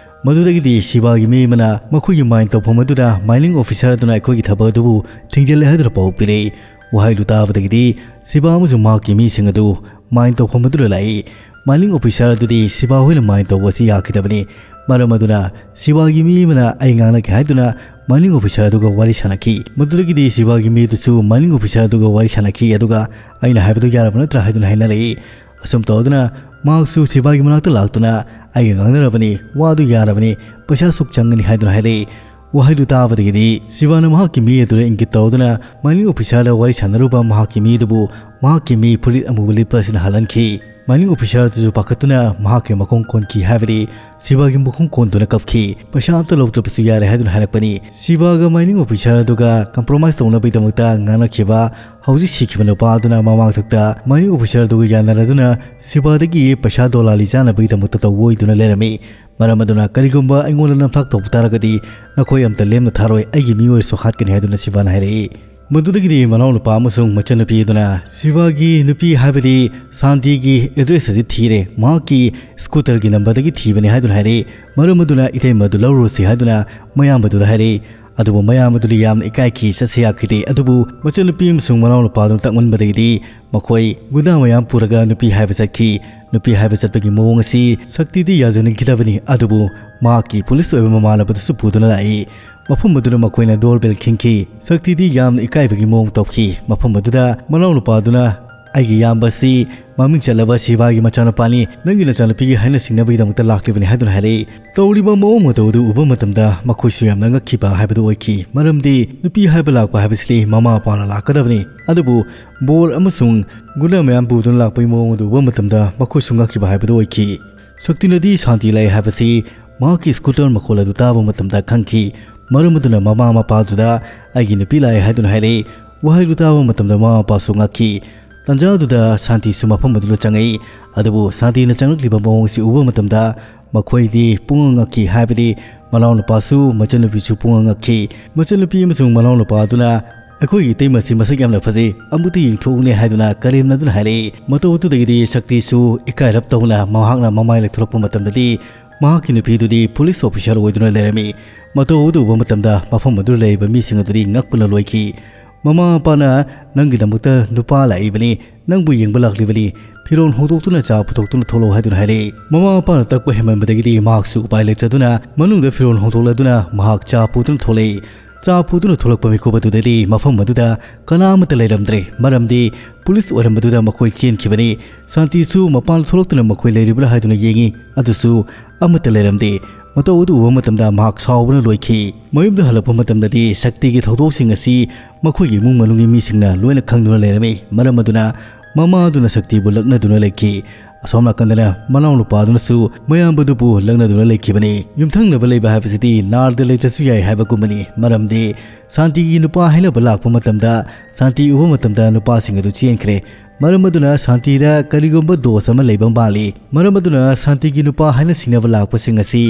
ꯃꯗꯨꯗꯒꯤꯗꯤ ꯁꯤꯕꯥꯒꯤ ꯃꯤ ꯑꯃꯅ ꯃꯈꯣꯏꯒꯤ ꯃꯥꯏꯟ ꯇꯧꯐꯝ ꯑꯗꯨꯗ ꯃꯥꯏꯅꯤꯡ ꯑꯣꯐꯤꯁꯥꯔ ꯑꯗꯨꯅ ꯑꯩꯈꯣꯏꯒꯤ ꯊꯕꯛ ꯑꯗꯨꯕꯨ ꯊꯤꯡꯖꯤꯜꯂꯦ ꯍꯥꯏꯗꯨꯅ ꯄꯥꯎ ꯄꯤꯔꯛꯏ꯫ ꯋꯥꯍꯩꯗꯨ ꯇꯥꯕꯗꯒꯤꯗꯤ ꯁꯤꯕꯥ ꯑꯃꯁꯨꯡ ꯃꯍꯥꯛꯀꯤ ꯃꯤꯁꯤꯡ ꯑꯗꯨ ꯃꯥꯏꯟ ꯇꯧꯐꯝ ꯑꯗꯨꯗ ꯂꯥꯛꯏ꯫ ꯃꯥꯏꯅꯤꯡ ꯑꯣꯐꯤꯁꯥꯔ ꯑꯗꯨꯗꯤ ꯁꯤꯕꯥ ꯍꯣꯏꯅ ꯃꯥꯏꯟ ꯇꯧꯕ ꯑꯁꯤ ꯌꯥꯈꯤꯗꯕꯅꯤ꯫ ꯃꯔꯝ ꯑꯗꯨꯅ ꯁꯤꯕꯥꯒꯤ ꯃꯤ ꯑꯃꯅ ꯑꯩ ꯉꯥꯡꯅꯒꯦ ꯍꯥꯏꯗꯨꯅ ꯃꯥꯏꯅꯤꯡ ꯑꯣꯐꯤꯁꯥꯔ ꯑꯗꯨꯒ ꯋꯥꯔꯤ ꯁꯥꯟꯅꯈꯤ꯫ ꯃꯗꯨꯗꯒꯤꯗꯤ ꯁꯤꯕꯥꯒꯤ ꯃꯤꯗꯨꯁꯨ ꯃꯥꯏꯅꯤꯡ ꯑꯣꯐꯤꯁꯥꯔ ꯑꯗꯨꯒ ꯋꯥꯔꯤ ꯁꯥꯟꯅꯈꯤ, ꯑꯗꯨꯒ "ꯑꯩꯅ ꯍꯥꯏꯕꯗꯨ ꯌꯥꯔꯕ ꯅꯠꯇ꯭ꯔꯥ?" ꯍꯥꯏꯗꯨꯅ ꯍꯥꯏꯅꯔꯛꯏ꯫ ꯑꯁꯨꯝ ꯇꯧꯗꯨꯅ ꯃꯍꯥꯛꯁꯨ ꯁꯤꯕꯥꯒꯤ ꯃꯅꯥꯛꯇ ꯂꯥꯛꯇꯨꯅ, "ꯑꯩꯒ ꯉꯥꯡꯅꯔꯕꯅꯤ, ꯋꯥꯗꯨ ꯌꯥꯔꯕꯅꯤ, ꯄꯩꯁꯥ ꯁꯨꯛ ꯆꯪꯒꯅꯤ" ꯍꯥꯏꯗꯨꯅ ꯍꯥꯏꯔꯛꯏ꯫ ꯋꯥꯍꯩꯗꯨ ꯇꯥꯕꯗꯒꯤꯗꯤ ꯁꯤꯕꯥꯅ ꯃꯍꯥꯛꯀꯤ ꯃꯤ ꯑꯗꯨꯗ ꯏꯪꯒꯤꯠ ꯇꯧꯗꯨꯅ ꯃꯥꯏꯅꯤꯡ ꯑꯣꯐꯤꯁꯥꯔꯗ ꯋꯥꯔꯤ ꯁꯥꯟꯅꯔꯨꯕ ꯃꯍꯥꯛꯀꯤ ꯃꯤ ꯑꯗꯨꯕꯨ ꯃꯍꯥꯛꯀꯤ ꯃꯤ ꯐꯨꯔꯤꯠ ꯑꯃꯨꯕ ꯂꯤꯠꯄ ꯑꯁꯤꯅ ꯍꯜꯍꯟꯈꯤ꯫ ꯃꯥꯏꯅꯤꯡ ꯑꯣꯐꯤꯁꯥꯔ ꯑꯗꯨꯁꯨ ꯄꯥꯈꯠꯇꯨꯅ ꯃꯍꯥꯛꯀꯤ ꯃꯈꯣꯡ ꯀꯣꯟꯈꯤ, ꯍꯥꯏꯕꯗꯤ ꯁꯤꯕꯥꯒꯤ ꯃꯈꯣꯡ ꯀꯣꯟꯗꯨꯅ ꯀꯞꯈꯤ꯫ "ꯄꯩꯁꯥ ꯑꯝꯇ ꯂꯧꯗ꯭ꯔꯕꯁꯨ ꯌꯥꯔꯦ" ꯍꯥꯏꯗꯨꯅ ꯍꯥꯏꯔꯛꯄꯅꯤ꯫ ꯁꯤꯕꯥꯒ ꯃꯥꯏꯅꯤꯡ ꯑꯣꯐꯤꯁꯥꯔ ꯑꯗꯨꯒ ꯀꯝꯄ꯭ꯔꯣꯃꯥꯏꯁ ꯇꯧꯅꯕꯒꯤꯗꯃꯛꯇ ꯉꯥꯡꯅꯈꯤꯕ ꯍꯧꯖꯤꯛ ꯁꯤꯈꯤꯕ ꯅꯨꯄꯥ ꯑꯗꯨꯅ ꯃꯃꯥꯡꯊꯛꯇ ꯃꯥꯏꯅꯤꯡ ꯑꯣꯐꯤꯁꯥꯔ ꯑꯗꯨꯒ ꯌꯥꯅꯔꯗꯨꯅ ꯁꯤꯕꯥꯗꯒꯤ ꯄꯩꯁꯥ ꯗꯣꯂꯥꯂꯤ ꯆꯥꯅꯕꯒꯤꯗꯃꯛꯇ ꯇꯧꯕ ꯑꯣꯏꯗꯨꯅ ꯂꯩꯔꯝꯃꯤ꯫ ꯃꯔꯝ ꯑꯗꯨꯅ ꯀꯔꯤꯒꯨꯝꯕ ꯑꯩꯉꯣꯟꯗ ꯅꯝꯊꯥꯛ ꯇꯧꯕ ꯇꯥꯔꯒꯗꯤ ꯅꯈꯣꯏ ꯑꯝꯇ ꯂꯦꯝꯅ ꯊꯥꯔꯣꯏ, ꯑꯩꯒꯤ ꯃꯤ ꯑꯣꯏꯔꯁꯨ ꯍꯥꯠꯀꯅꯤ ꯍꯥꯏꯗꯨꯅ ꯁꯤꯕꯥꯅ ꯍꯥꯏꯔꯛꯏ꯫ ꯃꯗꯨꯗꯒꯤꯗꯤ ꯃꯅꯥꯎꯅꯨꯄꯥ ꯑꯃꯁꯨꯡ ꯃꯆꯟꯅꯨꯄꯤ ꯑꯗꯨꯅ ꯁꯤꯕꯥꯒꯤ ꯅꯨꯄꯤ, ꯍꯥꯏꯕꯗꯤ ꯁꯥꯟꯇꯤꯒꯤ ꯑꯦꯗ꯭ꯔꯦꯁ ꯑꯁꯤ ꯊꯤꯔꯦ, ꯃꯍꯥꯛꯀꯤ ꯁ꯭ꯀꯨꯇꯔꯒꯤ ꯅꯝꯕꯔꯗꯒꯤ ꯊꯤꯕꯅꯤ ꯍꯥꯏꯗꯨꯅ ꯍꯥꯏꯔꯛꯏ꯫ ꯃꯔꯝ ꯑꯗꯨꯅ ꯏꯇꯩꯃ ꯑꯗꯨ ꯂꯧꯔꯨꯔꯁꯤ ꯍꯥꯏꯗꯨꯅ ꯃꯌꯥꯝꯕꯗꯨꯗ ꯍꯥꯏꯔꯛꯏ꯫ ꯑꯗꯨꯕꯨ ꯃꯌꯥꯝ ꯑꯗꯨꯗꯤ ꯌꯥꯝꯅ ꯏꯀꯥꯏꯈꯤ, ꯆꯠꯁꯤ ꯌꯥꯈꯤꯗꯦ꯫ ꯑꯗꯨꯕꯨ ꯃꯆꯟꯅꯨꯄꯤ ꯑꯃꯁꯨꯡ ꯃꯅꯥꯎꯅꯨꯄꯥꯗꯨꯅ ꯇꯛꯃꯟꯕꯗꯒꯤꯗꯤ ꯃꯈꯣꯏ ꯒꯨꯟꯗꯥ ꯃꯌꯥꯝ ꯄꯨꯔꯒ ꯅꯨꯄꯤ ꯍꯥꯏꯕ ꯆꯠꯈꯤ꯫ ꯅꯨꯄꯤ ꯍꯥꯏꯕ ꯆꯠꯄꯒꯤ ꯃꯑꯣꯡ ꯑꯁꯤ ꯁꯛꯇꯤꯗꯤ ꯌꯥꯖꯅꯤꯡꯈꯤꯗꯕꯅꯤ, ꯑꯗꯨꯕꯨ ꯃꯍꯥꯛꯀꯤ ꯄꯨꯂꯤꯁ ꯑꯣꯏꯕ ꯃꯃꯥꯟꯅꯕꯗꯨꯁꯨ ꯄꯨꯗꯨꯅ ꯂꯥꯛꯏ꯫ ꯃꯐꯝ ꯑꯗꯨꯗ ꯃꯈꯣꯏꯅ doorbell ꯈꯤꯡꯈꯤ꯫ ꯁꯛꯇꯤꯗꯤ ꯌꯥꯝꯅ ꯏꯀꯥꯏꯕꯒꯤ ꯃꯑꯣꯡ ꯇꯧꯈꯤ꯫ ꯃꯐꯝ ꯑꯗꯨꯗ ꯃꯅꯥꯎꯅꯨꯄꯥꯗꯨꯅ, "ꯑꯩꯒꯤ ꯏꯌꯥꯝꯕ ꯑꯁꯤ ꯃꯃꯤꯡ ꯆꯠꯂꯕ ꯁꯤꯕꯥꯏꯒꯤ ꯃꯆꯥꯅꯨꯄꯥꯅꯤ, ꯅꯪꯒꯤ ꯅꯆꯥꯅꯨꯄꯤꯒꯤ ꯍꯥꯏꯅ ꯁꯤꯡꯅꯕꯒꯤꯗꯃꯛꯇ ꯂꯥꯛꯂꯤꯕꯅꯤ" ꯍꯥꯏꯗꯨꯅ ꯍꯥꯏꯔꯛꯏ꯫ ꯇꯧꯔꯤꯕ ꯃꯑꯣꯡ ꯃꯇꯧ ꯑꯗꯨ ꯎꯕ ꯃꯇꯝꯗ ꯃꯈꯣꯏꯁꯨ ꯌꯥꯝꯅ ꯉꯛꯈꯤꯕ ꯍꯥꯏꯕꯗꯨ ꯑꯣꯏꯈꯤ, ꯃꯔꯝꯗꯤ ꯅꯨꯄꯤ ꯍꯥꯏꯕ ꯂꯥꯛꯄ ꯍꯥꯏꯕꯁꯤꯗꯤ ꯃꯃꯥ ꯃꯄꯥꯅ ꯂꯥꯛꯀꯗꯕꯅꯤ꯫ ꯑꯗꯨꯕꯨ ꯕꯣꯔ ꯑꯃꯁꯨꯡ ꯒꯨꯟꯗꯥ ꯃꯌꯥꯝ ꯄꯨꯗꯨꯅ ꯂꯥꯛꯄꯒꯤ ꯃꯑꯣꯡ ꯑꯗꯨ ꯎꯕ ꯃꯇꯝꯗ ꯃꯈꯣꯏꯁꯨ ꯉꯛꯈꯤꯕ ꯍꯥꯏꯕꯗꯨ ꯑꯣꯏꯈꯤ꯫ ꯁꯛꯇꯤꯅꯗꯤ ꯁꯥꯟꯇꯤ ꯂꯥꯛꯏ ꯍꯥꯏꯕꯁꯤ ꯃꯍꯥꯛꯀꯤ scooter ꯃꯈꯣꯜ ꯑꯗꯨ ꯇꯥꯕ ꯃꯇꯝꯗ ꯈꯪꯈꯤ꯫ ꯃꯔꯝ ꯑꯗꯨꯅ ꯃꯃꯥ ꯃꯄꯥꯗꯨꯗ "ꯑꯩꯒꯤ ꯅꯨꯄꯤ ꯂꯥꯛꯏ" ꯍꯥꯏꯗꯨꯅ ꯍꯥꯏꯔꯛꯏ꯫ ꯋꯥꯍꯩꯗꯨ ꯇꯥꯕ ꯃꯇꯝꯗ ꯃꯃꯥ ꯃꯄꯥꯁꯨ ꯉꯛꯈꯤ꯫ ꯇꯥꯟꯖꯥꯗꯨꯗ ꯁꯥꯟꯇꯤꯁꯨ ꯃꯐꯝ ꯑꯗꯨꯗ ꯆꯪꯉꯛꯏ꯫ ꯑꯗꯨꯕꯨ ꯁꯥꯟꯇꯤꯅ ꯆꯪꯂꯛꯂꯤꯕ ꯃꯑꯣꯡ ꯑꯁꯤ ꯎꯕ ꯃꯇꯝꯗ ꯃꯈꯣꯏꯗꯤ ꯄꯨꯡꯉꯛ ꯉꯛꯈꯤ, ꯍꯥꯏꯕꯗꯤ ꯃꯅꯥꯎꯅꯨꯄꯥꯁꯨ ꯃꯆꯟꯅꯨꯄꯤꯁꯨ ꯄꯨꯡꯉꯛ ꯉꯛꯈꯤ꯫ ꯃꯆꯟꯅꯨꯄꯤ ꯑꯃꯁꯨꯡ ꯃꯅꯥꯎꯅꯨꯄꯥ ꯑꯗꯨꯅ "ꯑꯩꯈꯣꯏꯒꯤ ꯏꯇꯩꯃꯁꯤ ꯃꯁꯛ ꯌꯥꯝꯅ ꯐꯖꯩ, ꯑꯃꯨꯛꯇ ꯌꯦꯡꯊꯣꯛꯎꯅꯦ" ꯍꯥꯏꯗꯨꯅ ꯀꯔꯦꯝꯅꯗꯨꯅ ꯍꯥꯏꯔꯛꯏ꯫ ꯃꯇꯧ ꯑꯗꯨꯗꯒꯤꯗꯤ ꯁꯛꯇꯤꯁꯨ ꯏꯀꯥꯏꯔꯞ ꯇꯧꯅ ꯃꯍꯥꯛꯅ ꯃꯃꯥꯏ ꯂꯦꯛꯊꯣꯛꯂꯛꯄ ꯃꯇꯝꯗꯗꯤ ꯃꯍꯥꯛꯀꯤ ꯅꯨꯄꯤꯗꯨꯗꯤ ꯄꯨꯂꯤꯁ officer ꯑꯣꯏꯗꯨꯅ ꯂꯩꯔꯝꯃꯤ꯫ ꯃꯇꯧ ꯑꯗꯨ ꯎꯕ ꯃꯇꯝꯗ ꯃꯐꯝ ꯑꯗꯨꯗ ꯂꯩꯔꯤꯕ ꯃꯤꯁꯤꯡ ꯑꯗꯨꯗꯤ ꯉꯛꯄꯅ ꯂꯣꯏꯈꯤ꯫ "ꯃꯃꯥ ꯃꯄꯥꯅ ꯅꯪꯒꯤꯗꯃꯛꯇ ꯅꯨꯄꯥ ꯂꯥꯛꯏꯕꯅꯤ, ꯅꯪꯕꯨ ꯌꯦꯡꯕ ꯂꯥꯛꯂꯤꯕꯅꯤ, ꯐꯤꯔꯣꯜ ꯍꯣꯡꯗꯣꯛꯇꯨꯅ ꯆꯥ ꯄꯨꯊꯣꯛꯇꯨꯅ ꯊꯣꯛꯂꯛꯎ" ꯍꯥꯏꯗꯨꯅ ꯍꯥꯏꯔꯛꯏ꯫ ꯃꯃꯥ ꯃꯄꯥꯅ ꯇꯛꯄ ꯍꯦꯟꯃꯟꯕꯗꯒꯤꯗꯤ ꯃꯍꯥꯛꯁꯨ ꯎꯄꯥꯏ ꯂꯩꯇꯗꯨꯅ ꯃꯅꯨꯡꯗ ꯐꯤꯔꯣꯜ ꯍꯣꯡꯗꯣꯛꯂꯗꯨꯅ ꯃꯍꯥꯛ ꯆꯥ ꯄꯨꯗꯨꯅ ꯊꯣꯛꯂꯛꯏ꯫ ꯆꯥ ꯄꯨꯗꯨꯅ ꯊꯣꯛꯂꯛꯄ ꯃꯤꯀꯨꯞ ꯑꯗꯨꯗꯗꯤ ꯃꯐꯝ ꯑꯗꯨꯗ ꯀꯅꯥ ꯑꯃꯠꯇ ꯂꯩꯔꯝꯗ꯭ꯔꯦ, ꯃꯔꯝꯗꯤ ꯄꯨꯂꯤꯁ ꯑꯣꯏꯔꯝꯕꯗꯨꯗ ꯃꯈꯣꯏ ꯆꯦꯟꯈꯤꯕꯅꯤ꯫ ꯁꯥꯟꯇꯤꯁꯨ ꯃꯄꯥꯟ ꯊꯣꯛꯂꯛꯇꯨꯅ ꯃꯈꯣꯏ ꯂꯩꯔꯤꯕ꯭ꯔꯥ ꯍꯥꯏꯗꯨꯅ ꯌꯦꯡꯉꯤ, ꯑꯗꯨꯁꯨ ꯑꯃꯠꯇ ꯂꯩꯔꯝꯗꯦ꯫ ꯃꯇꯧ ꯑꯗꯨ ꯎꯕ ꯃꯇꯝꯗ ꯃꯍꯥꯛ ꯁꯥꯎꯕꯅ ꯂꯣꯏꯈꯤ꯫ ꯃꯌꯨꯝꯗ ꯍꯜꯂꯛꯄ ꯃꯇꯝꯗꯗꯤ ꯁꯛꯇꯤꯒꯤ ꯊꯧꯗꯣꯛꯁꯤꯡ ꯑꯁꯤ ꯃꯈꯣꯏꯒꯤ ꯏꯃꯨꯡ ꯃꯅꯨꯡꯒꯤ ꯃꯤꯁꯤꯡꯅ ꯂꯣꯏꯅ ꯈꯪꯗꯨꯅ ꯂꯩꯔꯝꯃꯤ꯫ ꯃꯔꯝ ꯑꯗꯨꯅ ꯃꯃꯥ ꯑꯗꯨꯅ ꯁꯛꯇꯤꯕꯨ ꯂꯛꯅꯗꯨꯅ ꯂꯩꯈꯤ꯫ ꯑꯁꯣꯝ ꯅꯥꯀꯟꯗꯅ ꯃꯅꯥꯎꯅꯨꯄꯥ ꯑꯗꯨꯅꯁꯨ ꯃꯌꯥꯝꯕꯗꯨꯕꯨ ꯂꯛꯅꯗꯨꯅ ꯂꯩꯈꯤꯕꯅꯤ꯫ ꯌꯨꯝꯊꯪꯅꯕ ꯂꯩꯕ ꯍꯥꯏꯕꯁꯤꯗꯤ ꯅꯥꯔꯗ ꯂꯩꯇ꯭ꯔꯁꯨ ꯌꯥꯏ ꯍꯥꯏꯕꯒꯨꯝꯕꯅꯤ꯫ ꯃꯔꯝꯗꯤ ꯁꯥꯟꯇꯤꯒꯤ ꯅꯨꯄꯥ ꯍꯥꯏꯅꯕ ꯂꯥꯛꯄ ꯃꯇꯝꯗ ꯁꯥꯟꯇꯤ ꯎꯕ ꯃꯇꯝꯗ ꯅꯨꯄꯥꯁꯤꯡ ꯑꯗꯨ ꯆꯦꯟꯈ꯭ꯔꯦ꯫ ꯃꯔꯝ ꯑꯗꯨꯅ ꯁꯥꯟꯇꯤꯗ ꯀꯔꯤꯒꯨꯝꯕ ꯗꯣꯁ ꯑꯃ ꯂꯩꯕ ꯃꯥꯜꯂꯤ꯫ ꯃꯔꯝ ꯑꯗꯨꯅ ꯁꯥꯟꯇꯤꯒꯤ ꯅꯨꯄꯥ ꯍꯥꯏꯅ ꯁꯤꯡꯅꯕ ꯂꯥꯛꯄꯁꯤꯡ ꯑꯁꯤ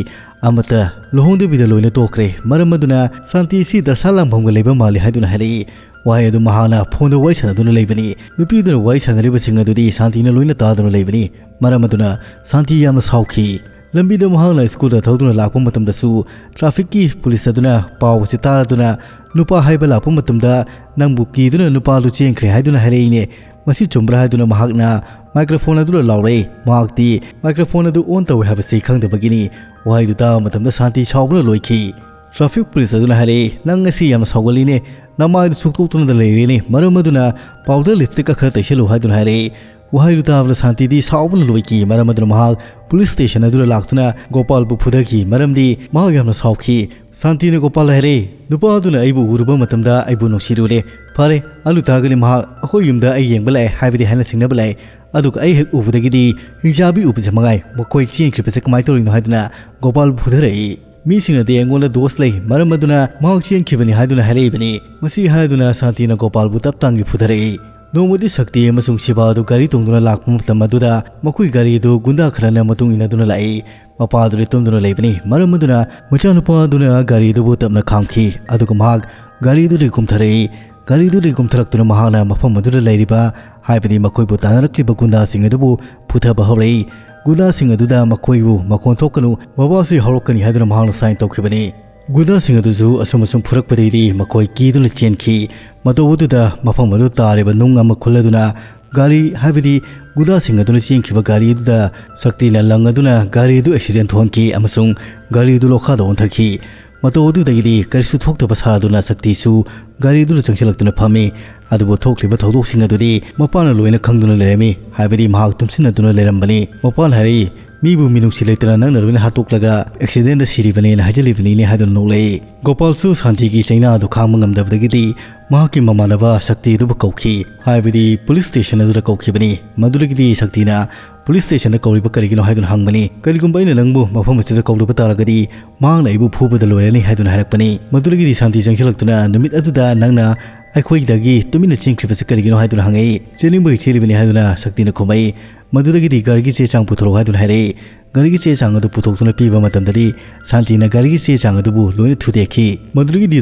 ꯑꯃꯠꯇ ꯂꯨꯍꯣꯡꯗꯕꯤꯗ ꯂꯣꯏꯅ ꯇꯣꯛꯈ꯭ꯔꯦ꯫ ꯃꯔꯝ ꯑꯗꯨꯅ ꯁꯥꯟꯇꯤ ꯑꯁꯤ ꯗꯁꯥ ꯂꯥꯡꯐꯝꯒ ꯂꯩꯕ ꯃꯥꯜꯂꯤ ꯍꯥꯏꯗꯨꯅ ꯍꯥꯏꯔꯛꯏ꯫ ꯋꯥꯍꯩ ꯑꯗꯨ ꯃꯍꯥꯛꯅ ꯐꯣꯟꯗ ꯋꯥꯔꯤ ꯁꯥꯟꯅꯗꯨꯅ ꯂꯩꯕꯅꯤ꯫ ꯅꯨꯄꯤꯗꯨꯅ ꯋꯥꯔꯤ ꯁꯥꯟꯅꯔꯤꯕꯁꯤꯡ ꯑꯗꯨꯗꯤ ꯁꯥꯟꯇꯤꯅ ꯂꯣꯏꯅ ꯇꯥꯗꯨꯅ ꯂꯩꯕꯅꯤ꯫ ꯃꯔꯝ ꯑꯗꯨꯅ ꯁꯥꯟꯇꯤ ꯌꯥꯝꯅ ꯁꯥꯎꯈꯤ꯫ ꯂꯝꯕꯤꯗ ꯃꯍꯥꯛꯅ ꯁ꯭ꯀꯨꯜꯗ ꯊꯧꯗꯨꯅ ꯂꯥꯛꯄ ꯃꯇꯝꯗꯁꯨ ꯇ꯭ꯔꯥꯐꯤꯛꯀꯤ ꯄꯨꯂꯤꯁ ꯑꯗꯨꯅ ꯄꯥꯎ ꯑꯁꯤ ꯇꯥꯔꯗꯨꯅ ꯅꯨꯄꯥ ꯍꯥꯏꯕ ꯂꯥꯛꯄ ꯃꯇꯝꯗ ꯅꯪꯕꯨ ꯀꯤꯗꯨꯅ ꯅꯨꯄꯥꯗꯨ ꯆꯦꯟꯈ꯭ꯔꯦ ꯍꯥꯏꯗꯨꯅ ꯍꯥꯏꯔꯛꯏꯅꯦ꯫ ꯃꯁꯤ ꯆꯨꯝꯕ꯭ꯔꯥ ꯍꯥꯏꯗꯨꯅ ꯃꯍꯥꯛꯅ ꯃꯥꯏꯀ꯭ꯔꯣꯐꯣꯟ ꯑꯗꯨꯗ ꯂꯥꯎꯔꯛꯏ꯫ ꯃꯍꯥꯛꯇꯤ ꯃꯥꯏꯀ꯭ꯔꯣꯐꯣꯟ ꯑꯗꯨ ꯑꯣꯟ ꯇꯧꯋꯦ ꯍꯥꯏꯕꯁꯤ ꯈꯪꯗꯕꯒꯤꯅꯤ꯫ ꯋꯥꯍꯩꯗꯨ ꯇꯥꯕ ꯃꯇꯝꯗ ꯁꯥꯟꯇꯤ ꯁꯥꯎꯕꯅ ꯂꯣꯏꯈꯤ꯫ ꯇ꯭ꯔꯥꯐꯤꯛ ꯄꯨꯂꯤꯁ ꯑꯗꯨꯅ ꯍꯥꯏꯔꯛꯏ, "ꯅꯪ ꯉꯁꯤ ꯌꯥꯝꯅ ꯁꯥꯎꯒꯜꯂꯤꯅꯦ, ꯅꯃꯥꯏꯗꯨ ꯁꯨꯛꯇꯣꯛꯇꯨꯅ ꯂꯩꯔꯦꯅꯦ, ꯃꯔꯝ ꯑꯗꯨꯅ ꯄꯥꯎꯗꯔ ꯂꯤꯞꯁꯇꯤꯛ ꯈꯔ ꯇꯩꯁꯜꯂꯨ" ꯍꯥꯏꯗꯨꯅ ꯍꯥꯏꯔꯛꯏ꯫ ꯋꯥꯍꯩꯗꯨ ꯇꯥꯕꯗ ꯁꯥꯟꯇꯤꯗꯤ ꯁꯥꯎꯕꯅ ꯂꯣꯏꯈꯤ꯫ ꯃꯔꯝ ꯑꯗꯨꯅ ꯃꯍꯥꯛ ꯄꯨꯂꯤꯁ ꯁ꯭ꯇꯦꯁꯟ ꯑꯗꯨꯗ ꯂꯥꯛꯇꯨꯅ ꯒꯣꯄꯥꯜꯕꯨ ꯐꯨꯊꯈꯤ, ꯃꯔꯝꯗꯤ ꯃꯍꯥꯛ ꯌꯥꯝꯅ ꯁꯥꯎꯈꯤ꯫ ꯁꯥꯟꯇꯤꯅ ꯒꯣꯄꯥꯜꯗ ꯍꯥꯏꯔꯛꯏ, "ꯅꯨꯄꯥ ꯑꯗꯨꯅ ꯑꯩꯕꯨ ꯎꯔꯨꯕ ꯃꯇꯝꯗ ꯑꯩꯕꯨ ꯅꯨꯡꯁꯤꯔꯨꯔꯦ꯫ ꯐꯔꯦ, ꯑꯗꯨ ꯇꯥꯔꯒꯗꯤ ꯃꯍꯥꯛ ꯑꯩꯈꯣꯏ ꯌꯨꯝꯗ ꯑꯩ ꯌꯦꯡꯕ ꯂꯥꯛꯑꯦ ꯍꯥꯏꯕꯗꯤ ꯍꯥꯏꯅ ꯁꯤꯡꯅꯕ ꯂꯥꯛꯑꯦ, ꯑꯗꯨꯒ ꯑꯩ ꯍꯦꯛ ꯎꯕꯗꯒꯤꯗꯤ ꯍꯤꯡꯆꯥꯕꯤ ꯎꯕꯁꯦ ꯃꯉꯥꯏ, ꯃꯈꯣꯏ ꯆꯦꯟꯈ꯭ꯔꯤꯕꯁꯦ ꯀꯃꯥꯏꯅ ꯇꯧꯔꯤꯅꯣ?" ꯍꯥꯏꯗꯨꯅ ꯒꯣꯄꯥꯜꯕꯨ ꯐꯨꯊꯔꯛꯏ꯫ ꯃꯤꯁꯤꯡꯅꯗꯤ ꯑꯩꯉꯣꯟꯗ ꯗꯣꯁ ꯂꯩ, ꯃꯔꯝ ꯑꯗꯨꯅ ꯃꯍꯥꯛ ꯆꯦꯟꯈꯤꯕꯅꯤ ꯍꯥꯏꯗꯨꯅ ꯍꯥꯏꯔꯛꯏꯕꯅꯤ꯫ ꯃꯁꯤ ꯍꯥꯏꯗꯨꯅ ꯁꯥꯟꯇꯤꯅ ꯒꯣꯄꯥꯜꯕꯨ ꯇꯞ ꯇꯥꯡꯒꯤ ꯐꯨꯊꯔꯛꯏ꯫ ꯅꯣꯡꯃꯗꯤ ꯁꯛꯇꯤ ꯑꯃꯁꯨꯡ ꯁꯤꯕꯥ ꯑꯗꯨ ꯒꯥꯔꯤ ꯇꯣꯡꯗꯨꯅ ꯂꯥꯛꯄ ꯃꯇꯝ ꯑꯗꯨꯗ ꯃꯈꯣꯏ ꯒꯥꯔꯤ ꯑꯗꯨ ꯒꯨꯟꯗꯥ ꯈꯔꯅ ꯃꯇꯨꯡ ꯏꯟꯅꯗꯨꯅ ꯂꯥꯛꯏ꯫ ꯃꯄꯥ ꯑꯗꯨꯗꯤ ꯇꯨꯝꯗꯨꯅ ꯂꯩꯕꯅꯤ, ꯃꯔꯝ ꯑꯗꯨꯅ ꯃꯆꯥꯅꯨꯄꯥ ꯑꯗꯨꯅ ꯒꯥꯔꯤ ꯑꯗꯨꯕꯨ ꯇꯞꯅ ꯈꯥꯝꯈꯤ, ꯑꯗꯨꯒ ꯃꯍꯥꯛ ꯒꯥꯔꯤ ꯑꯗꯨꯗꯒꯤ ꯀꯨꯝꯊꯔꯛꯏ꯫ ꯒꯥꯔꯤ ꯑꯗꯨꯗꯒꯤ ꯀꯨꯝꯊꯔꯛꯇꯨꯅ ꯃꯍꯥꯛꯅ ꯃꯐꯝ ꯑꯗꯨꯗ ꯂꯩꯔꯤꯕ, ꯍꯥꯏꯕꯗꯤ ꯃꯈꯣꯏꯕꯨ ꯇꯥꯟꯅꯔꯛꯂꯤꯕ ꯒꯨꯟꯗꯥꯁꯤꯡ ꯑꯗꯨꯕꯨ ꯐꯨꯊꯕ ꯍꯧꯔꯛꯏ꯫ ꯒꯨꯟꯗꯥꯁꯤꯡ ꯑꯗꯨꯗ ꯃꯈꯣꯏꯕꯨ ꯃꯈꯣꯟ ꯊꯣꯛꯀꯅꯨ, ꯃꯕꯥꯁꯤ ꯍꯧꯔꯛꯀꯅꯤ ꯍꯥꯏꯗꯨꯅ ꯃꯍꯥꯛꯅ ꯁꯥꯏꯟ ꯇꯧꯈꯤꯕꯅꯤ꯫ ꯒꯨꯟꯗꯥꯁꯤꯡ ꯑꯗꯨꯁꯨ ꯑꯁꯨꯝ ꯑꯁꯨꯝ ꯐꯨꯔꯛꯄꯗꯩꯗꯤ ꯃꯈꯣꯏ ꯀꯤꯗꯨꯅ ꯆꯦꯟꯈꯤ꯫ ꯃꯇꯧ ꯑꯗꯨꯗ ꯃꯐꯝ ꯑꯗꯨ ꯇꯥꯔꯤꯕ ꯅꯨꯡ ꯑꯃ ꯈꯨꯜꯂꯗꯨꯅ ꯒꯥꯔꯤ, ꯍꯥꯏꯕꯗꯤ ꯒꯨꯟꯗꯥꯁꯤꯡ ꯑꯗꯨꯅ ꯆꯦꯟꯈꯤꯕ ꯒꯥꯔꯤ ꯑꯗꯨꯗ ꯁꯛꯇꯤꯅ ꯂꯪꯉꯗꯨꯅ ꯒꯥꯔꯤ ꯑꯗꯨ ꯑꯦꯛꯁꯤꯗꯦꯟ ꯊꯣꯛꯍꯟꯈꯤ ꯑꯃꯁꯨꯡ ꯒꯥꯔꯤ ꯑꯗꯨ ꯂꯣꯛꯈꯥꯗ ꯑꯣꯟꯊꯈꯤ꯫ ꯃꯇꯧ ꯑꯗꯨꯗꯒꯤꯗꯤ ꯀꯔꯤꯁꯨ ꯊꯣꯛꯇꯕ ꯁꯥꯗꯨꯅ ꯁꯛꯇꯤꯁꯨ ꯒꯥꯔꯤꯗꯨꯗ ꯆꯪꯁꯤꯜꯂꯛꯇꯨꯅ ꯐꯝꯃꯤ꯫ ꯑꯗꯨꯕꯨ ꯊꯣꯛꯂꯤꯕ ꯊꯧꯗꯣꯛꯁꯤꯡ ꯑꯗꯨꯗꯤ ꯃꯄꯥꯅ ꯂꯣꯏꯅ ꯈꯪꯗꯨꯅ ꯂꯩꯔꯝꯃꯤ, ꯍꯥꯏꯕꯗꯤ ꯃꯍꯥꯛ ꯇꯨꯝꯁꯤꯟꯅꯗꯨꯅ ꯂꯩꯔꯝꯕꯅꯤ꯫ ꯃꯄꯥꯅ ꯍꯥꯏꯔꯛꯏ, "ꯃꯤꯕꯨ ꯃꯤꯅꯨꯡꯁꯤ ꯂꯩꯇꯅ ꯅꯪꯅ ꯂꯣꯏꯅ ꯍꯥꯠꯇꯣꯛꯂꯒ ꯑꯦꯛꯁꯤꯗꯦꯟꯗ ꯁꯤꯔꯤꯕꯅꯦꯅ ꯍꯥꯏꯖꯜꯂꯤꯕꯅꯤꯅꯦ" ꯍꯥꯏꯗꯨꯅ ꯅꯣꯛꯂꯛꯏ꯫ ꯒꯣꯄꯥꯜꯁꯨ ꯁꯥꯟꯇꯤꯒꯤ ꯆꯩꯅꯥ ꯑꯗꯨ ꯈꯥꯡꯕ ꯉꯝꯗꯕꯗꯒꯤꯗꯤ ꯃꯍꯥꯛꯀꯤ ꯃꯃꯥꯟꯅꯕ ꯁꯛꯇꯤ ꯑꯗꯨꯕꯨ ꯀꯧꯈꯤ, ꯍꯥꯏꯕꯗꯤ ꯄꯨꯂꯤꯁ ꯁ꯭ꯇꯦꯁꯟ ꯑꯗꯨꯗ ꯀꯧꯈꯤꯕꯅꯤ꯫ ꯃꯗꯨꯗꯒꯤꯗꯤ ꯁꯛꯇꯤꯅ ꯄꯨꯂꯤꯁ ꯁ꯭ꯇꯦꯁꯟꯗ ꯀꯧꯔꯤꯕ ꯀꯔꯤꯒꯤꯅꯣ ꯍꯥꯏꯗꯨꯅ ꯍꯪꯕꯅꯤ꯫ "ꯀꯔꯤꯒꯨꯝꯕ ꯑꯩꯅ ꯅꯪꯕꯨ ꯃꯐꯝ ꯑꯁꯤꯗ ꯀꯧꯔꯨꯕ ꯇꯥꯔꯒꯗꯤ ꯃꯍꯥꯛꯅ ꯑꯩꯕꯨ ꯐꯨꯕꯗ ꯂꯣꯏꯔꯅꯤ" ꯍꯥꯏꯗꯨꯅ ꯍꯥꯏꯔꯛꯄꯅꯤ꯫ ꯃꯗꯨꯗꯒꯤꯗꯤ ꯁꯥꯟꯇꯤ ꯆꯪꯁꯤꯜꯂꯛꯇꯨꯅ, "ꯅꯨꯃꯤꯠ ꯑꯗꯨꯗ ꯅꯪꯅ ꯑꯩꯈꯣꯏꯗꯒꯤ ꯇꯨꯃꯤꯟꯅ ꯆꯦꯟꯈ꯭ꯔꯤꯕꯁꯤ ꯀꯔꯤꯒꯤꯅꯣ?" ꯍꯥꯏꯗꯨꯅ ꯍꯪꯉꯛꯏ꯫ "ꯆꯦꯟꯅꯤꯡꯕꯒꯤ ꯆꯦꯜꯂꯤꯕꯅꯤ" ꯍꯥꯏꯗꯨꯅ ꯁꯛꯇꯤꯅ ꯈꯨꯝꯃꯛꯏ꯫ ꯃꯗꯨꯗꯒꯤꯗꯤ ꯒꯥꯔꯤꯒꯤ ꯆꯦ ꯆꯥꯡ ꯄꯨꯊꯣꯔꯛꯎ ꯍꯥꯏꯗꯨꯅ ꯍꯥꯏꯔꯛꯏ꯫ ꯒꯥꯔꯤꯒꯤ ꯆꯦ ꯆꯥꯡ ꯑꯗꯨ ꯄꯨꯊꯣꯛꯇꯨꯅ ꯄꯤꯕ ꯃꯇꯝꯗꯗꯤ ꯁꯥꯟꯇꯤꯅ ꯒꯥꯔꯤꯒꯤ ꯆꯦ ꯆꯥꯡ ꯑꯗꯨꯕꯨ ꯂꯣꯏꯅ ꯊꯨꯗꯦꯛꯈꯤ꯫ ꯃꯗꯨꯗꯒꯤꯗꯤ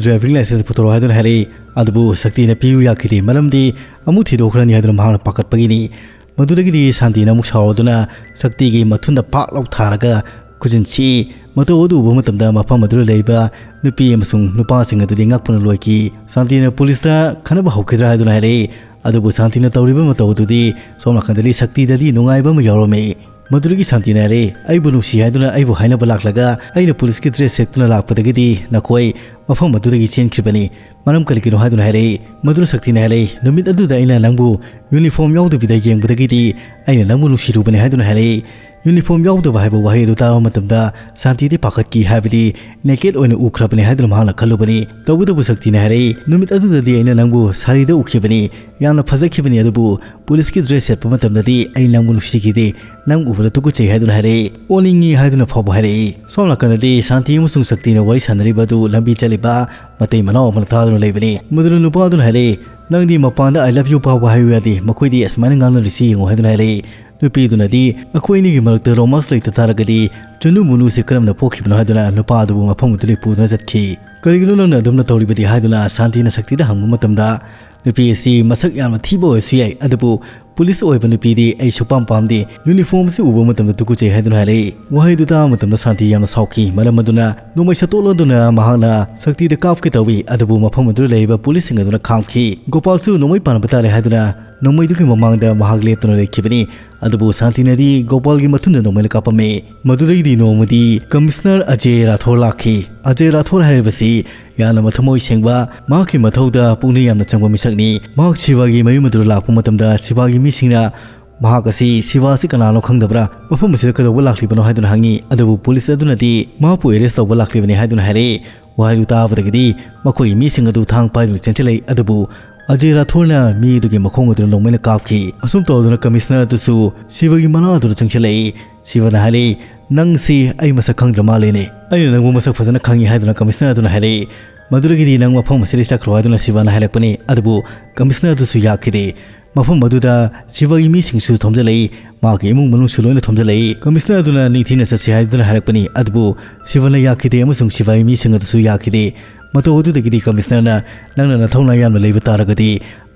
ꯗ꯭ꯔꯥꯏꯚꯤꯡ ꯂꯥꯏꯁꯦꯟꯁ ꯄꯨꯊꯣꯔꯛꯎ ꯍꯥꯏꯗꯨꯅ ꯍꯥꯏꯔꯛꯏ꯫ ꯑꯗꯨꯕꯨ ꯁꯛꯇꯤꯅ ꯄꯤꯌꯨ ꯌꯥꯈꯤꯗꯦ, ꯃꯔꯝꯗꯤ ꯑꯃꯨꯛ ꯊꯤꯗꯣꯛꯈ꯭ꯔꯅꯤ ꯍꯥꯏꯗꯨꯅ ꯃꯍꯥꯛꯅ ꯄꯥꯈꯠꯄꯒꯤꯅꯤ꯫ ꯃꯗꯨꯗꯒꯤꯗꯤ ꯁꯥꯟꯇꯤꯅ ꯑꯃꯨꯛ ꯁꯥꯎꯔꯗꯨꯅ ꯁꯛꯇꯤꯒꯤ ꯃꯊꯨꯟꯗ ꯄꯥꯛ ꯂꯥꯎ ꯊꯥꯔꯒ ꯈꯨꯖꯤꯟ ꯁꯤꯛꯏ꯫ ꯃꯇꯧ ꯑꯗꯨ ꯎꯕ ꯃꯇꯝꯗ ꯃꯐꯝ ꯑꯗꯨꯗ ꯂꯩꯔꯤꯕ ꯅꯨꯄꯤ ꯑꯃꯁꯨꯡ ꯅꯨꯄꯥꯁꯤꯡ ꯑꯗꯨꯗꯤ ꯉꯛꯄꯅ ꯂꯣꯏꯈꯤ꯫ ꯁꯥꯟꯇꯤꯅ ꯄꯨꯂꯤꯁꯇ ꯈꯟꯅꯕ ꯍꯧꯈꯤꯗ꯭ꯔꯥ ꯍꯥꯏꯗꯨꯅ ꯍꯥꯏꯔꯛꯏ꯫ ꯑꯗꯨꯕꯨ ꯁꯥꯟꯇꯤꯅ ꯇꯧꯔꯤꯕ ꯃꯇꯧ ꯑꯗꯨꯗꯤ ꯁꯣꯝ ꯅꯥꯀꯟꯗꯗꯤ ꯁꯛꯇꯤꯗꯗꯤ ꯅꯨꯡꯉꯥꯏꯕ ꯑꯃ ꯌꯥꯎꯔꯝꯃꯤ꯫ ꯃꯗꯨꯗꯒꯤ ꯁꯥꯟꯇꯤꯅ ꯍꯥꯏꯔꯛꯏ, "ꯑꯩꯕꯨ ꯅꯨꯡꯁꯤ ꯍꯥꯏꯗꯨꯅ ꯑꯩꯕꯨ ꯍꯥꯏꯅꯕ ꯂꯥꯛꯂꯒ ꯑꯩꯅ ꯄꯨꯂꯤꯁꯀꯤ ꯗ꯭ꯔꯦꯁ ꯁꯦꯠꯇꯨꯅ ꯂꯥꯛꯄꯗꯒꯤꯗꯤ ꯅꯈꯣꯏ ꯃꯐꯝ ꯑꯗꯨꯗꯒꯤ ꯆꯦꯟꯈ꯭ꯔꯤꯕꯅꯤ꯫ ꯃꯔꯝ ꯀꯔꯤꯒꯤꯅꯣ?" ꯍꯥꯏꯗꯨꯅ ꯍꯥꯏꯔꯛꯏ꯫ ꯃꯗꯨꯗ ꯁꯛꯇꯤꯅ ꯍꯥꯏꯔꯛꯏ, "ꯅꯨꯃꯤꯠ ꯑꯗꯨꯗ ꯑꯩꯅ ꯅꯪꯕꯨ ꯌꯨꯅꯤꯐꯣꯔꯝ ꯌꯥꯎꯗꯕꯤꯗ ꯌꯦꯡꯕꯗꯒꯤꯗꯤ ꯑꯩꯅ ꯅꯪꯕꯨ ꯅꯨꯡꯁꯤꯔꯨꯕꯅꯤ" ꯍꯥꯏꯗꯨꯅ ꯍꯥꯏꯔꯛꯏ꯫ ꯌꯨꯅꯤꯐꯣꯔꯝ ꯌꯥꯎꯗꯕ ꯍꯥꯏꯕ ꯋꯥꯍꯩ ꯑꯗꯨ ꯇꯥꯕ ꯃꯇꯝꯗ ꯁꯥꯟꯇꯤꯗꯤ ꯄꯥꯈꯠꯈꯤ, ꯍꯥꯏꯕꯗꯤ ꯅꯦꯀꯦꯠ ꯑꯣꯏꯅ ꯎꯈ꯭ꯔꯕꯅꯤ ꯍꯥꯏꯗꯨꯅ ꯃꯍꯥꯛꯅ ꯈꯜꯂꯨꯕꯅꯤ꯫ ꯇꯧꯕꯇꯕꯨ ꯁꯛꯇꯤꯅ ꯍꯥꯏꯔꯛꯏ, "ꯅꯨꯃꯤꯠ ꯑꯗꯨꯗꯗꯤ ꯑꯩꯅ ꯅꯪꯕꯨ ꯁꯥꯔꯤꯗ ꯎꯈꯤꯕꯅꯤ, ꯌꯥꯝꯅ ꯐꯖꯈꯤꯕꯅꯤ, ꯑꯗꯨꯕꯨ ꯄꯨꯂꯤꯁꯀꯤ ꯗ꯭ꯔꯦꯁ ꯁꯦꯠꯄ ꯃꯇꯝꯗꯗꯤ ꯑꯩ ꯅꯪꯕꯨ ꯅꯨꯡꯁꯤꯈꯤꯗꯦ, ꯅꯪ ꯎꯕꯗ ꯇꯨꯀꯠꯆꯩ" ꯍꯥꯏꯗꯨꯅ ꯍꯥꯏꯔꯛꯏ꯫ "ꯑꯣꯅꯤꯡꯉꯤ" ꯍꯥꯏꯗꯨꯅ ꯐꯥꯎꯕ ꯍꯥꯏꯔꯛꯏ꯫ ꯁꯣꯝ ꯅꯥꯀꯟꯗꯗꯤ ꯁꯥꯟꯇꯤ ꯑꯃꯁꯨꯡ ꯁꯛꯇꯤꯅ ꯋꯥꯔꯤ ꯁꯥꯟꯅꯔꯤꯕ ꯑꯗꯨ ꯂꯝꯕꯤ ꯆꯠꯂꯤꯕ ꯃꯇꯩ ꯃꯅꯥꯎ ꯑꯃꯅ ꯇꯥꯗꯨꯅ ꯂꯩꯕꯅꯤ꯫ ꯃꯗꯨꯗ ꯅꯨꯄꯥ ꯑꯗꯨꯅ ꯍꯥꯏꯔꯛꯏ, "ꯅꯪꯗꯤ ꯃꯄꯥꯟꯗ I love you ꯐꯥꯎꯕ ꯍꯥꯏꯌꯨ ꯌꯥꯗꯦ, ꯃꯈꯣꯏꯗꯤ ꯑꯁꯨꯃꯥꯏꯅ ꯉꯥꯡꯅꯔꯤꯁꯤ ꯌꯦꯡꯉꯨ" ꯍꯥꯏꯗꯨꯅ ꯍꯥꯏꯔꯛꯏ꯫ ꯅꯨꯄꯤꯗꯨꯅꯗꯤ ꯑꯩꯈꯣꯏ ꯑꯅꯤꯒꯤ ꯃꯔꯛꯇ ꯔꯣꯃꯥꯟꯁ ꯂꯩꯇ ꯇꯥꯔꯒꯗꯤ ꯆꯨꯅꯨ ꯃꯨꯅꯨꯁꯤ ꯀꯔꯝꯅ ꯄꯣꯛꯈꯤꯕꯅꯣ ꯍꯥꯏꯗꯨꯅ ꯅꯨꯄꯥ ꯑꯗꯨꯕꯨ ꯃꯐꯝ ꯑꯗꯨꯗꯒꯤ ꯄꯨꯗꯨꯅ ꯆꯠꯈꯤ꯫ "ꯀꯔꯤꯒꯤꯅꯣ ꯅꯪꯅ ꯑꯗꯨꯝꯅ ꯇꯧꯔꯤꯕꯗꯤ?" ꯍꯥꯏꯗꯨꯅ ꯁꯥꯟꯇꯤꯅ ꯁꯛꯇꯤꯗ ꯍꯪꯕ ꯃꯇꯝꯗ, "ꯅꯨꯄꯤ ꯑꯁꯤ ꯃꯁꯛ ꯌꯥꯝꯅ ꯊꯤꯕ ꯑꯣꯏꯔꯁꯨ ꯌꯥꯏ, ꯑꯗꯨꯕꯨ ꯄꯨꯂꯤꯁ ꯑꯣꯏꯕ ꯅꯨꯄꯤꯗꯤ ꯑꯩ ꯁꯨꯛꯄꯥꯝ ꯄꯥꯝꯗꯦ, ꯌꯨꯅꯤꯐꯣꯔꯝ ꯑꯁꯤ ꯎꯕ ꯃꯇꯝꯗ ꯇꯨꯀꯨꯠꯆꯩ" ꯍꯥꯏꯗꯨꯅ ꯍꯥꯏꯔꯛꯏ꯫ ꯋꯥꯍꯩꯗꯨ ꯇꯥꯕ ꯃꯇꯝꯗ ꯁꯥꯟꯇꯤ ꯌꯥꯝꯅ ꯁꯥꯎꯈꯤ꯫ ꯃꯔꯝ ꯑꯗꯨꯅ ꯅꯣꯡꯃꯩ ꯁꯠꯇꯣꯛꯂꯗꯨꯅ ꯃꯍꯥꯛꯅ ꯁꯛꯇꯤꯗ ꯀꯥꯞꯀꯦ ꯇꯧꯏ, ꯑꯗꯨꯕꯨ ꯃꯐꯝ ꯑꯗꯨꯗ ꯂꯩꯔꯤꯕ ꯄꯨꯂꯤꯁꯁꯤꯡ ꯑꯗꯨꯅ ꯈꯥꯝꯈꯤ꯫ ꯒꯣꯄꯥꯜꯁꯨ ꯅꯣꯡꯃꯩ ꯄꯥꯟꯕ ꯇꯥꯔꯦ ꯍꯥꯏꯗꯨꯅ ꯅꯣꯡꯃꯩꯗꯨꯒꯤ ꯃꯃꯥꯡꯗ ꯃꯍꯥꯛ ꯂꯦꯞꯇꯨꯅ ꯂꯩꯈꯤꯕꯅꯤ꯫ ꯑꯗꯨꯕꯨ ꯁꯥꯟꯇꯤꯅꯗꯤ ꯒꯣꯄꯥꯜꯒꯤ ꯃꯊꯨꯟꯗ ꯅꯣꯡꯃꯩꯅ ꯀꯥꯞꯄꯝꯃꯤ꯫ ꯃꯗꯨꯗꯒꯤꯗꯤ ꯅꯣꯡꯃꯗꯤ ꯀꯃꯤꯁꯅꯔ ꯑꯖꯦ ꯔꯥꯊꯣꯔ ꯂꯥꯛꯈꯤ꯫ ꯑꯖꯦ ꯔꯥꯊꯣꯔ ꯍꯥꯏꯔꯤꯕꯁꯤ ꯌꯥꯝꯅ ꯃꯊꯃꯣꯏ ꯁꯦꯡꯕ, ꯃꯍꯥꯛꯀꯤ ꯃꯊꯧꯗ ꯄꯨꯛꯅꯤꯡ ꯌꯥꯝꯅ ꯆꯪꯕ ꯃꯤꯁꯛꯅꯤ꯫ ꯃꯍꯥꯛ ꯁꯤꯕꯥꯒꯤ ꯃꯌꯨꯝ ꯑꯗꯨꯗ ꯂꯥꯛꯄ ꯃꯇꯝꯗ ꯁꯤꯕꯥꯒꯤ ꯃꯤꯁꯤꯡꯅ ꯃꯍꯥꯛ ꯑꯁꯤ, "ꯁꯤꯕꯥ ꯑꯁꯤ ꯀꯅꯥꯅꯣ ꯈꯪꯗꯕ꯭ꯔꯥ? ꯃꯐꯝ ꯑꯁꯤꯗ ꯀꯩꯗꯧꯕ ꯂꯥꯛꯂꯤꯕꯅꯣ?" ꯍꯥꯏꯗꯨꯅ ꯍꯪꯉꯤ꯫ ꯑꯗꯨꯕꯨ ꯄꯨꯂꯤꯁ ꯑꯗꯨꯅꯗꯤ ꯃꯍꯥꯛꯄꯨ ꯑꯦꯔꯦꯁ ꯇꯧꯕ ꯂꯥꯛꯂꯤꯕꯅꯤ ꯍꯥꯏꯗꯨꯅ ꯍꯥꯏꯔꯛꯏ꯫ ꯋꯥꯍꯩꯗꯨ ꯇꯥꯕꯗꯒꯤꯗꯤ ꯃꯈꯣꯏꯒꯤ ꯃꯤꯁꯤꯡ ꯑꯗꯨ ꯊꯥꯡ ꯄꯥꯏꯗꯨꯅ ꯆꯦꯟꯁꯤꯜꯂꯛꯏ꯫ ꯑꯗꯨꯕꯨ ꯑꯖꯦ ꯔꯥꯊꯣꯔꯅ ꯃꯤ ꯑꯗꯨꯒꯤ ꯃꯈꯣꯡ ꯑꯗꯨꯗ ꯅꯣꯡꯃꯩꯅ ꯀꯥꯞꯈꯤ꯫ ꯑꯁꯨꯝ ꯇꯧꯗꯨꯅ ꯀꯃꯤꯁꯅꯔ ꯑꯗꯨꯁꯨ ꯁꯤꯕꯥꯒꯤ ꯃꯅꯥꯛ ꯑꯗꯨꯗ ꯆꯪꯁꯤꯜꯂꯛꯏ꯫ ꯁꯤꯕꯥꯅ ꯍꯥꯏꯔꯛꯏ, "ꯅꯪꯁꯤ ꯑꯩ ꯃꯁꯛ ꯈꯪꯗ꯭ꯔ ꯃꯥꯜꯂꯦꯅꯦ꯫ ꯑꯩꯅ ꯅꯪꯕꯨ ꯃꯁꯛ ꯐꯖꯅ ꯈꯪꯉꯤ" ꯍꯥꯏꯗꯨꯅ ꯀꯃꯤꯁꯅꯔ ꯑꯗꯨꯅ ꯍꯥꯏꯔꯛꯏ꯫ "ꯃꯗꯨꯗꯒꯤꯗꯤ ꯅꯪ ꯃꯐꯝ ꯑꯁꯤꯗ ꯆꯠꯈ꯭ꯔꯣ" ꯍꯥꯏꯗꯨꯅ ꯁꯤꯕꯥꯅ ꯍꯥꯏꯔꯛꯄꯅꯤ꯫ ꯑꯗꯨꯕꯨ ꯀꯃꯤꯁꯅꯔ ꯑꯗꯨꯁꯨ ꯌꯥꯈꯤꯗꯦ꯫ ꯃꯐꯝ ꯑꯗꯨꯗ ꯁꯤꯕꯥꯒꯤ ꯃꯤꯁꯤꯡꯁꯨ ꯊꯣꯝꯖꯤꯜꯂꯛꯏ꯫ ꯃꯍꯥꯛꯀꯤ ꯏꯃꯨꯡ ꯃꯅꯨꯡꯁꯨ ꯂꯣꯏꯅ ꯊꯣꯝꯖꯤꯜꯂꯛꯏ꯫ ꯀꯃꯤꯁꯅꯔ ꯑꯗꯨꯅ ꯅꯤꯡꯊꯤꯅ ꯆꯠꯁꯤ ꯍꯥꯏꯗꯨꯅ ꯍꯥꯏꯔꯛꯄꯅꯤ꯫ ꯑꯗꯨꯕꯨ ꯁꯤꯕꯥꯅ ꯌꯥꯈꯤꯗꯦ ꯑꯃꯁꯨꯡ ꯁꯤꯕꯥꯒꯤ ꯃꯤꯁꯤꯡ ꯑꯗꯨꯁꯨ ꯌꯥꯈꯤꯗꯦ꯫ ꯃꯇꯧ ꯑꯗꯨꯗꯒꯤꯗꯤ ꯀꯃꯤꯁꯅꯔꯅ, "ꯅꯪꯅ ꯅꯊꯧꯅꯥ ꯌꯥꯝꯅ ꯂꯩꯕ ꯇꯥꯔꯒꯗꯤ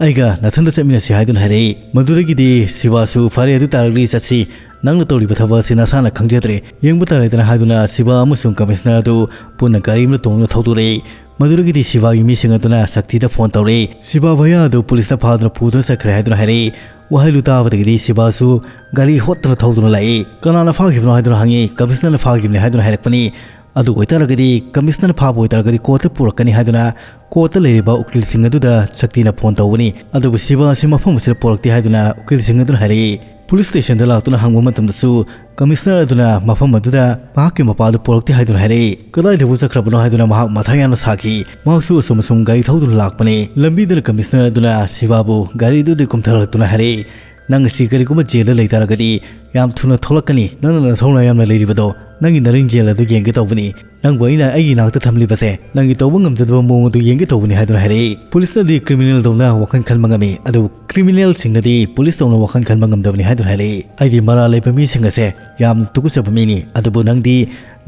ꯑꯩꯒ ꯅꯊꯟꯗ ꯆꯠꯃꯤꯟꯅꯁꯤ" ꯍꯥꯏꯗꯨꯅ ꯍꯥꯏꯔꯛꯏ꯫ ꯃꯗꯨꯗꯒꯤꯗꯤ ꯁꯤꯕꯥꯁꯨ, "ꯐꯔꯦ, ꯑꯗꯨ ꯇꯥꯔꯒꯗꯤ ꯆꯠꯁꯤ, ꯅꯪꯅ ꯇꯧꯔꯤꯕ ꯊꯕꯛ ꯑꯁꯤ ꯅꯁꯥꯅ ꯈꯪꯖꯗ꯭ꯔꯦ, ꯌꯦꯡꯕ ꯇꯥꯔꯦꯗꯅ" ꯍꯥꯏꯗꯨꯅ ꯁꯤꯕꯥ ꯑꯃꯁꯨꯡ ꯀꯃꯤꯁꯅꯔ ꯑꯗꯨ ꯄꯨꯟꯅ ꯒꯥꯔꯤ ꯑꯃꯗ ꯇꯣꯡꯗꯨꯅ ꯊꯧꯗꯣꯔꯛꯏ꯫ ꯃꯗꯨꯗꯒꯤꯗꯤ ꯁꯤꯕꯥꯒꯤ ꯃꯤꯁꯤꯡ ꯑꯗꯨꯅ ꯁꯛꯇꯤꯗ ꯐꯣꯟ ꯇꯧꯔꯛꯏ꯫ ꯁꯤꯕꯥ ꯚꯌꯥ ꯑꯗꯨ ꯄꯨꯂꯤꯁꯅ ꯐꯥꯗꯨꯅ ꯄꯨꯗꯨꯅ ꯆꯠꯈ꯭ꯔꯦ ꯍꯥꯏꯗꯨꯅ ꯍꯥꯏꯔꯛꯏ꯫ ꯋꯥꯍꯩꯗꯨ ꯇꯥꯕꯗꯒꯤꯗꯤ ꯁꯤꯕꯥꯁꯨ ꯒꯥꯔꯤ ꯍꯣꯠꯇꯅ ꯊꯧꯗꯨꯅ ꯂꯥꯛꯏ꯫ "ꯀꯅꯥꯅ ꯐꯥꯈꯤꯕꯅꯣ?" ꯍꯥꯏꯗꯨꯅ ꯍꯪꯉꯤ꯫ "ꯀꯃꯤꯁꯅꯔꯅ ꯐꯥꯈꯤꯕꯅꯤ" ꯍꯥꯏꯗꯨꯅ ꯍꯥꯏꯔꯛꯄꯅꯤ꯫ "ꯑꯗꯨ ꯑꯣꯏꯇꯥꯔꯒꯗꯤ ꯀꯃꯤꯁꯅꯔꯅ ꯐꯥꯕ ꯑꯣꯏꯇꯥꯔꯒꯗꯤ ꯀꯣꯔꯠꯇ ꯄꯨꯔꯛꯀꯅꯤ" ꯍꯥꯏꯗꯨꯅ ꯀꯣꯔꯠꯇ ꯂꯩꯔꯤꯕ ꯎꯀꯤꯜꯁꯤꯡ ꯑꯗꯨꯗ ꯁꯛꯇꯤꯅ ꯐꯣꯟ ꯇꯧꯕꯅꯤ꯫ ꯑꯗꯨꯕꯨ ꯁꯤꯕꯥ ꯑꯁꯤ ꯃꯐꯝ ꯑꯁꯤꯗ ꯄꯨꯔꯛꯇꯦ ꯍꯥꯏꯗꯨꯅ ꯎꯀꯤꯜꯁꯤꯡ ꯑꯗꯨꯅ ꯍꯥꯏꯔꯛꯏ꯫ ꯄꯨꯂꯤꯁ ꯁ꯭ꯇꯦꯁꯟꯗ ꯂꯥꯛꯇꯨꯅ ꯍꯪꯕ ꯃꯇꯝꯗꯁꯨ ꯀꯃꯤꯁꯅꯔ ꯑꯗꯨꯅ ꯃꯐꯝ ꯑꯗꯨꯗ ꯃꯍꯥꯛꯀꯤ ꯃꯄꯥꯗꯨ ꯄꯨꯔꯛꯇꯦ ꯍꯥꯏꯗꯨꯅ ꯍꯥꯏꯔꯛꯏ꯫ ꯀꯗꯥꯏꯗꯕꯨ ꯆꯠꯈ꯭ꯔꯕꯅꯣ ꯍꯥꯏꯗꯨꯅ ꯃꯍꯥꯛ ꯃꯊꯥ ꯌꯥꯝꯅ ꯁꯥꯈꯤ꯫ ꯃꯍꯥꯛꯁꯨ ꯑꯁꯨꯝ ꯑꯁꯨꯝ ꯒꯥꯔꯤ ꯊꯧꯗꯨꯅ ꯂꯥꯛꯄꯅꯤ꯫ ꯂꯝꯕꯤꯗꯨꯗ ꯀꯃꯤꯁꯅꯔ ꯑꯗꯨꯅ ꯁꯤꯕꯥꯕꯨ ꯒꯥꯔꯤꯗꯨꯗꯒꯤ ꯀꯨꯝꯊꯔꯛꯇꯨꯅ ꯍꯥꯏꯔꯛꯏ, "ꯅꯪ ꯑꯁꯤ ꯀꯔꯤꯒꯨꯝꯕ ꯖꯦꯜꯗ ꯂꯩꯇꯥꯔꯒꯗꯤ ꯌꯥꯝ ꯊꯨꯅ ꯊꯣꯛꯂꯛꯀꯅꯤ꯫ ꯅꯪꯅ ꯅꯊꯧꯅꯥ ꯌꯥꯝꯅ ꯂꯩꯔꯤꯕꯗꯣ, ꯅꯪꯒꯤ ꯅꯔꯤꯡ ꯖꯦꯜ ꯑꯗꯨ ꯌꯦꯡꯒꯦ ꯇꯧꯕꯅꯤ꯫ ꯅꯪꯕꯨ ꯑꯩꯅ ꯑꯩꯒꯤ ꯏꯅꯥꯛꯇ ꯊꯝꯂꯤꯕꯁꯦ ꯅꯪꯒꯤ ꯇꯧꯕ ꯉꯝꯖꯗꯕ ꯃꯑꯣꯡ ꯑꯗꯨ ꯌꯦꯡꯒꯦ ꯇꯧꯕꯅꯤ" ꯍꯥꯏꯗꯨꯅ ꯍꯥꯏꯔꯛꯏ꯫ ꯄꯨꯂꯤꯁꯅꯗꯤ ꯀ꯭ꯔꯤꯃꯤꯅꯦꯜ ꯇꯧꯅ ꯋꯥꯈꯜ ꯈꯟꯕ ꯉꯝꯃꯤ, ꯑꯗꯨꯕꯨ ꯀ꯭ꯔꯤꯃꯤꯅꯦꯜꯁꯤꯡꯅꯗꯤ ꯄꯨꯂꯤꯁ ꯇꯧꯅ ꯋꯥꯈꯜ ꯈꯟꯕ ꯉꯝꯗꯕꯅꯤ ꯍꯥꯏꯗꯨꯅ ꯍꯥꯏꯔꯛꯏ꯫ "ꯑꯩꯗꯤ ꯃꯔꯥꯜ ꯂꯩꯕ ꯃꯤꯁꯤꯡ ꯑꯁꯦ ꯌꯥꯝꯅ ꯇꯨꯀꯠꯆꯕ ꯃꯤꯅꯤ, ꯑꯗꯨꯕꯨ ꯅꯪꯗꯤ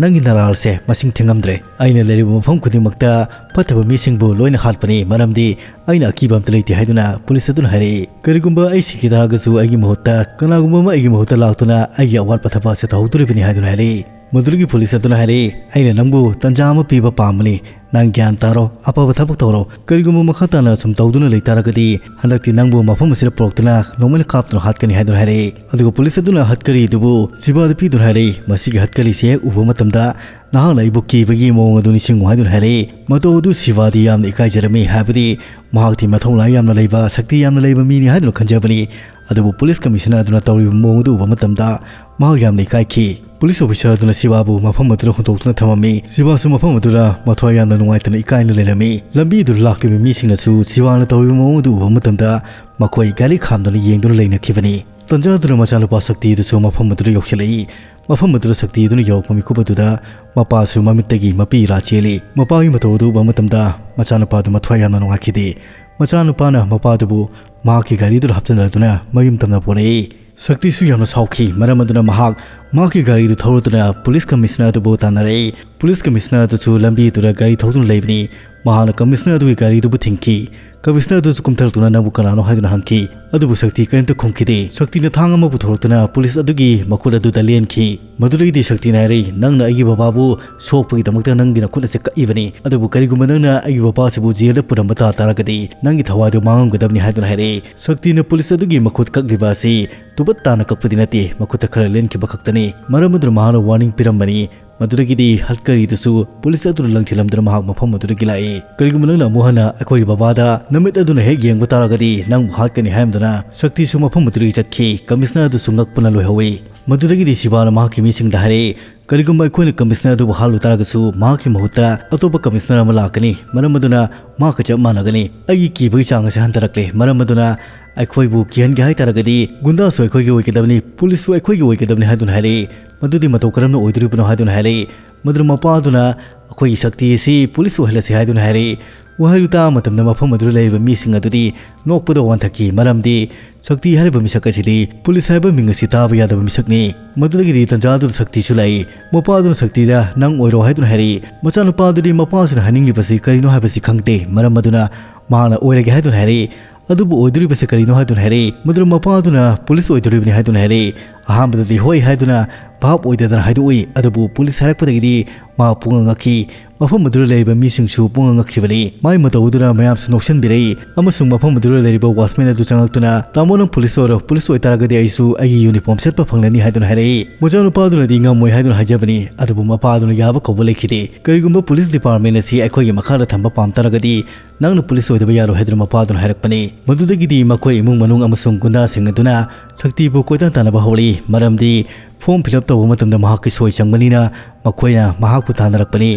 ꯅꯪꯒꯤ ꯅꯔꯥꯜꯁꯦ ꯃꯁꯤꯡ ꯊꯤꯉꯝꯗ꯭ꯔꯦ꯫ ꯑꯩꯅ ꯂꯩꯔꯤꯕ ꯃꯐꯝ ꯈꯨꯗꯤꯡꯃꯛꯇ ꯐꯠꯇꯕ ꯃꯤꯁꯤꯡꯕꯨ ꯂꯣꯏꯅ ꯍꯥꯠꯄꯅꯤ, ꯃꯔꯝꯗꯤ ꯑꯩꯅ ꯑꯀꯤꯕ ꯑꯝꯇ ꯂꯩꯇꯦ" ꯍꯥꯏꯗꯨꯅ ꯄꯨꯂꯤꯁ ꯑꯗꯨꯅ ꯍꯥꯏꯔꯛꯏ꯫ "ꯀꯔꯤꯒꯨꯝꯕ ꯑꯩ ꯁꯤꯈꯤ ꯇꯥꯔꯒꯁꯨ ꯑꯩꯒꯤ ꯃꯍꯨꯠꯇ ꯀꯅꯥꯒꯨꯝꯕ ꯑꯃ ꯑꯩꯒꯤ ꯃꯍꯨꯠꯇ ꯂꯥꯛꯇꯨꯅ ꯑꯩꯒꯤ ꯑꯋꯥꯠꯄ ꯊꯕꯛ ꯑꯁꯦ ꯇꯧꯍꯧꯗꯣꯔꯤꯕꯅꯤ" ꯍꯥꯏꯗꯨꯅ ꯍꯥꯏꯔꯛꯏ꯫ ꯃꯗꯨꯗꯒꯤ ꯄꯨꯂꯤꯁ ꯑꯗꯨꯅ ꯍꯥꯏꯔꯛꯏ, "ꯑꯩꯅ ꯅꯪꯕꯨ ꯇꯟꯖꯥ ꯑꯃ ꯄꯤꯕ ꯄꯥꯝꯕꯅꯤ꯫ ꯅꯪ ꯒ꯭ꯌꯥꯟ ꯇꯥꯔꯣ, ꯑꯐꯕ ꯊꯕꯛ ꯇꯧꯔꯣ꯫ ꯀꯔꯤꯒꯨꯝꯕ ꯃꯈꯥ ꯇꯥꯅ ꯁꯨꯝ ꯇꯧꯗꯨꯅ ꯂꯩꯇꯥꯔꯒꯗꯤ ꯍꯟꯗꯛꯇꯤ ꯅꯪꯕꯨ ꯃꯐꯝ ꯑꯁꯤꯗ ꯄꯨꯔꯛꯇꯨꯅ ꯅꯣꯡꯃꯩꯅ ꯀꯥꯞꯇꯨꯅ ꯍꯥꯠꯀꯅꯤ" ꯍꯥꯏꯗꯨꯅ ꯍꯥꯏꯔꯛꯏ꯫ ꯑꯗꯨꯒ ꯄꯨꯂꯤꯁ ꯑꯗꯨꯅ ꯍꯠꯀꯔꯤ ꯑꯗꯨꯕꯨ ꯁꯤꯕꯥꯗ ꯄꯤꯗꯨꯅ ꯍꯥꯏꯔꯛꯏ, "ꯃꯁꯤꯒꯤ ꯍꯠꯀꯔꯤꯁꯦ ꯍꯦꯛ ꯎꯕ ꯃꯇꯝꯗ ꯅꯍꯥꯛꯅ ꯑꯩꯕꯨ ꯀꯤꯕꯒꯤ ꯃꯑꯣꯡ ꯑꯗꯨ ꯅꯤꯡꯁꯤꯡꯉꯨ" ꯍꯥꯏꯗꯨꯅ ꯍꯥꯏꯔꯛꯏ꯫ ꯃꯇꯧ ꯑꯗꯨ ꯁꯤꯕꯥꯗꯤ ꯌꯥꯝꯅ ꯏꯀꯥꯏꯖꯔꯝꯃꯤ, ꯍꯥꯏꯕꯗꯤ ꯃꯍꯥꯛꯇꯤ ꯃꯊꯧꯅꯥ ꯌꯥꯝꯅ ꯂꯩꯕ, ꯁꯛꯇꯤ ꯌꯥꯝꯅ ꯂꯩꯕ ꯃꯤꯅꯤ ꯍꯥꯏꯗꯨꯅ ꯈꯟꯖꯕꯅꯤ꯫ ꯑꯗꯨꯕꯨ ꯄꯨꯂꯤꯁ ꯀꯃꯤꯁꯅꯔ ꯑꯗꯨꯅ ꯇꯧꯔꯤꯕ ꯃꯑꯣꯡ ꯑꯗꯨ ꯎꯕ ꯃꯇꯝꯗ ꯃꯍꯥꯛ ꯌꯥꯝꯅ ꯏꯀꯥꯏꯈꯤ꯫ ꯄꯨꯂꯤꯁ ꯑꯣꯐꯤꯁꯔ ꯑꯗꯨꯅ ꯁꯤꯕꯥꯕꯨ ꯃꯐꯝ ꯑꯗꯨꯗ ꯍꯨꯟꯗꯣꯛꯇꯨꯅ ꯊꯝꯃꯝꯃꯤ꯫ ꯁꯤꯕꯥꯁꯨ ꯃꯐꯝ ꯑꯗꯨꯗ ꯃꯊ꯭ꯋꯥꯏ ꯌꯥꯝꯅ ꯅꯨꯡꯉꯥꯏꯇꯅ ꯏꯀꯥꯏꯅ ꯂꯩꯔꯝꯃꯤ꯫ ꯂꯝꯕꯤꯗꯨ ꯂꯥꯛꯂꯤꯕ ꯃꯤꯁꯤꯡꯅꯁꯨ ꯁꯤꯕꯥꯅ ꯇꯧꯔꯤꯕ ꯃꯑꯣꯡ ꯑꯗꯨ ꯎꯕ ꯃꯇꯝꯗ ꯃꯈꯣꯏ ꯒꯥꯔꯤ ꯈꯥꯝꯗꯨꯅ ꯌꯦꯡꯗꯨꯅ ꯂꯩꯅꯈꯤꯕꯅꯤ꯫ ꯇꯟꯖꯥꯗꯨꯅ ꯃꯆꯥꯅꯨꯄꯥ ꯁꯛꯇꯤ ꯑꯗꯨꯁꯨ ꯃꯐꯝ ꯑꯗꯨꯗ ꯌꯧꯁꯤꯜꯂꯛꯏ꯫ ꯃꯐꯝ ꯑꯗꯨꯗ ꯁꯛꯇꯤ ꯑꯗꯨꯅ ꯌꯧꯔꯛꯄ ꯃꯤꯀꯨꯞ ꯑꯗꯨꯗ ꯃꯄꯥꯁꯨ ꯃꯃꯤꯠꯇꯒꯤ ꯃꯄꯤ ꯏꯔꯥ ꯆꯦꯜꯂꯤ꯫ ꯃꯄꯥꯒꯤ ꯃꯇꯧ ꯑꯗꯨ ꯎꯕ ꯃꯇꯝꯗ ꯃꯆꯥꯅꯨꯄꯥꯗꯨ ꯃꯊ꯭ꯋꯥꯏ ꯌꯥꯝꯅ ꯅꯨꯡꯉꯥꯏꯈꯤꯗꯦ꯫ ꯃꯆꯥꯅꯨꯄꯥꯅ ꯃꯄꯥꯗꯨꯕꯨ ꯃꯍꯥꯛꯀꯤ ꯒꯥꯔꯤꯗꯨꯗ ꯍꯥꯞꯆꯤꯟꯅꯗꯨꯅ ꯃꯌꯨꯝ ꯇꯝꯅ ꯄꯨꯔꯛꯏ꯫ ꯁꯛꯇꯤꯁꯨ ꯌꯥꯝꯅ ꯁꯥꯎꯈꯤ꯫ ꯃꯔꯝ ꯑꯗꯨꯅ ꯃꯍꯥꯛ ꯃꯍꯥꯛꯀꯤ ꯒꯥꯔꯤꯗꯨ ꯊꯧꯔꯗꯨꯅ ꯄꯨꯂꯤꯁ ꯀꯃꯤꯁꯅꯔ ꯑꯗꯨꯕꯨ ꯇꯥꯟꯅꯔꯛꯏ꯫ ꯄꯨꯂꯤꯁ ꯀꯃꯤꯁꯅꯔ ꯑꯗꯨꯁꯨ ꯂꯝꯕꯤꯗꯨꯗ ꯒꯥꯔꯤ ꯊꯧꯗꯨꯅ ꯂꯩꯕꯅꯤ꯫ ꯃꯍꯥꯛꯅ ꯀꯃꯤꯁꯅꯔ ꯑꯗꯨꯒꯤ ꯒꯥꯔꯤꯗꯨꯕꯨ ꯊꯤꯡꯈꯤ꯫ ꯀꯃꯤꯁꯅꯔ ꯑꯗꯨꯁꯨ ꯀꯨꯝꯊꯔꯛꯇꯨꯅ "ꯅꯪꯕꯨ ꯀꯅꯥꯅꯣ?" ꯍꯥꯏꯗꯨꯅ ꯍꯪꯈꯤ꯫ ꯑꯗꯨꯕꯨ ꯁꯛꯇꯤ ꯀꯔꯤꯝꯇ ꯈꯨꯝꯈꯤꯗꯦ꯫ ꯁꯛꯇꯤꯅ ꯊꯥꯡ ꯑꯃ ꯄꯨꯊꯣꯔꯛꯇꯨꯅ ꯄꯨꯂꯤꯁ ꯑꯗꯨꯒꯤ ꯃꯈꯨꯠ ꯑꯗꯨꯗ ꯂꯦꯟꯈꯤ꯫ ꯃꯗꯨꯗꯒꯤꯗꯤ ꯁꯛꯇꯤꯅ ꯍꯥꯏꯔꯛꯏ, "ꯅꯪꯅ ꯑꯩꯒꯤ ꯕꯕꯥꯕꯨ ꯁꯣꯛꯄꯒꯤꯗꯃꯛꯇ ꯅꯪꯒꯤ ꯅꯈꯨꯠ ꯑꯁꯤ ꯀꯛꯏꯕꯅꯤ꯫ ꯑꯗꯨꯕꯨ ꯀꯔꯤꯒꯨꯝꯕ ꯅꯪꯅ ꯑꯩꯒꯤ ꯕꯕꯥ ꯑꯁꯤꯕꯨ ꯖꯦꯜꯗ ꯄꯨꯔꯝꯕ ꯇꯥ ꯇꯥꯔꯒꯗꯤ ꯅꯪꯒꯤ ꯊꯋꯥꯏꯗꯨ ꯃꯥꯡꯉꯝꯒꯗꯕꯅꯤ" ꯍꯥꯏꯗꯨꯅ ꯍꯥꯏꯔꯛꯏ꯫ ꯁꯛꯇꯤꯅ ꯄꯨꯂꯤꯁ ꯑꯗꯨꯒꯤ ꯃꯈꯨꯠ ꯀꯛꯂꯤꯕ ꯑꯁꯤ ꯇꯨꯕꯠ ꯇꯥꯅ ꯀꯛꯄꯗꯤ ꯅꯠꯇꯦ, ꯃꯈꯨꯠꯇ ꯈꯔ ꯂꯦꯟꯈꯤꯕ ꯈꯛꯇꯅꯤ꯫ ꯃꯔꯝ ꯑꯗꯨꯅ ꯃꯍꯥꯛꯅ ꯋꯥꯔꯅꯤꯡ ꯄꯤꯔꯝꯕꯅꯤ꯫ ꯃꯗꯨꯗꯒꯤꯗꯤ ꯍꯠꯀꯔꯤꯗꯨꯁꯨ ꯄꯨꯂꯤꯁ ꯑꯗꯨꯅ ꯂꯪꯁꯤꯜꯂꯝꯗꯨꯅ ꯃꯍꯥꯛ ꯃꯐꯝ ꯑꯗꯨꯗꯒꯤ ꯂꯥꯛꯏ꯫ "ꯀꯔꯤꯒꯨꯝꯕ ꯅꯪꯅ ꯑꯃꯨꯛ ꯍꯟꯅ ꯑꯩꯈꯣꯏꯒꯤ ꯕꯕꯥꯗ ꯅꯃꯤꯠ ꯑꯗꯨꯅ ꯍꯦꯛ ꯌꯦꯡꯕ ꯇꯥꯔꯒꯗꯤ ꯅꯪꯕꯨ ꯍꯥꯠꯀꯅꯤ" ꯍꯥꯏꯔꯝꯗꯨꯅ ꯁꯛꯇꯤꯁꯨ ꯃꯐꯝ ꯑꯗꯨꯗꯒꯤ ꯆꯠꯈꯤ꯫ ꯀꯃꯤꯁꯅꯔ ꯑꯗꯨꯁꯨ ꯉꯛꯄꯅ ꯂꯣꯏꯍꯧꯏ꯫ ꯃꯗꯨꯗꯒꯤꯗꯤ ꯁꯤꯕꯥꯅ ꯃꯍꯥꯛꯀꯤ ꯃꯤꯁꯤꯡꯗ ꯍꯥꯏꯔꯛꯏ, "ꯀꯔꯤꯒꯨꯝꯕ ꯑꯩꯈꯣꯏꯅ ꯀꯃꯤꯁꯅꯔ ꯑꯗꯨꯕꯨ ꯍꯥꯠꯂꯨ ꯇꯥꯔꯒꯁꯨ ꯃꯍꯥꯛꯀꯤ ꯃꯍꯨꯠꯇ ꯑꯇꯣꯞꯄ ꯀꯃꯤꯁꯅꯔ ꯑꯃ ꯂꯥꯛꯀꯅꯤ꯫ ꯃꯔꯝ ꯑꯗꯨꯅ ꯃꯍꯥꯛꯀ ꯆꯞ ꯃꯥꯟꯅꯒꯅꯤ꯫ ꯑꯩꯒꯤ ꯀꯤꯕꯒꯤ ꯆꯥꯡ ꯑꯁꯤ ꯍꯟꯊꯔꯛꯂꯦ꯫ ꯃꯔꯝ ꯑꯗꯨꯅ ꯑꯩꯈꯣꯏꯕꯨ ꯀꯤꯍꯟꯒꯦ ꯍꯥꯏ ꯇꯥꯔꯒꯗꯤ ꯒꯨꯟꯗꯥꯁꯨ ꯑꯩꯈꯣꯏꯒꯤ ꯑꯣꯏꯒꯗꯕꯅꯤ, ꯄꯨꯂꯤꯁꯁꯨ ꯑꯩꯈꯣꯏꯒꯤ ꯑꯣꯏꯒꯗꯕꯅꯤ" ꯍꯥꯏꯗꯨꯅ ꯍꯥꯏꯔꯛꯏ꯫ ꯃꯗꯨꯗꯤ ꯃꯇꯧ ꯀꯔꯝꯅ ꯑꯣꯏꯗꯣꯔꯤꯕꯅꯣ ꯍꯥꯏꯗꯨꯅ ꯍꯥꯏꯔꯛꯏ꯫ ꯃꯗꯨꯅ ꯃꯄꯥꯗꯨꯅ "ꯑꯩꯈꯣꯏꯒꯤ ꯁꯛꯇꯤ ꯑꯁꯤ ꯄꯨꯂꯤꯁ ꯑꯣꯏꯍꯜꯂꯁꯤ" ꯍꯥꯏꯗꯨꯅ ꯍꯥꯏꯔꯛꯏ꯫ ꯋꯥꯍꯩꯗꯨ ꯇꯥꯕ ꯃꯇꯝꯗ ꯃꯐꯝ ꯑꯗꯨꯗ ꯂꯩꯔꯤꯕ ꯃꯤꯁꯤꯡ ꯑꯗꯨꯗꯤ ꯅꯣꯛꯄꯗ ꯋꯥꯟꯊꯈꯤ꯫ ꯃꯔꯝꯗꯤ ꯁꯛꯇꯤ ꯍꯥꯏꯔꯤꯕ ꯃꯤꯁꯛ ꯑꯁꯤꯗꯤ ꯄꯨꯂꯤꯁ ꯍꯥꯏꯕ ꯃꯤꯡ ꯑꯁꯤ ꯇꯥꯕ ꯌꯥꯗꯕ ꯃꯤꯁꯛꯅꯤ꯫ ꯃꯗꯨꯗꯒꯤꯗꯤ ꯇꯟꯖꯥ ꯑꯗꯨꯗ ꯁꯛꯇꯤꯁꯨ ꯂꯥꯛꯏ꯫ ꯃꯄꯥꯗꯨꯅ ꯁꯛꯇꯤꯗ "ꯅꯪ ꯑꯣꯏꯔꯣ" ꯍꯥꯏꯗꯨꯅ ꯍꯥꯏꯔꯛꯏ꯫ ꯃꯆꯥꯅꯨꯄꯥꯗꯨꯗꯤ ꯃꯄꯥꯁꯤꯅ ꯍꯥꯏꯅꯤꯡꯂꯤꯕꯁꯤ ꯀꯔꯤꯅꯣ ꯍꯥꯏꯕꯁꯤ ꯈꯪꯗꯦ꯫ ꯃꯔꯝ ꯑꯗꯨꯅ ꯃꯍꯥꯛꯅ "ꯑꯣꯏꯔꯒꯦ" ꯍꯥꯏꯗꯨꯅ ꯍꯥꯏꯔꯛꯏ꯫ ꯑꯗꯨꯕꯨ ꯑꯣꯏꯗꯣꯔꯤꯕꯁꯤ ꯀꯔꯤꯅꯣ ꯍꯥꯏꯗꯨꯅ ꯍꯥꯏꯔꯛꯏ꯫ ꯃꯗꯨꯅ ꯃꯄꯥꯗꯨꯅ "ꯄꯨꯂꯤꯁ ꯑꯣꯏꯗꯣꯔꯤꯕꯅꯤ" ꯍꯥꯏꯗꯨꯅ ꯍꯥꯏꯔꯛꯏ꯫ ꯑꯍꯥꯟꯕꯗꯗꯤ "ꯍꯣꯏ" ꯍꯥꯏꯗꯨꯅ ꯚꯥꯞ ꯑꯣꯏꯗꯗꯅ ꯍꯥꯏꯗꯣꯛꯏ꯫ ꯑꯗꯨꯕꯨ ꯄꯨꯂꯤꯁ ꯍꯥꯏꯔꯛꯄꯗꯒꯤꯗꯤ ꯃꯍꯥꯛ ꯄꯨꯡꯉꯛ ꯉꯛꯈꯤ꯫ ꯃꯐꯝ ꯑꯗꯨꯗ ꯂꯩꯔꯤꯕ ꯃꯤꯁꯤꯡꯁꯨ ꯄꯨꯡꯉꯛ ꯉꯛꯈꯤꯕꯅꯤ꯫ ꯃꯥꯏ ꯃꯇꯧ ꯑꯗꯨꯅ ꯃꯌꯥꯝꯁꯨ ꯅꯣꯛꯁꯟꯕꯤꯔꯛꯏ꯫ ꯑꯃꯁꯨꯡ ꯃꯐꯝ ꯑꯗꯨꯗ ꯂꯩꯔꯤꯕ ꯋꯥꯆꯃꯦꯟ ꯑꯗꯨ ꯆꯪꯂꯛꯇꯨꯅ, "ꯇꯥꯃꯣ, ꯅꯪ ꯄꯨꯂꯤꯁ ꯑꯣꯏꯔꯣ, ꯄꯨꯂꯤꯁ ꯑꯣꯏꯇꯥꯔꯒꯗꯤ ꯑꯩꯁꯨ ꯑꯩꯒꯤ ꯌꯨꯅꯤꯐꯣꯔꯝ ꯁꯦꯠꯄ ꯐꯪꯂꯅꯤ" ꯍꯥꯏꯗꯨꯅ ꯍꯥꯏꯔꯛꯏ꯫ ꯃꯆꯥꯅꯨꯄꯥꯗꯨꯅꯗꯤ ꯉꯝꯃꯣꯏ ꯍꯥꯏꯗꯨꯅ ꯍꯥꯏꯖꯕꯅꯤ꯫ ꯑꯗꯨꯕꯨ ꯃꯄꯥꯗꯨꯅ ꯌꯥꯕ ꯀꯧꯕ ꯂꯩꯈꯤꯗꯦ꯫ "ꯀꯔꯤꯒꯨꯝꯕ ꯄꯨꯂꯤꯁ ꯗꯤꯄꯥꯔꯠꯃꯦꯟ ꯑꯁꯤ ꯑꯩꯈꯣꯏꯒꯤ ꯃꯈꯥꯗ ꯊꯝꯕ ꯄꯥꯝ ꯇꯥꯔꯒꯗꯤ ꯅꯪꯅ ꯄꯨꯂꯤꯁ ꯑꯣꯏꯗꯕ ꯌꯥꯔꯣꯏ" ꯍꯥꯏꯗꯨꯅ ꯃꯄꯥꯗꯨꯅ ꯍꯥꯏꯔꯛꯄꯅꯤ꯫ ꯃꯗꯨꯗꯒꯤꯗꯤ ꯃꯈꯣꯏ ꯏꯃꯨꯡ ꯃꯅꯨꯡ ꯑꯃꯁꯨꯡ ꯒꯨꯟꯗꯥꯁꯤꯡ ꯑꯗꯨꯅ ꯁꯛꯇꯤꯕꯨ ꯀꯣꯏꯇꯥꯟ ꯇꯥꯟꯅꯕ ꯍꯧꯔꯛꯏ꯫ ꯃꯔꯝꯗꯤ ꯐꯣꯔꯝ ꯐꯤꯜ ꯑꯞ ꯇꯧꯕ ꯃꯇꯝꯗ ꯃꯍꯥꯛꯀꯤ ꯁꯣꯏ ꯆꯪꯕꯅꯤꯅ ꯃꯈꯣꯏꯅ ꯃꯍꯥꯛꯄꯨ ꯇꯥꯟꯅꯔꯛꯄꯅꯤ꯫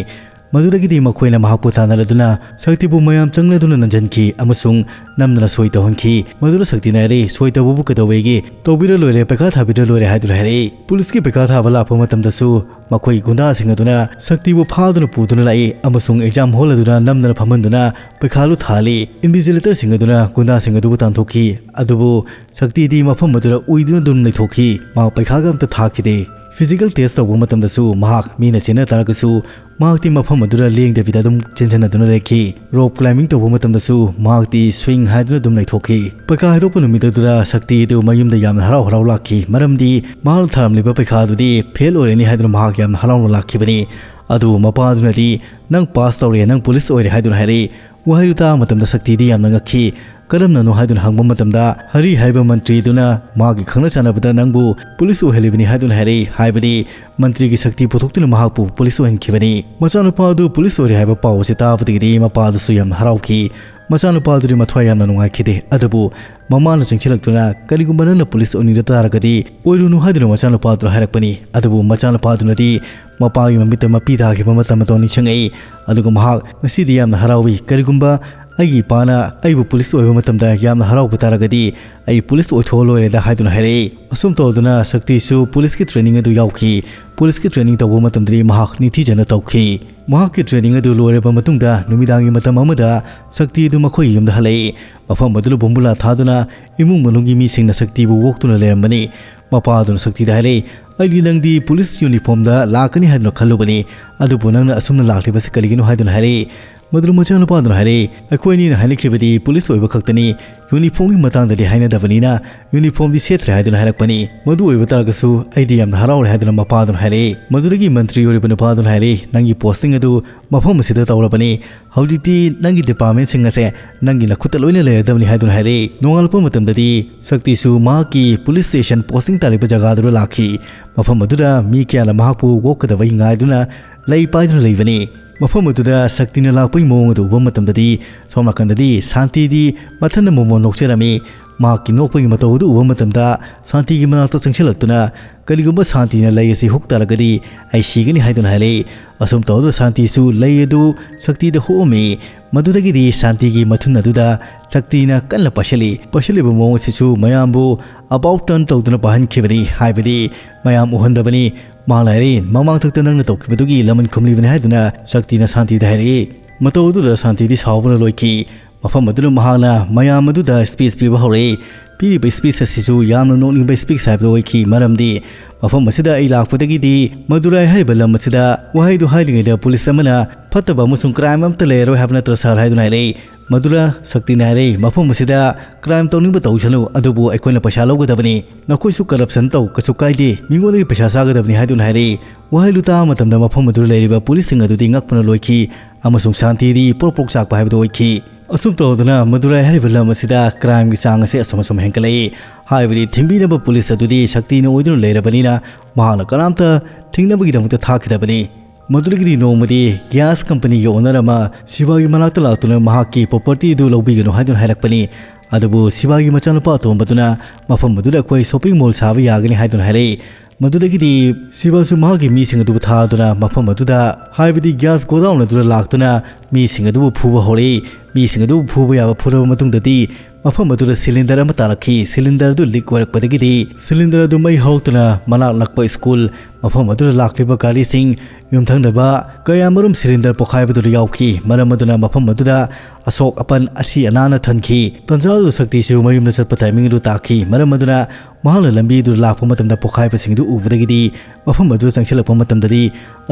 ꯃꯗꯨꯗꯒꯤꯗꯤ ꯃꯈꯣꯏꯅ ꯃꯍꯥꯛꯄꯨ ꯇꯥꯟꯅꯔꯗꯨꯅ ꯁꯛꯇꯤꯕꯨ ꯃꯌꯥꯝ ꯆꯪꯅꯗꯨꯅ ꯅꯟꯖꯟꯈꯤ ꯑꯃꯁꯨꯡ ꯅꯝꯗꯅ ꯁꯣꯏ ꯇꯧꯍꯟꯈꯤ꯫ ꯃꯗꯨꯗ ꯁꯛꯇꯤꯅ ꯍꯥꯏꯔꯦ, "ꯁꯣꯏ ꯇꯧꯕꯕꯨ ꯀꯩꯗꯧꯋꯦꯒꯦ? ꯇꯧꯕꯤꯔ ꯂꯣꯏꯔꯦ, ꯄꯩꯈꯥ ꯊꯥꯕꯤꯔ ꯂꯣꯏꯔꯦ" ꯍꯥꯏꯗꯨꯅ ꯍꯥꯏꯔꯛꯏ꯫ ꯄꯨꯂꯤꯁꯀꯤ ꯄꯩꯈꯥ ꯊꯥꯕ ꯂꯥꯛꯄ ꯃꯇꯝꯗꯁꯨ ꯃꯈꯣꯏ ꯒꯨꯟꯗꯥꯁꯤꯡ ꯑꯗꯨꯅ ꯁꯛꯇꯤꯕꯨ ꯐꯥꯗꯨꯅ ꯄꯨꯗꯨꯅ ꯂꯥꯛꯏ ꯑꯃꯁꯨꯡ ꯑꯦꯛꯖꯥꯝ ꯍꯣꯜ ꯑꯗꯨꯗ ꯅꯝꯗꯅ ꯐꯝꯍꯟꯗꯨꯅ ꯄꯩꯈꯥꯗꯨ ꯊꯥꯍꯜꯂꯤ꯫ ꯏꯟꯚꯤꯖꯤꯂꯦꯇꯔꯁꯤꯡ ꯑꯗꯨꯅ ꯒꯨꯟꯗꯥꯁꯤꯡ ꯑꯗꯨꯕꯨ ꯇꯥꯟꯊꯣꯛꯈꯤ, ꯑꯗꯨꯕꯨ ꯁꯛꯇꯤꯗꯤ ꯃꯐꯝ ꯑꯗꯨꯗ ꯎꯏꯗꯨꯅ ꯑꯗꯨꯝ ꯂꯩꯊꯣꯛꯈꯤ꯫ ꯃꯍꯥꯛ ꯄꯩꯈꯥꯒ ꯑꯝꯇ ꯊꯥꯈꯤꯗꯦ꯫ ꯐꯤꯖꯤꯀꯦꯜ ꯇꯦꯁ ꯇꯧꯕ ꯃꯇꯝꯗꯁꯨ ꯃꯍꯥꯛ ꯃꯤꯅ ꯆꯦꯟꯅ ꯇꯥꯔꯒꯁꯨ ꯃꯍꯥꯛꯇꯤ ꯃꯐꯝ ꯑꯗꯨꯗ ꯂꯦꯡꯗꯕꯤꯗ ꯑꯗꯨꯝ ꯆꯦꯟꯁꯤꯟꯅꯗꯨꯅ ꯂꯩꯈꯤ꯫ ꯔꯣꯞ ꯀ꯭ꯂꯥꯏꯝꯕꯤꯡ ꯇꯧꯕ ꯃꯇꯝꯗꯁꯨ ꯃꯍꯥꯛꯇꯤ ꯁ꯭ꯋꯤꯡ ꯍꯥꯏꯗꯨꯅ ꯑꯗꯨꯝ ꯂꯩꯊꯣꯛꯈꯤ꯫ ꯄꯩꯈꯥ ꯍꯥꯏꯗꯣꯛꯄ ꯅꯨꯃꯤꯠ ꯑꯗꯨꯗ ꯁꯛꯇꯤ ꯑꯗꯨ ꯃꯌꯨꯝꯗ ꯌꯥꯝꯅ ꯍꯔꯥꯎ ꯍꯔꯥꯎ ꯂꯥꯛꯈꯤ, ꯃꯔꯝꯗꯤ ꯃꯍꯥꯛꯅ ꯊꯥꯔꯝꯂꯤꯕ ꯄꯩꯈꯥ ꯑꯗꯨꯗꯤ ꯐꯦꯜ ꯑꯣꯏꯔꯅꯤ ꯍꯥꯏꯗꯨꯅ ꯃꯍꯥꯛ ꯌꯥꯝꯅ ꯍꯔꯥꯎꯅ ꯂꯥꯛꯈꯤꯕꯅꯤ꯫ ꯑꯗꯨꯕꯨ ꯃꯄꯥ ꯑꯗꯨꯅꯗꯤ, "ꯅꯪ ꯄꯥꯁ ꯇꯧꯔꯦ, ꯅꯪ ꯄꯨꯂꯤꯁ ꯑꯣꯏꯔꯦ" ꯍꯥꯏꯗꯨꯅ ꯍꯥꯏꯔꯛꯏ꯫ ꯋꯥꯍꯩꯗꯨ ꯇꯥꯕ ꯃꯇꯝꯗ ꯁꯛꯇꯤꯗꯤ ꯌꯥꯝꯅ ꯉꯛꯈꯤ꯫ "ꯀꯔꯝꯅꯅꯣ?" ꯍꯥꯏꯗꯨꯅ ꯍꯪꯕ ꯃꯇꯝꯗ, ꯍꯔꯤ ꯍꯥꯏꯔꯤꯕ ꯃꯟꯇ꯭ꯔꯤꯗꯨꯅ ꯃꯍꯥꯛꯀꯤ ꯈꯪꯅ ꯆꯥꯟꯅꯕꯗ ꯅꯪꯕꯨ ꯄꯨꯂꯤꯁ ꯑꯣꯏꯍꯜꯂꯤꯕꯅꯤ ꯍꯥꯏꯗꯨꯅ ꯍꯥꯏꯔꯛꯏ, ꯍꯥꯏꯕꯗꯤ ꯃꯟꯇ꯭ꯔꯤꯒꯤ ꯁꯛꯇꯤ ꯄꯨꯊꯣꯛꯇꯨꯅ ꯃꯍꯥꯛꯄꯨ ꯄꯨꯂꯤꯁ ꯑꯣꯏꯍꯟꯈꯤꯕꯅꯤ꯫ ꯃꯆꯥꯅꯨꯄꯥ ꯑꯗꯨ ꯄꯨꯂꯤꯁ ꯑꯣꯏꯔꯦ ꯍꯥꯏꯕ ꯄꯥꯎ ꯑꯁꯤ ꯇꯥꯕꯗꯒꯤꯗꯤ ꯃꯄꯥ ꯑꯗꯨꯁꯨ ꯌꯥꯝꯅ ꯍꯔꯥꯎꯈꯤ꯫ ꯃꯆꯥꯅꯨꯄꯥ ꯑꯗꯨꯗꯤ ꯃꯊ꯭ꯋꯥꯏ ꯌꯥꯝꯅ ꯅꯨꯡꯉꯥꯏꯈꯤꯗꯦ, ꯑꯗꯨꯕꯨ ꯃꯃꯥꯅ ꯆꯪꯁꯤꯜꯂꯛꯇꯨꯅ, "ꯀꯔꯤꯒꯨꯝꯕ ꯅꯪꯅ ꯄꯨꯂꯤꯁ ꯑꯣꯏꯅꯤꯡꯗ ꯇꯥꯔꯒꯗꯤ ꯑꯣꯏꯔꯨꯅꯨ" ꯍꯥꯏꯗꯨꯅ ꯃꯆꯥꯅꯨꯄꯥ ꯑꯗꯨꯗ ꯍꯥꯏꯔꯛꯄꯅꯤ꯫ ꯑꯗꯨꯕꯨ ꯃꯆꯥꯅꯨꯄꯥ ꯑꯗꯨꯅꯗꯤ ꯃꯄꯥꯒꯤ ꯃꯃꯤꯠꯇ ꯃꯄꯤ ꯇꯥꯈꯤꯕ ꯃꯇꯝ ꯑꯗꯨ ꯅꯤꯡꯁꯤꯡꯉꯛꯏ꯫ ꯑꯗꯨꯒ ꯃꯍꯥꯛ ꯉꯁꯤꯗꯤ ꯌꯥꯝꯅ ꯍꯔꯥꯎꯏ, "ꯀꯔꯤꯒꯨꯝꯕ ꯑꯩꯒꯤ ꯏꯄꯥꯅ ꯑꯩꯕꯨ ꯄꯨꯂꯤꯁ ꯑꯣꯏꯕ ꯃꯇꯝꯗ ꯌꯥꯝꯅ ꯍꯔꯥꯎꯕ ꯇꯥꯔꯒꯗꯤ ꯑꯩ ꯄꯨꯂꯤꯁ ꯑꯣꯏꯊꯣꯛꯑ ꯂꯣꯏꯔꯦꯗ" ꯍꯥꯏꯗꯨꯅ ꯍꯥꯏꯔꯛꯏ꯫ ꯑꯁꯨꯝ ꯇꯧꯗꯨꯅ ꯁꯛꯇꯤꯁꯨ ꯄꯨꯂꯤꯁꯀꯤ ꯇ꯭ꯔꯦꯅꯤꯡ ꯑꯗꯨ ꯌꯥꯎꯈꯤ꯫ ꯄꯨꯂꯤꯁꯀꯤ ꯇ꯭ꯔꯦꯅꯤꯡ ꯇꯧꯕ ꯃꯇꯝꯗꯗꯤ ꯃꯍꯥꯛ ꯅꯤꯡꯊꯤꯖꯅ ꯇꯧꯈꯤ꯫ ꯃꯍꯥꯛꯀꯤ ꯇ꯭ꯔꯦꯅꯤꯡ ꯑꯗꯨ ꯂꯣꯏꯔꯕ ꯃꯇꯨꯡꯗ ꯅꯨꯃꯤꯗꯥꯡꯒꯤ ꯃꯇꯝ ꯑꯃꯗ ꯁꯛꯇꯤ ꯑꯗꯨ ꯃꯈꯣꯏꯒꯤ ꯌꯨꯝꯗ ꯍꯜꯂꯛꯏ꯫ ꯃꯐꯝ ꯑꯗꯨꯗ ꯕꯣꯝꯕꯨꯂꯥ ꯊꯥꯗꯨꯅ ꯏꯃꯨꯡ ꯃꯅꯨꯡꯒꯤ ꯃꯤꯁꯤꯡꯅ ꯁꯛꯇꯤꯕꯨ ꯑꯣꯛꯇꯨꯅ ꯂꯩꯔꯝꯕꯅꯤ꯫ ꯃꯄꯥ ꯑꯗꯨꯅ ꯁꯛꯇꯤꯗ ꯍꯥꯏꯔꯛꯏ, "ꯑꯩꯗꯤ ꯅꯪꯗꯤ ꯄꯨꯂꯤꯁ ꯌꯨꯅꯤꯐꯣꯔꯝꯗ ꯂꯥꯛꯀꯅꯤ ꯍꯥꯏꯗꯨꯅ ꯈꯜꯂꯨꯕꯅꯤ, ꯑꯗꯨꯕꯨ ꯅꯪꯅ ꯑꯁꯨꯝꯅ ꯂꯥꯛꯂꯤꯕꯁꯤ ꯀꯔꯤꯒꯤꯅꯣ?" ꯍꯥꯏꯗꯨꯅ ꯍꯥꯏꯔꯛꯏ꯫ ꯃꯗꯨꯗ ꯃꯆꯥꯅꯨꯄꯥꯗꯨꯅ ꯍꯥꯏꯔꯛꯏ, "ꯑꯩꯈꯣꯏ ꯑꯅꯤꯅ ꯍꯥꯏꯅꯈꯤꯕꯗꯤ ꯄꯨꯂꯤꯁ ꯑꯣꯏꯕ ꯈꯛꯇꯅꯤ, ꯌꯨꯅꯤꯐꯣꯔꯝꯒꯤ ꯃꯇꯥꯡꯗꯗꯤ ꯍꯥꯏꯅꯗꯕꯅꯤꯅ ꯌꯨꯅꯤꯐꯣꯔꯝꯗꯤ ꯁꯦꯠꯇ꯭ꯔꯦ" ꯍꯥꯏꯗꯨꯅ ꯍꯥꯏꯔꯛꯄꯅꯤ꯫ "ꯃꯗꯨ ꯑꯣꯏꯕ ꯇꯥꯔꯒꯁꯨ ꯑꯩꯗꯤ ꯌꯥꯝꯅ ꯍꯔꯥꯎꯔꯦ" ꯍꯥꯏꯗꯨꯅ ꯃꯄꯥꯗꯨꯅ ꯍꯥꯏꯔꯛꯏ꯫ ꯃꯗꯨꯗꯒꯤ ꯃꯟꯇ꯭ꯔꯤ ꯑꯣꯏꯔꯤꯕ ꯅꯨꯄꯥꯗꯨꯅ ꯍꯥꯏꯔꯛꯏ, "ꯅꯪꯒꯤ ꯄꯣꯁꯇꯤꯡ ꯑꯗꯨ ꯃꯐꯝ ꯑꯁꯤꯗ ꯇꯧꯔꯕꯅꯤ, ꯍꯧꯖꯤꯛꯇꯤ ꯅꯪꯒꯤ ꯗꯤꯄꯥꯔꯠꯃꯦꯟꯁꯤꯡ ꯑꯁꯦ ꯅꯪꯒꯤ ꯅꯈꯨꯠꯇ ꯂꯣꯏꯅ ꯂꯩꯔꯗꯕꯅꯤ" ꯍꯥꯏꯗꯨꯅ ꯍꯥꯏꯔꯛꯏ꯫ ꯅꯣꯡꯉꯥꯜꯂꯛꯄ ꯃꯇꯝꯗꯗꯤ ꯁꯛꯇꯤꯁꯨ ꯃꯍꯥꯛꯀꯤ ꯄꯨꯂꯤꯁ ꯁ꯭ꯇꯦꯁꯟ ꯄꯣꯁꯇꯤꯡ ꯇꯥꯔꯤꯕ ꯖꯒꯥꯗꯨꯗ ꯂꯥꯛꯈꯤ꯫ ꯃꯐꯝ ꯑꯗꯨꯗ ꯃꯤ ꯀꯌꯥꯅ ꯃꯍꯥꯛꯄꯨ ꯑꯣꯛꯀꯗꯕꯩ ꯉꯥꯏꯗꯨꯅ ꯂꯩ ꯄꯥꯏꯗꯨꯅ ꯂꯩꯕꯅꯤ꯫ ꯃꯐꯝ ꯑꯗꯨꯗ ꯁꯛꯇꯤꯅ ꯂꯥꯛꯄꯒꯤ ꯃꯑꯣꯡ ꯑꯗꯨ ꯎꯕ ꯃꯇꯝꯗꯗꯤ ꯁꯣꯝ ꯅꯥꯀꯟꯗꯗꯤ ꯁꯥꯟꯇꯤꯗꯤ ꯃꯊꯟꯗ ꯃꯣꯃꯣꯟ ꯅꯣꯛꯆꯔꯝꯃꯤ꯫ ꯃꯍꯥꯛꯀꯤ ꯅꯣꯛꯄꯒꯤ ꯃꯇꯧ ꯑꯗꯨ ꯎꯕ ꯃꯇꯝꯗ ꯁꯥꯟꯇꯤꯒꯤ ꯃꯅꯥꯛꯇ ꯆꯪꯁꯤꯜꯂꯛꯇꯨꯅ, "ꯀꯔꯤꯒꯨꯝꯕ ꯁꯥꯟꯇꯤꯅ ꯂꯩ ꯑꯁꯤ ꯍꯨꯛ ꯇꯥꯔꯒꯗꯤ ꯑꯩ ꯁꯤꯒꯅꯤ" ꯍꯥꯏꯗꯨꯅ ꯍꯥꯏꯔꯛꯏ꯫ ꯑꯁꯨꯝ ꯇꯧꯗꯨꯅ ꯁꯥꯟꯇꯤꯁꯨ ꯂꯩ ꯑꯗꯨ ꯁꯛꯇꯤꯗ ꯍꯨꯛꯑꯝꯃꯤ꯫ ꯃꯗꯨꯗꯒꯤꯗꯤ ꯁꯥꯟꯇꯤꯒꯤ ꯃꯊꯨꯟ ꯑꯗꯨꯗ ꯁꯛꯇꯤꯅ ꯀꯟꯅ ꯄꯥꯏꯁꯤꯜꯂꯤ꯫ ꯄꯥꯏꯁꯤꯜꯂꯤꯕ ꯃꯑꯣꯡ ꯑꯁꯤꯁꯨ ꯃꯌꯥꯝꯕꯨ about turn ꯇꯧꯗꯨꯅ ꯄꯥꯏꯍꯟꯈꯤꯕꯅꯤ, ꯍꯥꯏꯕꯗꯤ ꯃꯌꯥꯝ ꯎꯍꯟꯗꯕꯅꯤ꯫ ꯃꯍꯥꯛꯅ ꯍꯥꯏꯔꯛꯏ, "ꯃꯃꯥꯡꯊꯛꯇ ꯅꯪꯅ ꯇꯧꯈꯤꯕꯗꯨꯒꯤ ꯂꯃꯟ ꯈꯨꯝꯂꯤꯕꯅꯤ" ꯍꯥꯏꯗꯨꯅ ꯁꯛꯇꯤꯅ ꯁꯥꯟꯇꯤꯗ ꯍꯥꯏꯔꯛꯏ꯫ ꯃꯇꯧ ꯑꯗꯨꯗ ꯁꯥꯟꯇꯤꯗꯤ ꯁꯥꯎꯕꯅ ꯂꯣꯏꯈꯤ꯫ ꯃꯐꯝ ꯑꯗꯨꯗ ꯃꯍꯥꯛꯅ ꯃꯌꯥꯝ ꯑꯗꯨꯗ speech ꯄꯤꯕ ꯍꯧꯔꯛꯏ꯫ ꯄꯤꯔꯤꯕ speech ꯑꯁꯤꯁꯨ ꯌꯥꯝꯅ ꯅꯣꯛꯅꯤꯡꯕ speech ꯍꯥꯏꯕꯗꯨ ꯑꯣꯏꯈꯤ, ꯃꯔꯝꯗꯤ ꯃꯐꯝ ꯑꯁꯤꯗ ꯑꯩ ꯂꯥꯛꯄꯗꯒꯤꯗꯤ ꯃꯗꯨꯔꯥꯏ ꯍꯥꯏꯔꯤꯕ ꯂꯝ ꯑꯁꯤꯗ ꯋꯥꯍꯩꯗꯨ ꯍꯥꯏꯔꯤꯉꯩꯗ ꯄꯨꯂꯤꯁ ꯑꯃꯅ ꯐꯠꯇꯕ ꯑꯃꯁꯨꯡ crime ꯑꯃꯠꯇ ꯂꯩꯔꯔꯣꯏ ꯍꯥꯏꯕ ꯅꯠꯇ꯭ꯔ ꯁꯥꯔ ꯍꯥꯏꯗꯨꯅ ꯍꯥꯏꯔꯛꯏ꯫ ꯃꯗꯨꯔꯥ ꯁꯛꯇꯤꯅ ꯍꯥꯏꯔꯛꯏ, "ꯃꯐꯝ ꯑꯁꯤꯗ crime ꯇꯧꯅꯤꯡꯕ ꯇꯧꯁꯅꯨ, ꯑꯗꯨꯕꯨ ꯑꯩꯈꯣꯏꯅ ꯄꯩꯁꯥ ꯂꯧꯒꯗꯕꯅꯤ꯫ ꯅꯈꯣꯏꯁꯨ corruption ꯇꯧ, ꯀꯩꯁꯨ ꯀꯥꯏꯗꯦ, ꯃꯤꯉꯣꯟꯗꯒꯤ ꯄꯩꯁꯥ ꯆꯥꯒꯗꯕꯅꯤ" ꯍꯥꯏꯗꯨꯅ ꯍꯥꯏꯔꯛꯏ꯫ ꯋꯥꯍꯩꯗꯨ ꯇꯥꯕ ꯃꯇꯝꯗ ꯃꯐꯝ ꯑꯗꯨꯗ ꯂꯩꯔꯤꯕ ꯄꯨꯂꯤꯁꯁꯤꯡ ꯑꯗꯨꯗꯤ ꯉꯛꯄꯅ ꯂꯣꯏꯈꯤ ꯑꯃꯁꯨꯡ ꯁꯥꯟꯇꯤꯗꯤ ꯄ꯭ꯔꯣꯛ ꯄ꯭ꯔꯣꯛ ꯆꯥꯛꯄ ꯍꯥꯏꯕꯗꯨ ꯑꯣꯏꯈꯤ꯫ ꯑꯁꯨꯝ ꯇꯧꯗꯨꯅ ꯃꯗꯨꯔꯥꯏ ꯍꯥꯏꯔꯤꯕ ꯂꯝ ꯑꯁꯤꯗ crimeꯒꯤ ꯆꯥꯡ ꯑꯁꯤ ꯑꯁꯨꯝ ꯑꯁꯨꯝ ꯍꯦꯟꯒꯠꯂꯛꯏ꯫ ꯍꯥꯏꯕꯗꯤ ꯊꯤꯡꯕꯤꯅꯕ ꯄꯨꯂꯤꯁ ꯑꯗꯨꯗꯤ ꯁꯛꯇꯤꯅ ꯑꯣꯏꯗꯨꯅ ꯂꯩꯔꯕꯅꯤꯅ ꯃꯍꯥꯛꯅ ꯀꯅꯥꯝꯇ ꯊꯤꯡꯅꯕꯒꯤꯗꯃꯛꯇ ꯊꯥꯈꯤꯗꯕꯅꯤ꯫ ꯃꯗꯨꯗꯒꯤꯗꯤ ꯅꯣꯡꯃꯗꯤ gas companyꯒꯤ owner ꯑꯃ ꯁꯤꯕꯥꯒꯤ ꯃꯅꯥꯛꯇ ꯂꯥꯛꯇꯨꯅ ꯃꯍꯥꯛꯀꯤ property ꯑꯗꯨ ꯂꯧꯕꯤꯒꯅꯨ ꯍꯥꯏꯗꯨꯅ ꯍꯥꯏꯔꯛꯄꯅꯤ꯫ ꯑꯗꯨꯕꯨ ꯁꯤꯕꯥꯒꯤ ꯃꯆꯥꯅꯨꯄꯥ ꯑꯇꯣꯝꯕꯗꯨꯅ ꯃꯐꯝ ꯑꯗꯨꯗ ꯑꯩꯈꯣꯏ shopping mall ꯁꯥꯕ ꯌꯥꯒꯅꯤ ꯍꯥꯏꯗꯨꯅ ꯍꯥꯏꯔꯛꯏ꯫ ꯃꯗꯨꯗꯒꯤꯗꯤ ꯁꯤꯕꯥꯁꯨ ꯃꯍꯥꯛꯀꯤ ꯃꯤꯁꯤꯡ ꯑꯗꯨꯕꯨ ꯊꯥꯗꯨꯅ ꯃꯐꯝ ꯑꯗꯨꯗ, ꯍꯥꯏꯕꯗꯤ gas godown ꯑꯗꯨꯗ ꯂꯥꯛꯇꯨꯅ ꯃꯤꯁꯤꯡ ꯑꯗꯨꯕꯨ ꯐꯨꯕ ꯍꯧꯔꯛꯏ꯫ ꯃꯤꯁꯤꯡ ꯑꯗꯨꯕꯨ ꯐꯨꯕ ꯌꯥꯕ ꯐꯨꯔꯕ ꯃꯇꯨꯡꯗꯗꯤ ꯃꯐꯝ ꯑꯗꯨꯗ cylinder ꯑꯃ ꯇꯥꯔꯛꯈꯤ꯫ Cylinder ꯑꯗꯨ leak ꯑꯣꯏꯔꯛꯄꯗꯒꯤꯗꯤ cylinder ꯑꯗꯨ ꯃꯩ ꯍꯧꯔꯛꯇꯨꯅ ꯃꯅꯥꯛ ꯅꯛꯄ school, ꯃꯐꯝ ꯑꯗꯨꯗ ꯂꯥꯛꯂꯤꯕ ꯒꯥꯔꯤꯁꯤꯡ, ꯌꯨꯝꯊꯪꯅꯕ ꯀꯌꯥꯃꯔꯨꯝ cylinder ꯄꯣꯈꯥꯏꯕꯗꯨꯗ ꯌꯥꯎꯈꯤ꯫ ꯃꯔꯝ ꯑꯗꯨꯅ ꯃꯐꯝ ꯑꯗꯨꯗ ꯑꯁꯣꯛ ꯑꯄꯟ, ꯑꯁꯤ ꯑꯅꯥꯅ ꯊꯟꯈꯤ꯫ ꯇꯟꯖꯥ ꯑꯗꯨꯗ ꯁꯛꯇꯤꯁꯨ ꯃꯌꯨꯝꯗ ꯆꯠꯄ timing ꯑꯗꯨ ꯇꯥꯈꯤ꯫ ꯃꯔꯝ ꯑꯗꯨꯅ ꯃꯍꯥꯛꯅ ꯂꯝꯕꯤ ꯑꯗꯨꯗ ꯂꯥꯛꯄ ꯃꯇꯝꯗ ꯄꯣꯈꯥꯏꯕꯁꯤꯡ ꯑꯗꯨ ꯎꯕꯗꯒꯤꯗꯤ ꯃꯐꯝ ꯑꯗꯨꯗ ꯆꯪꯁꯤꯜꯂꯛꯄ ꯃꯇꯝꯗꯗꯤ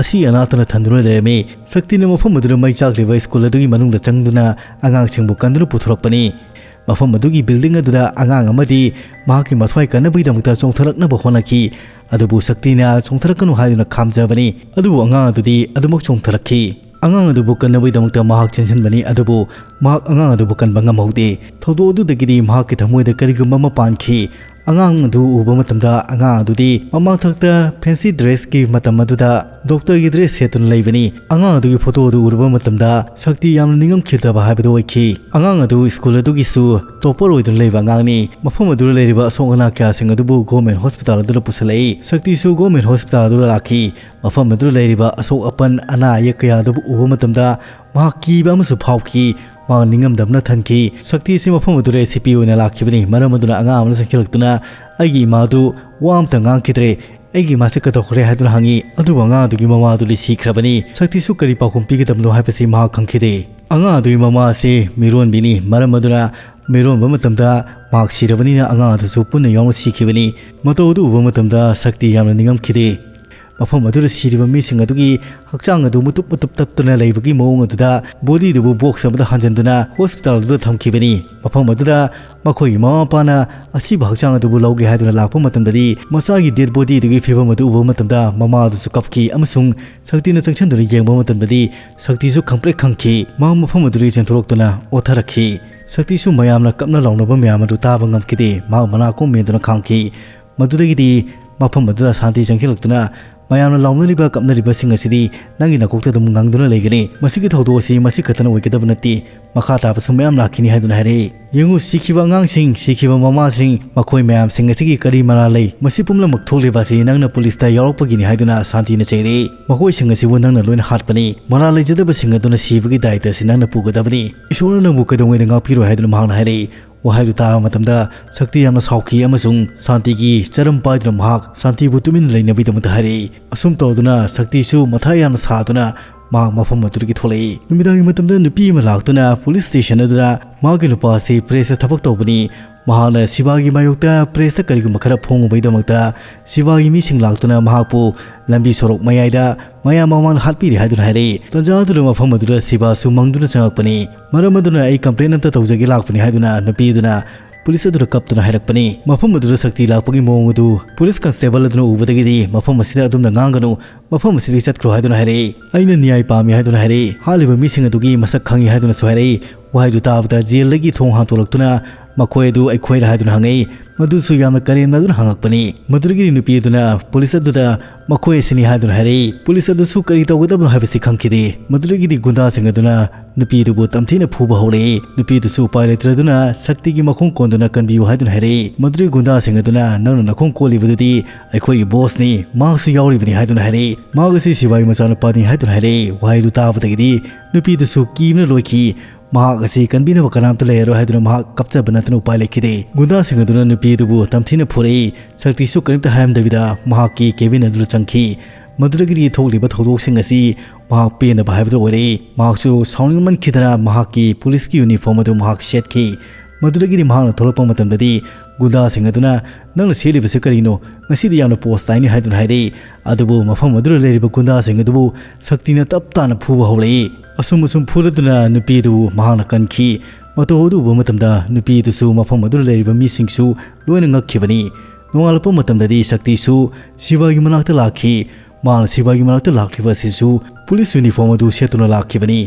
ꯑꯁꯤ ꯑꯅꯥꯇꯅ ꯊꯟꯗꯨꯅ ꯂꯩꯔꯝꯃꯤ꯫ ꯁꯛꯇꯤꯅ ꯃꯐꯝ ꯑꯗꯨꯗ ꯃꯩ ꯆꯥꯛꯂꯤꯕ school ꯑꯗꯨꯒꯤ ꯃꯅꯨꯡꯗ ꯆꯪꯗꯨꯅ ꯑꯉꯥꯡꯁꯤꯡꯕꯨ ꯀꯟꯗꯨꯅ ꯄꯨꯊꯣꯔꯛꯄꯅꯤ꯫ ꯃꯐꯝ ꯑꯗꯨꯒꯤ building ꯑꯗꯨꯗ ꯑꯉꯥꯡ ꯑꯃꯗꯤ ꯃꯍꯥꯛꯀꯤ ꯃꯊ꯭ꯋꯥꯏ ꯀꯟꯅꯕꯒꯤꯗꯃꯛꯇ ꯆꯣꯡꯊꯔꯛꯅꯕ ꯍꯣꯠꯅꯈꯤ꯫ ꯑꯗꯨꯕꯨ ꯁꯛꯇꯤꯅ ꯆꯣꯡꯊꯔꯛꯀꯅꯨ ꯍꯥꯏꯗꯨꯅ ꯈꯥꯝꯖꯕꯅꯤ꯫ ꯑꯗꯨꯕꯨ ꯑꯉꯥꯡ ꯑꯗꯨꯗꯤ ꯑꯗꯨꯃꯛ ꯆꯣꯡꯊꯔꯛꯈꯤ꯫ ꯑꯉꯥꯡ ꯑꯗꯨꯕꯨ ꯀꯟꯅꯕꯒꯤꯗꯃꯛꯇ ꯃꯍꯥꯛ ꯆꯦꯟꯁꯤꯟꯕꯅꯤ, ꯑꯗꯨꯕꯨ ꯃꯍꯥꯛ ꯑꯉꯥꯡ ꯑꯗꯨꯕꯨ ꯀꯟꯕ ꯉꯝꯍꯧꯗꯦ꯫ ꯊꯧꯗꯣꯛ ꯑꯗꯨꯗꯒꯤꯗꯤ ꯃꯍꯥꯛꯀꯤ ꯊꯃꯣꯏꯗ ꯀꯔꯤꯒꯨꯝꯕ ꯑꯃ ꯄꯥꯟꯈꯤ꯫ ꯑꯉꯥꯡ ꯑꯗꯨ ꯎꯕ ꯃꯇꯝꯗ ꯑꯉꯥꯡ ꯑꯗꯨꯗꯤ ꯃꯃꯥꯡꯊꯛꯇ ꯐꯦꯟꯁꯤ ꯗ꯭ꯔꯦꯁꯀꯤ ꯃꯇꯝ ꯑꯗꯨꯗ ꯗꯣꯛꯇꯔꯒꯤ ꯗ꯭ꯔꯦꯁ ꯁꯦꯠꯇꯨꯅ ꯂꯩꯕꯅꯤ꯫ ꯑꯉꯥꯡ ꯑꯗꯨꯒꯤ ꯐꯣꯇꯣ ꯑꯗꯨ ꯎꯔꯨꯕ ꯃꯇꯝꯗ ꯁꯛꯇꯤ ꯌꯥꯝꯅ ꯅꯤꯡꯉꯝꯈꯤꯗꯕ ꯍꯥꯏꯕꯗꯨ ꯑꯣꯏꯈꯤ꯫ ꯑꯉꯥꯡ ꯑꯗꯨ ꯁ꯭ꯀꯨꯜ ꯑꯗꯨꯒꯤꯁꯨ ꯇꯣꯄꯔ ꯑꯣꯏꯗꯨꯅ ꯂꯩꯕ ꯑꯉꯥꯡꯅꯤ꯫ ꯃꯐꯝ ꯑꯗꯨꯗ ꯂꯩꯔꯤꯕ ꯑꯁꯣꯛ ꯑꯅꯥ ꯀꯌꯥꯁꯤꯡ ꯑꯗꯨꯕꯨ ꯒꯣꯔꯃꯦꯟ ꯍꯣꯁꯄꯤꯇꯥꯜ ꯑꯗꯨꯗ ꯄꯨꯁꯤꯜꯂꯛꯏ꯫ ꯁꯛꯇꯤꯁꯨ ꯒꯣꯔꯃꯦꯟ ꯍꯣꯁꯄꯤꯇꯥꯜ ꯑꯗꯨꯗ ꯂꯥꯛꯈꯤ꯫ ꯃꯐꯝ ꯑꯗꯨꯗ ꯂꯩꯔꯤꯕ ꯑꯁꯣꯛ ꯑꯄꯟ ꯑꯅꯥ ꯑꯌꯦꯛ ꯀꯌꯥ ꯑꯗꯨꯕꯨ ꯎꯕ ꯃꯇꯝꯗ ꯃꯍꯥꯛ ꯀꯤꯕ ꯑꯃꯁꯨ ꯐꯥꯎꯈꯤ꯫ ꯃꯍꯥꯛ ꯅꯤꯡꯉꯝꯗꯕꯅ ꯊꯟꯈꯤ꯫ ꯁꯛꯇꯤ ꯑꯁꯤ ꯃꯐꯝ ꯑꯗꯨꯗ ꯑꯦ ꯁꯤ ꯄꯤ ꯑꯣꯏꯅ ꯂꯥꯛꯈꯤꯕꯅꯤ꯫ ꯃꯔꯝ ꯑꯗꯨꯅ ꯑꯉꯥꯡ ꯑꯃꯅ ꯆꯪꯁꯤꯜꯂꯛꯇꯨꯅ ꯑꯩꯒꯤ ꯏꯃꯥꯗꯨ ꯋꯥ ꯑꯃꯇ ꯉꯥꯡꯈꯤꯗ꯭ꯔꯦ꯫ ꯑꯩꯒꯤ ꯏꯃꯥꯁꯦ ꯀꯩꯗꯧꯈ꯭ꯔꯦ ꯍꯥꯏꯗꯨꯅ ꯍꯪꯉꯤ꯫ ꯑꯗꯨꯕꯨ ꯑꯉꯥꯡ ꯑꯗꯨꯒꯤ ꯃꯃꯥ ꯑꯗꯨꯗꯤ ꯁꯤꯈ꯭ꯔꯕꯅꯤ꯫ ꯁꯛꯇꯤꯁꯨ ꯀꯔꯤ ꯄꯥꯎꯈꯨꯝ ꯄꯤꯒꯗꯕꯅꯣ ꯍꯥꯏꯕꯁꯤ ꯃꯍꯥꯛ ꯈꯪꯈꯤꯗꯦ꯫ ꯑꯉꯥꯡ ꯑꯗꯨꯒꯤ ꯃꯃꯥ ꯑꯁꯤ ꯃꯤꯔꯣꯟꯕꯤꯅꯤ꯫ ꯃꯔꯝ ꯑꯗꯨꯅ ꯃꯤꯔꯣꯟꯕ ꯃꯇꯝꯗ ꯃꯍꯥꯛ ꯁꯤꯔꯕꯅꯤꯅ ꯑꯉꯥꯡ ꯑꯗꯨꯁꯨ ꯄꯨꯟꯅ ꯌꯥꯎꯅ ꯁꯤꯈꯤꯕꯅꯤ꯫ ꯃꯇꯧ ꯑꯗꯨ ꯎꯕ ꯃꯇꯝꯗ ꯁꯛꯇꯤ ꯌꯥꯝꯅ ꯅꯤꯡꯉꯝꯈꯤꯗꯦ꯫ ꯃꯐꯝ ꯑꯗꯨꯗ ꯁꯤꯔꯤꯕ ꯃꯤꯁꯤꯡ ꯑꯗꯨꯒꯤ ꯍꯛꯆꯥꯡ ꯑꯗꯨ ꯃꯇꯨꯞ ꯃꯇꯨꯞ ꯇꯠꯇꯨꯅ ꯂꯩꯕꯒꯤ ꯃꯑꯣꯡ ꯑꯗꯨꯗ ꯕꯣꯗꯤ ꯑꯗꯨꯕꯨ ꯕꯣꯛꯁ ꯑꯃꯗ ꯍꯥꯟꯖꯤꯟꯗꯨꯅ ꯍꯣꯁꯄꯤꯇꯥꯜ ꯑꯗꯨꯗ ꯊꯝꯈꯤꯕꯅꯤ꯫ ꯃꯐꯝ ꯑꯗꯨꯗ ꯃꯈꯣꯏꯒꯤ ꯃꯃꯥ ꯃꯄꯥꯅ ꯑꯁꯤꯕ ꯍꯛꯆꯥꯡ ꯑꯗꯨꯕꯨ ꯂꯧꯒꯦ ꯍꯥꯏꯗꯨꯅ ꯂꯥꯛꯄ ꯃꯇꯝꯗꯗꯤ ꯃꯆꯥꯒꯤ ꯗꯦꯗ ꯕꯣꯗꯤ ꯑꯗꯨꯒꯤ ꯐꯤꯕꯝ ꯑꯗꯨ ꯎꯕ ꯃꯇꯝꯗ ꯃꯃꯥ ꯑꯗꯨꯁꯨ ꯀꯞꯈꯤ ꯑꯃꯁꯨꯡ ꯁꯛꯇꯤꯅ ꯆꯪꯁꯤꯟꯗꯨꯅ ꯌꯦꯡꯕ ꯃꯇꯝꯗꯗꯤ ꯁꯛꯇꯤꯁꯨ ꯈꯪꯄ꯭ꯔꯦꯛ ꯈꯪꯈꯤ꯫ ꯃꯍꯥꯛ ꯃꯐꯝ ꯑꯗꯨꯗꯒꯤ ꯆꯦꯟꯊꯣꯔꯛꯇꯨꯅ ꯑꯣꯠꯊꯔꯛꯈꯤ꯫ ꯁꯛꯇꯤꯁꯨ ꯃꯌꯥꯝꯅ ꯀꯞꯅ ꯂꯥꯎꯅꯕ ꯃꯌꯥꯝ ꯑꯗꯨ ꯇꯥꯕ ꯉꯝꯈꯤꯗꯦ꯫ ꯃꯍꯥꯛ ꯃꯅꯥꯀꯣꯡ ꯃꯦꯟꯗꯨꯅ ꯈꯥꯡꯈꯤ꯫ ꯃꯗꯨꯗꯒꯤꯗꯤ ꯃꯐꯝ ꯑꯗꯨꯗ ꯁꯥꯟꯇꯤ ꯆꯪꯁꯤꯜꯂꯛꯇꯨꯅ ꯃꯌꯥꯝꯅ ꯂꯥꯎꯅꯔꯤꯕ ꯀꯞꯅꯔꯤꯕꯁꯤꯡ ꯑꯁꯤꯗꯤ ꯅꯪꯒꯤ ꯅꯀꯣꯛꯇ ꯑꯗꯨꯝ ꯉꯪꯗꯨꯅ ꯂꯩꯒꯅꯤ꯫ ꯃꯁꯤꯒꯤ ꯊꯧꯗꯣꯛ ꯑꯁꯤ ꯃꯁꯤ ꯈꯛꯇꯅ ꯑꯣꯏꯒꯗꯕ ꯅꯠꯇꯦ, ꯃꯈꯥ ꯇꯥꯕꯁꯨ ꯃꯌꯥꯝ ꯂꯥꯛꯈꯤꯅꯤ ꯍꯥꯏꯗꯨꯅ ꯍꯥꯏꯔꯛꯏ꯫ ꯌꯦꯡꯉꯨ, ꯁꯤꯈꯤꯕ ꯑꯉꯥꯡꯁꯤꯡ, ꯁꯤꯈꯤꯕ ꯃꯃꯥꯁꯤꯡ, ꯃꯈꯣꯏ ꯃꯌꯥꯝꯁꯤꯡ ꯑꯁꯤꯒꯤ ꯀꯔꯤ ꯃꯔꯥꯜ ꯂꯩ? ꯃꯁꯤ ꯄꯨꯝꯅꯃꯛ ꯊꯣꯛꯂꯤꯕ ꯑꯁꯤ ꯅꯪꯅ ꯄꯨꯂꯤꯁꯇ ꯌꯥꯎꯔꯛꯄꯒꯤꯅꯤ ꯍꯥꯏꯗꯨꯅ ꯁꯥꯟꯇꯤꯅ ꯆꯩꯔꯛꯏ꯫ ꯃꯈꯣꯏꯁꯤꯡ ꯑꯁꯤꯕꯨ ꯅꯪꯅ ꯂꯣꯏꯅ ꯍꯥꯠꯄꯅꯤ꯫ ꯃꯔꯥꯜ ꯂꯩꯖꯗꯕꯁꯤꯡ ꯑꯗꯨꯅ ꯁꯤꯕꯒꯤ ꯗꯥꯏꯇ ꯑꯁꯤ ꯅꯪꯅ ꯄꯨꯒꯗꯕꯅꯤ꯫ ꯏꯁꯣꯔꯅ ꯅꯪꯕꯨ ꯀꯩꯗꯧꯉꯩꯗ ꯉꯥꯛꯄꯤꯔꯣꯏ ꯍꯥꯏꯗꯨꯅ ꯃꯍꯥꯛꯅ ꯍꯥꯏꯔꯛꯏ꯫ ꯋꯥꯍꯩꯗꯨ ꯇꯥꯕ ꯃꯇꯝꯗ ꯁꯛꯇꯤ ꯌꯥꯝꯅ ꯁꯥꯎꯈꯤ ꯑꯃꯁꯨꯡ ꯁꯥꯟꯇꯤꯒꯤ ꯆꯔꯝ ꯄꯥꯏꯗꯨꯅ ꯃꯍꯥꯛ ꯁꯥꯟꯇꯤꯕꯨ ꯇꯨꯃꯤꯟꯅ ꯂꯩꯅꯕꯒꯤꯗꯃꯛꯇ ꯍꯥꯏꯔꯛꯏ꯫ ꯑꯁꯨꯝ ꯇꯧꯗꯨꯅ ꯁꯛꯇꯤꯁꯨ ꯃꯊꯥ ꯌꯥꯝꯅ ꯁꯥꯗꯨꯅ ꯃꯍꯥꯛ ꯃꯐꯝ ꯑꯗꯨꯗꯒꯤ ꯊꯣꯛꯂꯛꯏ꯫ ꯅꯨꯃꯤꯗꯥꯡꯒꯤ ꯃꯇꯝꯗ ꯅꯨꯄꯤ ꯑꯃ ꯂꯥꯛꯇꯨꯅ ꯄꯨꯂꯤꯁ ꯁ꯭ꯇꯦꯁꯟ ꯑꯗꯨꯗ ꯃꯍꯥꯛꯀꯤ ꯅꯨꯄꯥ ꯑꯁꯤ ꯄ꯭ꯔꯦꯁꯇ ꯊꯕꯛ ꯇꯧꯕꯅꯤ꯫ ꯃꯍꯥꯛꯅ ꯁꯤꯕꯥꯒꯤ ꯃꯥꯌꯣꯛꯇ ꯄ꯭ꯔꯦꯁꯇ ꯀꯔꯤꯒꯨꯝꯕ ꯈꯔ ꯐꯣꯡꯉꯨꯕꯒꯤꯗꯃꯛꯇ ꯁꯤꯕꯥꯒꯤ ꯃꯤꯁꯤꯡ ꯂꯥꯛꯇꯨꯅ ꯃꯍꯥꯛꯄꯨ ꯂꯝꯕꯤ ꯁꯣꯔꯣꯛ ꯃꯌꯥꯏꯗ ꯃꯌꯥꯝ ꯃꯃꯥꯡꯗ ꯍꯥꯠꯄꯤꯔꯦ ꯍꯥꯏꯗꯨꯅ ꯍꯥꯏꯔꯛꯏ꯫ ꯇꯟꯖꯥ ꯑꯗꯨꯗ ꯃꯐꯝ ꯑꯗꯨꯗ ꯁꯤꯕꯥꯁꯨ ꯃꯪꯗꯨꯅ ꯆꯪꯉꯛꯄꯅꯤ꯫ ꯃꯔꯝ ꯑꯗꯨꯅ ꯑꯩ ꯀꯝꯄ꯭ꯂꯦꯟ ꯑꯝꯇ ꯇꯧꯖꯒꯦ ꯂꯥꯛꯄꯅꯤ ꯍꯥꯏꯗꯨꯅ ꯅꯨꯄꯤ ꯑꯗꯨꯅ ꯄꯨꯂꯤꯁ ꯑꯗꯨꯗ ꯀꯞꯇꯨꯅ ꯍꯥꯏꯔꯛꯄꯅꯤ꯫ ꯃꯐꯝ ꯑꯗꯨꯗ ꯁꯛꯇꯤ ꯂꯥꯛꯄꯒꯤ ꯃꯑꯣꯡ ꯑꯗꯨ ꯄꯨꯂꯤꯁ ꯀꯟꯁꯇꯦꯕꯜ ꯑꯗꯨꯅ ꯎꯕꯗꯒꯤꯗꯤ ꯃꯐꯝ ꯑꯁꯤꯗ ꯑꯗꯨꯝꯅ ꯉꯥꯡꯒꯅꯨ, ꯃꯐꯝ ꯑꯁꯤꯗꯒꯤ ꯆꯠꯈ꯭ꯔꯣ ꯍꯥꯏꯗꯨꯅ ꯍꯥꯏꯔꯛꯏ꯫ ꯑꯩꯅ ꯅ꯭ꯌꯥꯏ ꯄꯥꯝꯃꯤ ꯍꯥꯏꯗꯨꯅ ꯍꯥꯏꯔꯛꯏ꯫ ꯍꯥꯠꯂꯤꯕ ꯃꯤꯁꯤꯡ ꯑꯗꯨꯒꯤ ꯃꯁꯛ ꯈꯪꯉꯤ ꯍꯥꯏꯗꯨꯅꯁꯨ ꯍꯥꯏꯔꯛꯏ꯫ ꯋꯥꯍꯩꯗꯨ ꯇꯥꯕꯗ ꯖꯦꯜꯗꯒꯤ ꯊꯣꯡ ꯍꯥꯡꯗꯣꯛꯂꯛꯇꯨꯅ "ꯃꯈꯣꯏ ꯑꯗꯨ ꯑꯩꯈꯣꯏꯔ?" ꯍꯥꯏꯗꯨꯅ ꯍꯪꯉꯛꯏ꯫ ꯃꯗꯨꯁꯨ ꯌꯥꯝꯅ ꯀꯔꯦꯝꯅꯗꯨꯅ ꯍꯪꯉꯛꯄꯅꯤ꯫ ꯃꯗꯨꯗꯒꯤꯗꯤ ꯅꯨꯄꯤ ꯑꯗꯨꯅ ꯄꯨꯂꯤꯁ ꯑꯗꯨꯗ "ꯃꯈꯣꯏ ꯑꯁꯤꯅꯤ" ꯍꯥꯏꯗꯨꯅ ꯍꯥꯏꯔꯛꯏ꯫ ꯄꯨꯂꯤꯁ ꯑꯗꯨꯁꯨ ꯀꯔꯤ ꯇꯧꯒꯗꯕꯅꯣ ꯍꯥꯏꯕꯁꯤ ꯈꯪꯈꯤꯗꯦ꯫ ꯃꯗꯨꯗꯒꯤꯗꯤ ꯒꯨꯟꯗꯥꯁꯤꯡ ꯑꯗꯨꯅ ꯅꯨꯄꯤꯗꯨꯕꯨ ꯇꯝꯊꯤꯅ ꯐꯨꯕ ꯍꯧꯔꯛꯏ꯫ ꯅꯨꯄꯤꯗꯨꯁꯨ ꯎꯄꯥꯏ ꯂꯩꯇ꯭ꯔꯗꯨꯅ ꯁꯛꯇꯤꯒꯤ ꯃꯈꯣꯡ ꯀꯣꯟꯗꯨꯅ "ꯀꯟꯕꯤꯌꯨ" ꯍꯥꯏꯗꯨꯅ ꯍꯥꯏꯔꯛꯏ꯫ ꯃꯗꯨꯗꯒꯤ ꯒꯨꯟꯗꯥꯁꯤꯡ ꯑꯗꯨꯅ "ꯅꯪꯅ ꯅꯈꯣꯡ ꯀꯣꯜꯂꯤꯕꯗꯨꯗꯤ ꯑꯩꯈꯣꯏꯒꯤ ꯕꯣꯁꯅꯤ, ꯃꯍꯥꯛꯁꯨ ꯌꯥꯎꯔꯤꯕꯅꯤ" ꯍꯥꯏꯗꯨꯅ ꯍꯥꯏꯔꯛꯏ꯫ "ꯃꯍꯥꯛ ꯑꯁꯤ ꯁꯤꯕꯥꯏ ꯃꯆꯥꯅꯨꯄꯥꯅꯤ" ꯍꯥꯏꯗꯨꯅ ꯍꯥꯏꯔꯛꯏ꯫ ꯋꯥꯍꯩꯗꯨ ꯇꯥꯕꯗꯒꯤꯗꯤ ꯅꯨꯄꯤꯗꯨꯁꯨ ꯀꯤꯕꯅ ꯂꯣꯏꯈꯤ꯫ ꯃꯍꯥꯛ ꯑꯁꯤ ꯀꯟꯕꯤꯅꯕ ꯀꯅꯥꯝꯇ ꯂꯩꯔꯔꯣꯏ ꯍꯥꯏꯗꯨꯅ ꯃꯍꯥꯛ ꯀꯞꯆꯕ ꯅꯠꯇꯅ ꯎꯄꯥꯏ ꯂꯩꯈꯤꯗꯦ꯫ ꯒꯨꯟꯗꯥꯁꯤꯡ ꯑꯗꯨꯅ ꯅꯨꯄꯤ ꯑꯗꯨꯕꯨ ꯇꯝꯊꯤꯅ ꯐꯨꯔꯛꯏ꯫ ꯁꯛꯇꯤꯁꯨ ꯀꯔꯤꯝꯇ ꯍꯥꯏꯔꯝꯗꯕꯤꯗ ꯃꯍꯥꯛꯀꯤ ꯀꯦꯕꯤꯟ ꯑꯗꯨꯗ ꯆꯪꯈꯤ꯫ ꯃꯗꯨꯗꯒꯤꯗꯤ ꯊꯣꯛꯂꯤꯕ ꯊꯧꯗꯣꯛꯁꯤꯡ ꯑꯁꯤ ꯃꯍꯥꯛ ꯄꯦꯟꯗꯕ ꯍꯥꯏꯕꯗꯨ ꯑꯣꯏꯔꯛꯏ꯫ ꯃꯍꯥꯛꯁꯨ ꯁꯥꯎꯅꯤꯡꯃꯟꯈꯤꯗꯅ ꯃꯍꯥꯛꯀꯤ ꯄꯨꯂꯤꯁꯀꯤ ꯌꯨꯅꯤꯐꯣꯔꯝ ꯑꯗꯨ ꯃꯍꯥꯛ ꯁꯦꯠꯈꯤ꯫ ꯃꯗꯨꯗꯒꯤꯗꯤ ꯃꯍꯥꯛꯅ ꯊꯣꯛꯂꯛꯄ ꯃꯇꯝꯗꯗꯤ ꯒꯨꯟꯗꯥꯁꯤꯡ ꯑꯗꯨꯅ, "ꯅꯪꯅ ꯁꯦꯠꯂꯤꯕꯁꯤ ꯀꯔꯤꯅꯣ? ꯉꯁꯤꯗꯤ ꯌꯥꯝꯅ ꯄꯣꯁ ꯇꯥꯏꯅꯦ" ꯍꯥꯏꯗꯨꯅ ꯍꯥꯏꯔꯛꯏ꯫ ꯑꯗꯨꯕꯨ ꯃꯐꯝ ꯑꯗꯨꯗ ꯂꯩꯔꯤꯕ ꯒꯨꯟꯗꯥꯁꯤꯡ ꯑꯗꯨꯕꯨ ꯁꯛꯇꯤꯅ ꯇꯞ ꯇꯥꯅ ꯐꯨꯕ ꯍꯧꯔꯛꯏ꯫ ꯑꯁꯨꯝ ꯑꯁꯨꯝ ꯐꯨꯔꯗꯨꯅ ꯅꯨꯄꯤ ꯑꯗꯨꯕꯨ ꯃꯍꯥꯛꯅ ꯀꯟꯈꯤ꯫ ꯃꯇꯧ ꯑꯗꯨ ꯎꯕ ꯃꯇꯝꯗ ꯅꯨꯄꯤ ꯑꯗꯨꯁꯨ ꯃꯐꯝ ꯑꯗꯨꯗ ꯂꯩꯔꯤꯕ ꯃꯤꯁꯤꯡꯁꯨ ꯂꯣꯏꯅ ꯉꯛꯈꯤꯕꯅꯤ꯫ ꯅꯣꯡꯉꯥꯜꯂꯛꯄ ꯃꯇꯝꯗꯗꯤ ꯁꯛꯇꯤꯁꯨ ꯁꯤꯕꯥꯏꯒꯤ ꯃꯅꯥꯛꯇ ꯂꯥꯛꯈꯤ꯫ ꯃꯍꯥꯛꯅ ꯁꯤꯕꯥꯏꯒꯤ ꯃꯅꯥꯛꯇ ꯂꯥꯛꯂꯤꯕ ꯑꯁꯤꯁꯨ ꯄꯨꯂꯤꯁ ꯌꯨꯅꯤꯐꯣꯔꯝ ꯑꯗꯨ ꯁꯦꯠꯇꯨꯅ ꯂꯥꯛꯈꯤꯕꯅꯤ꯫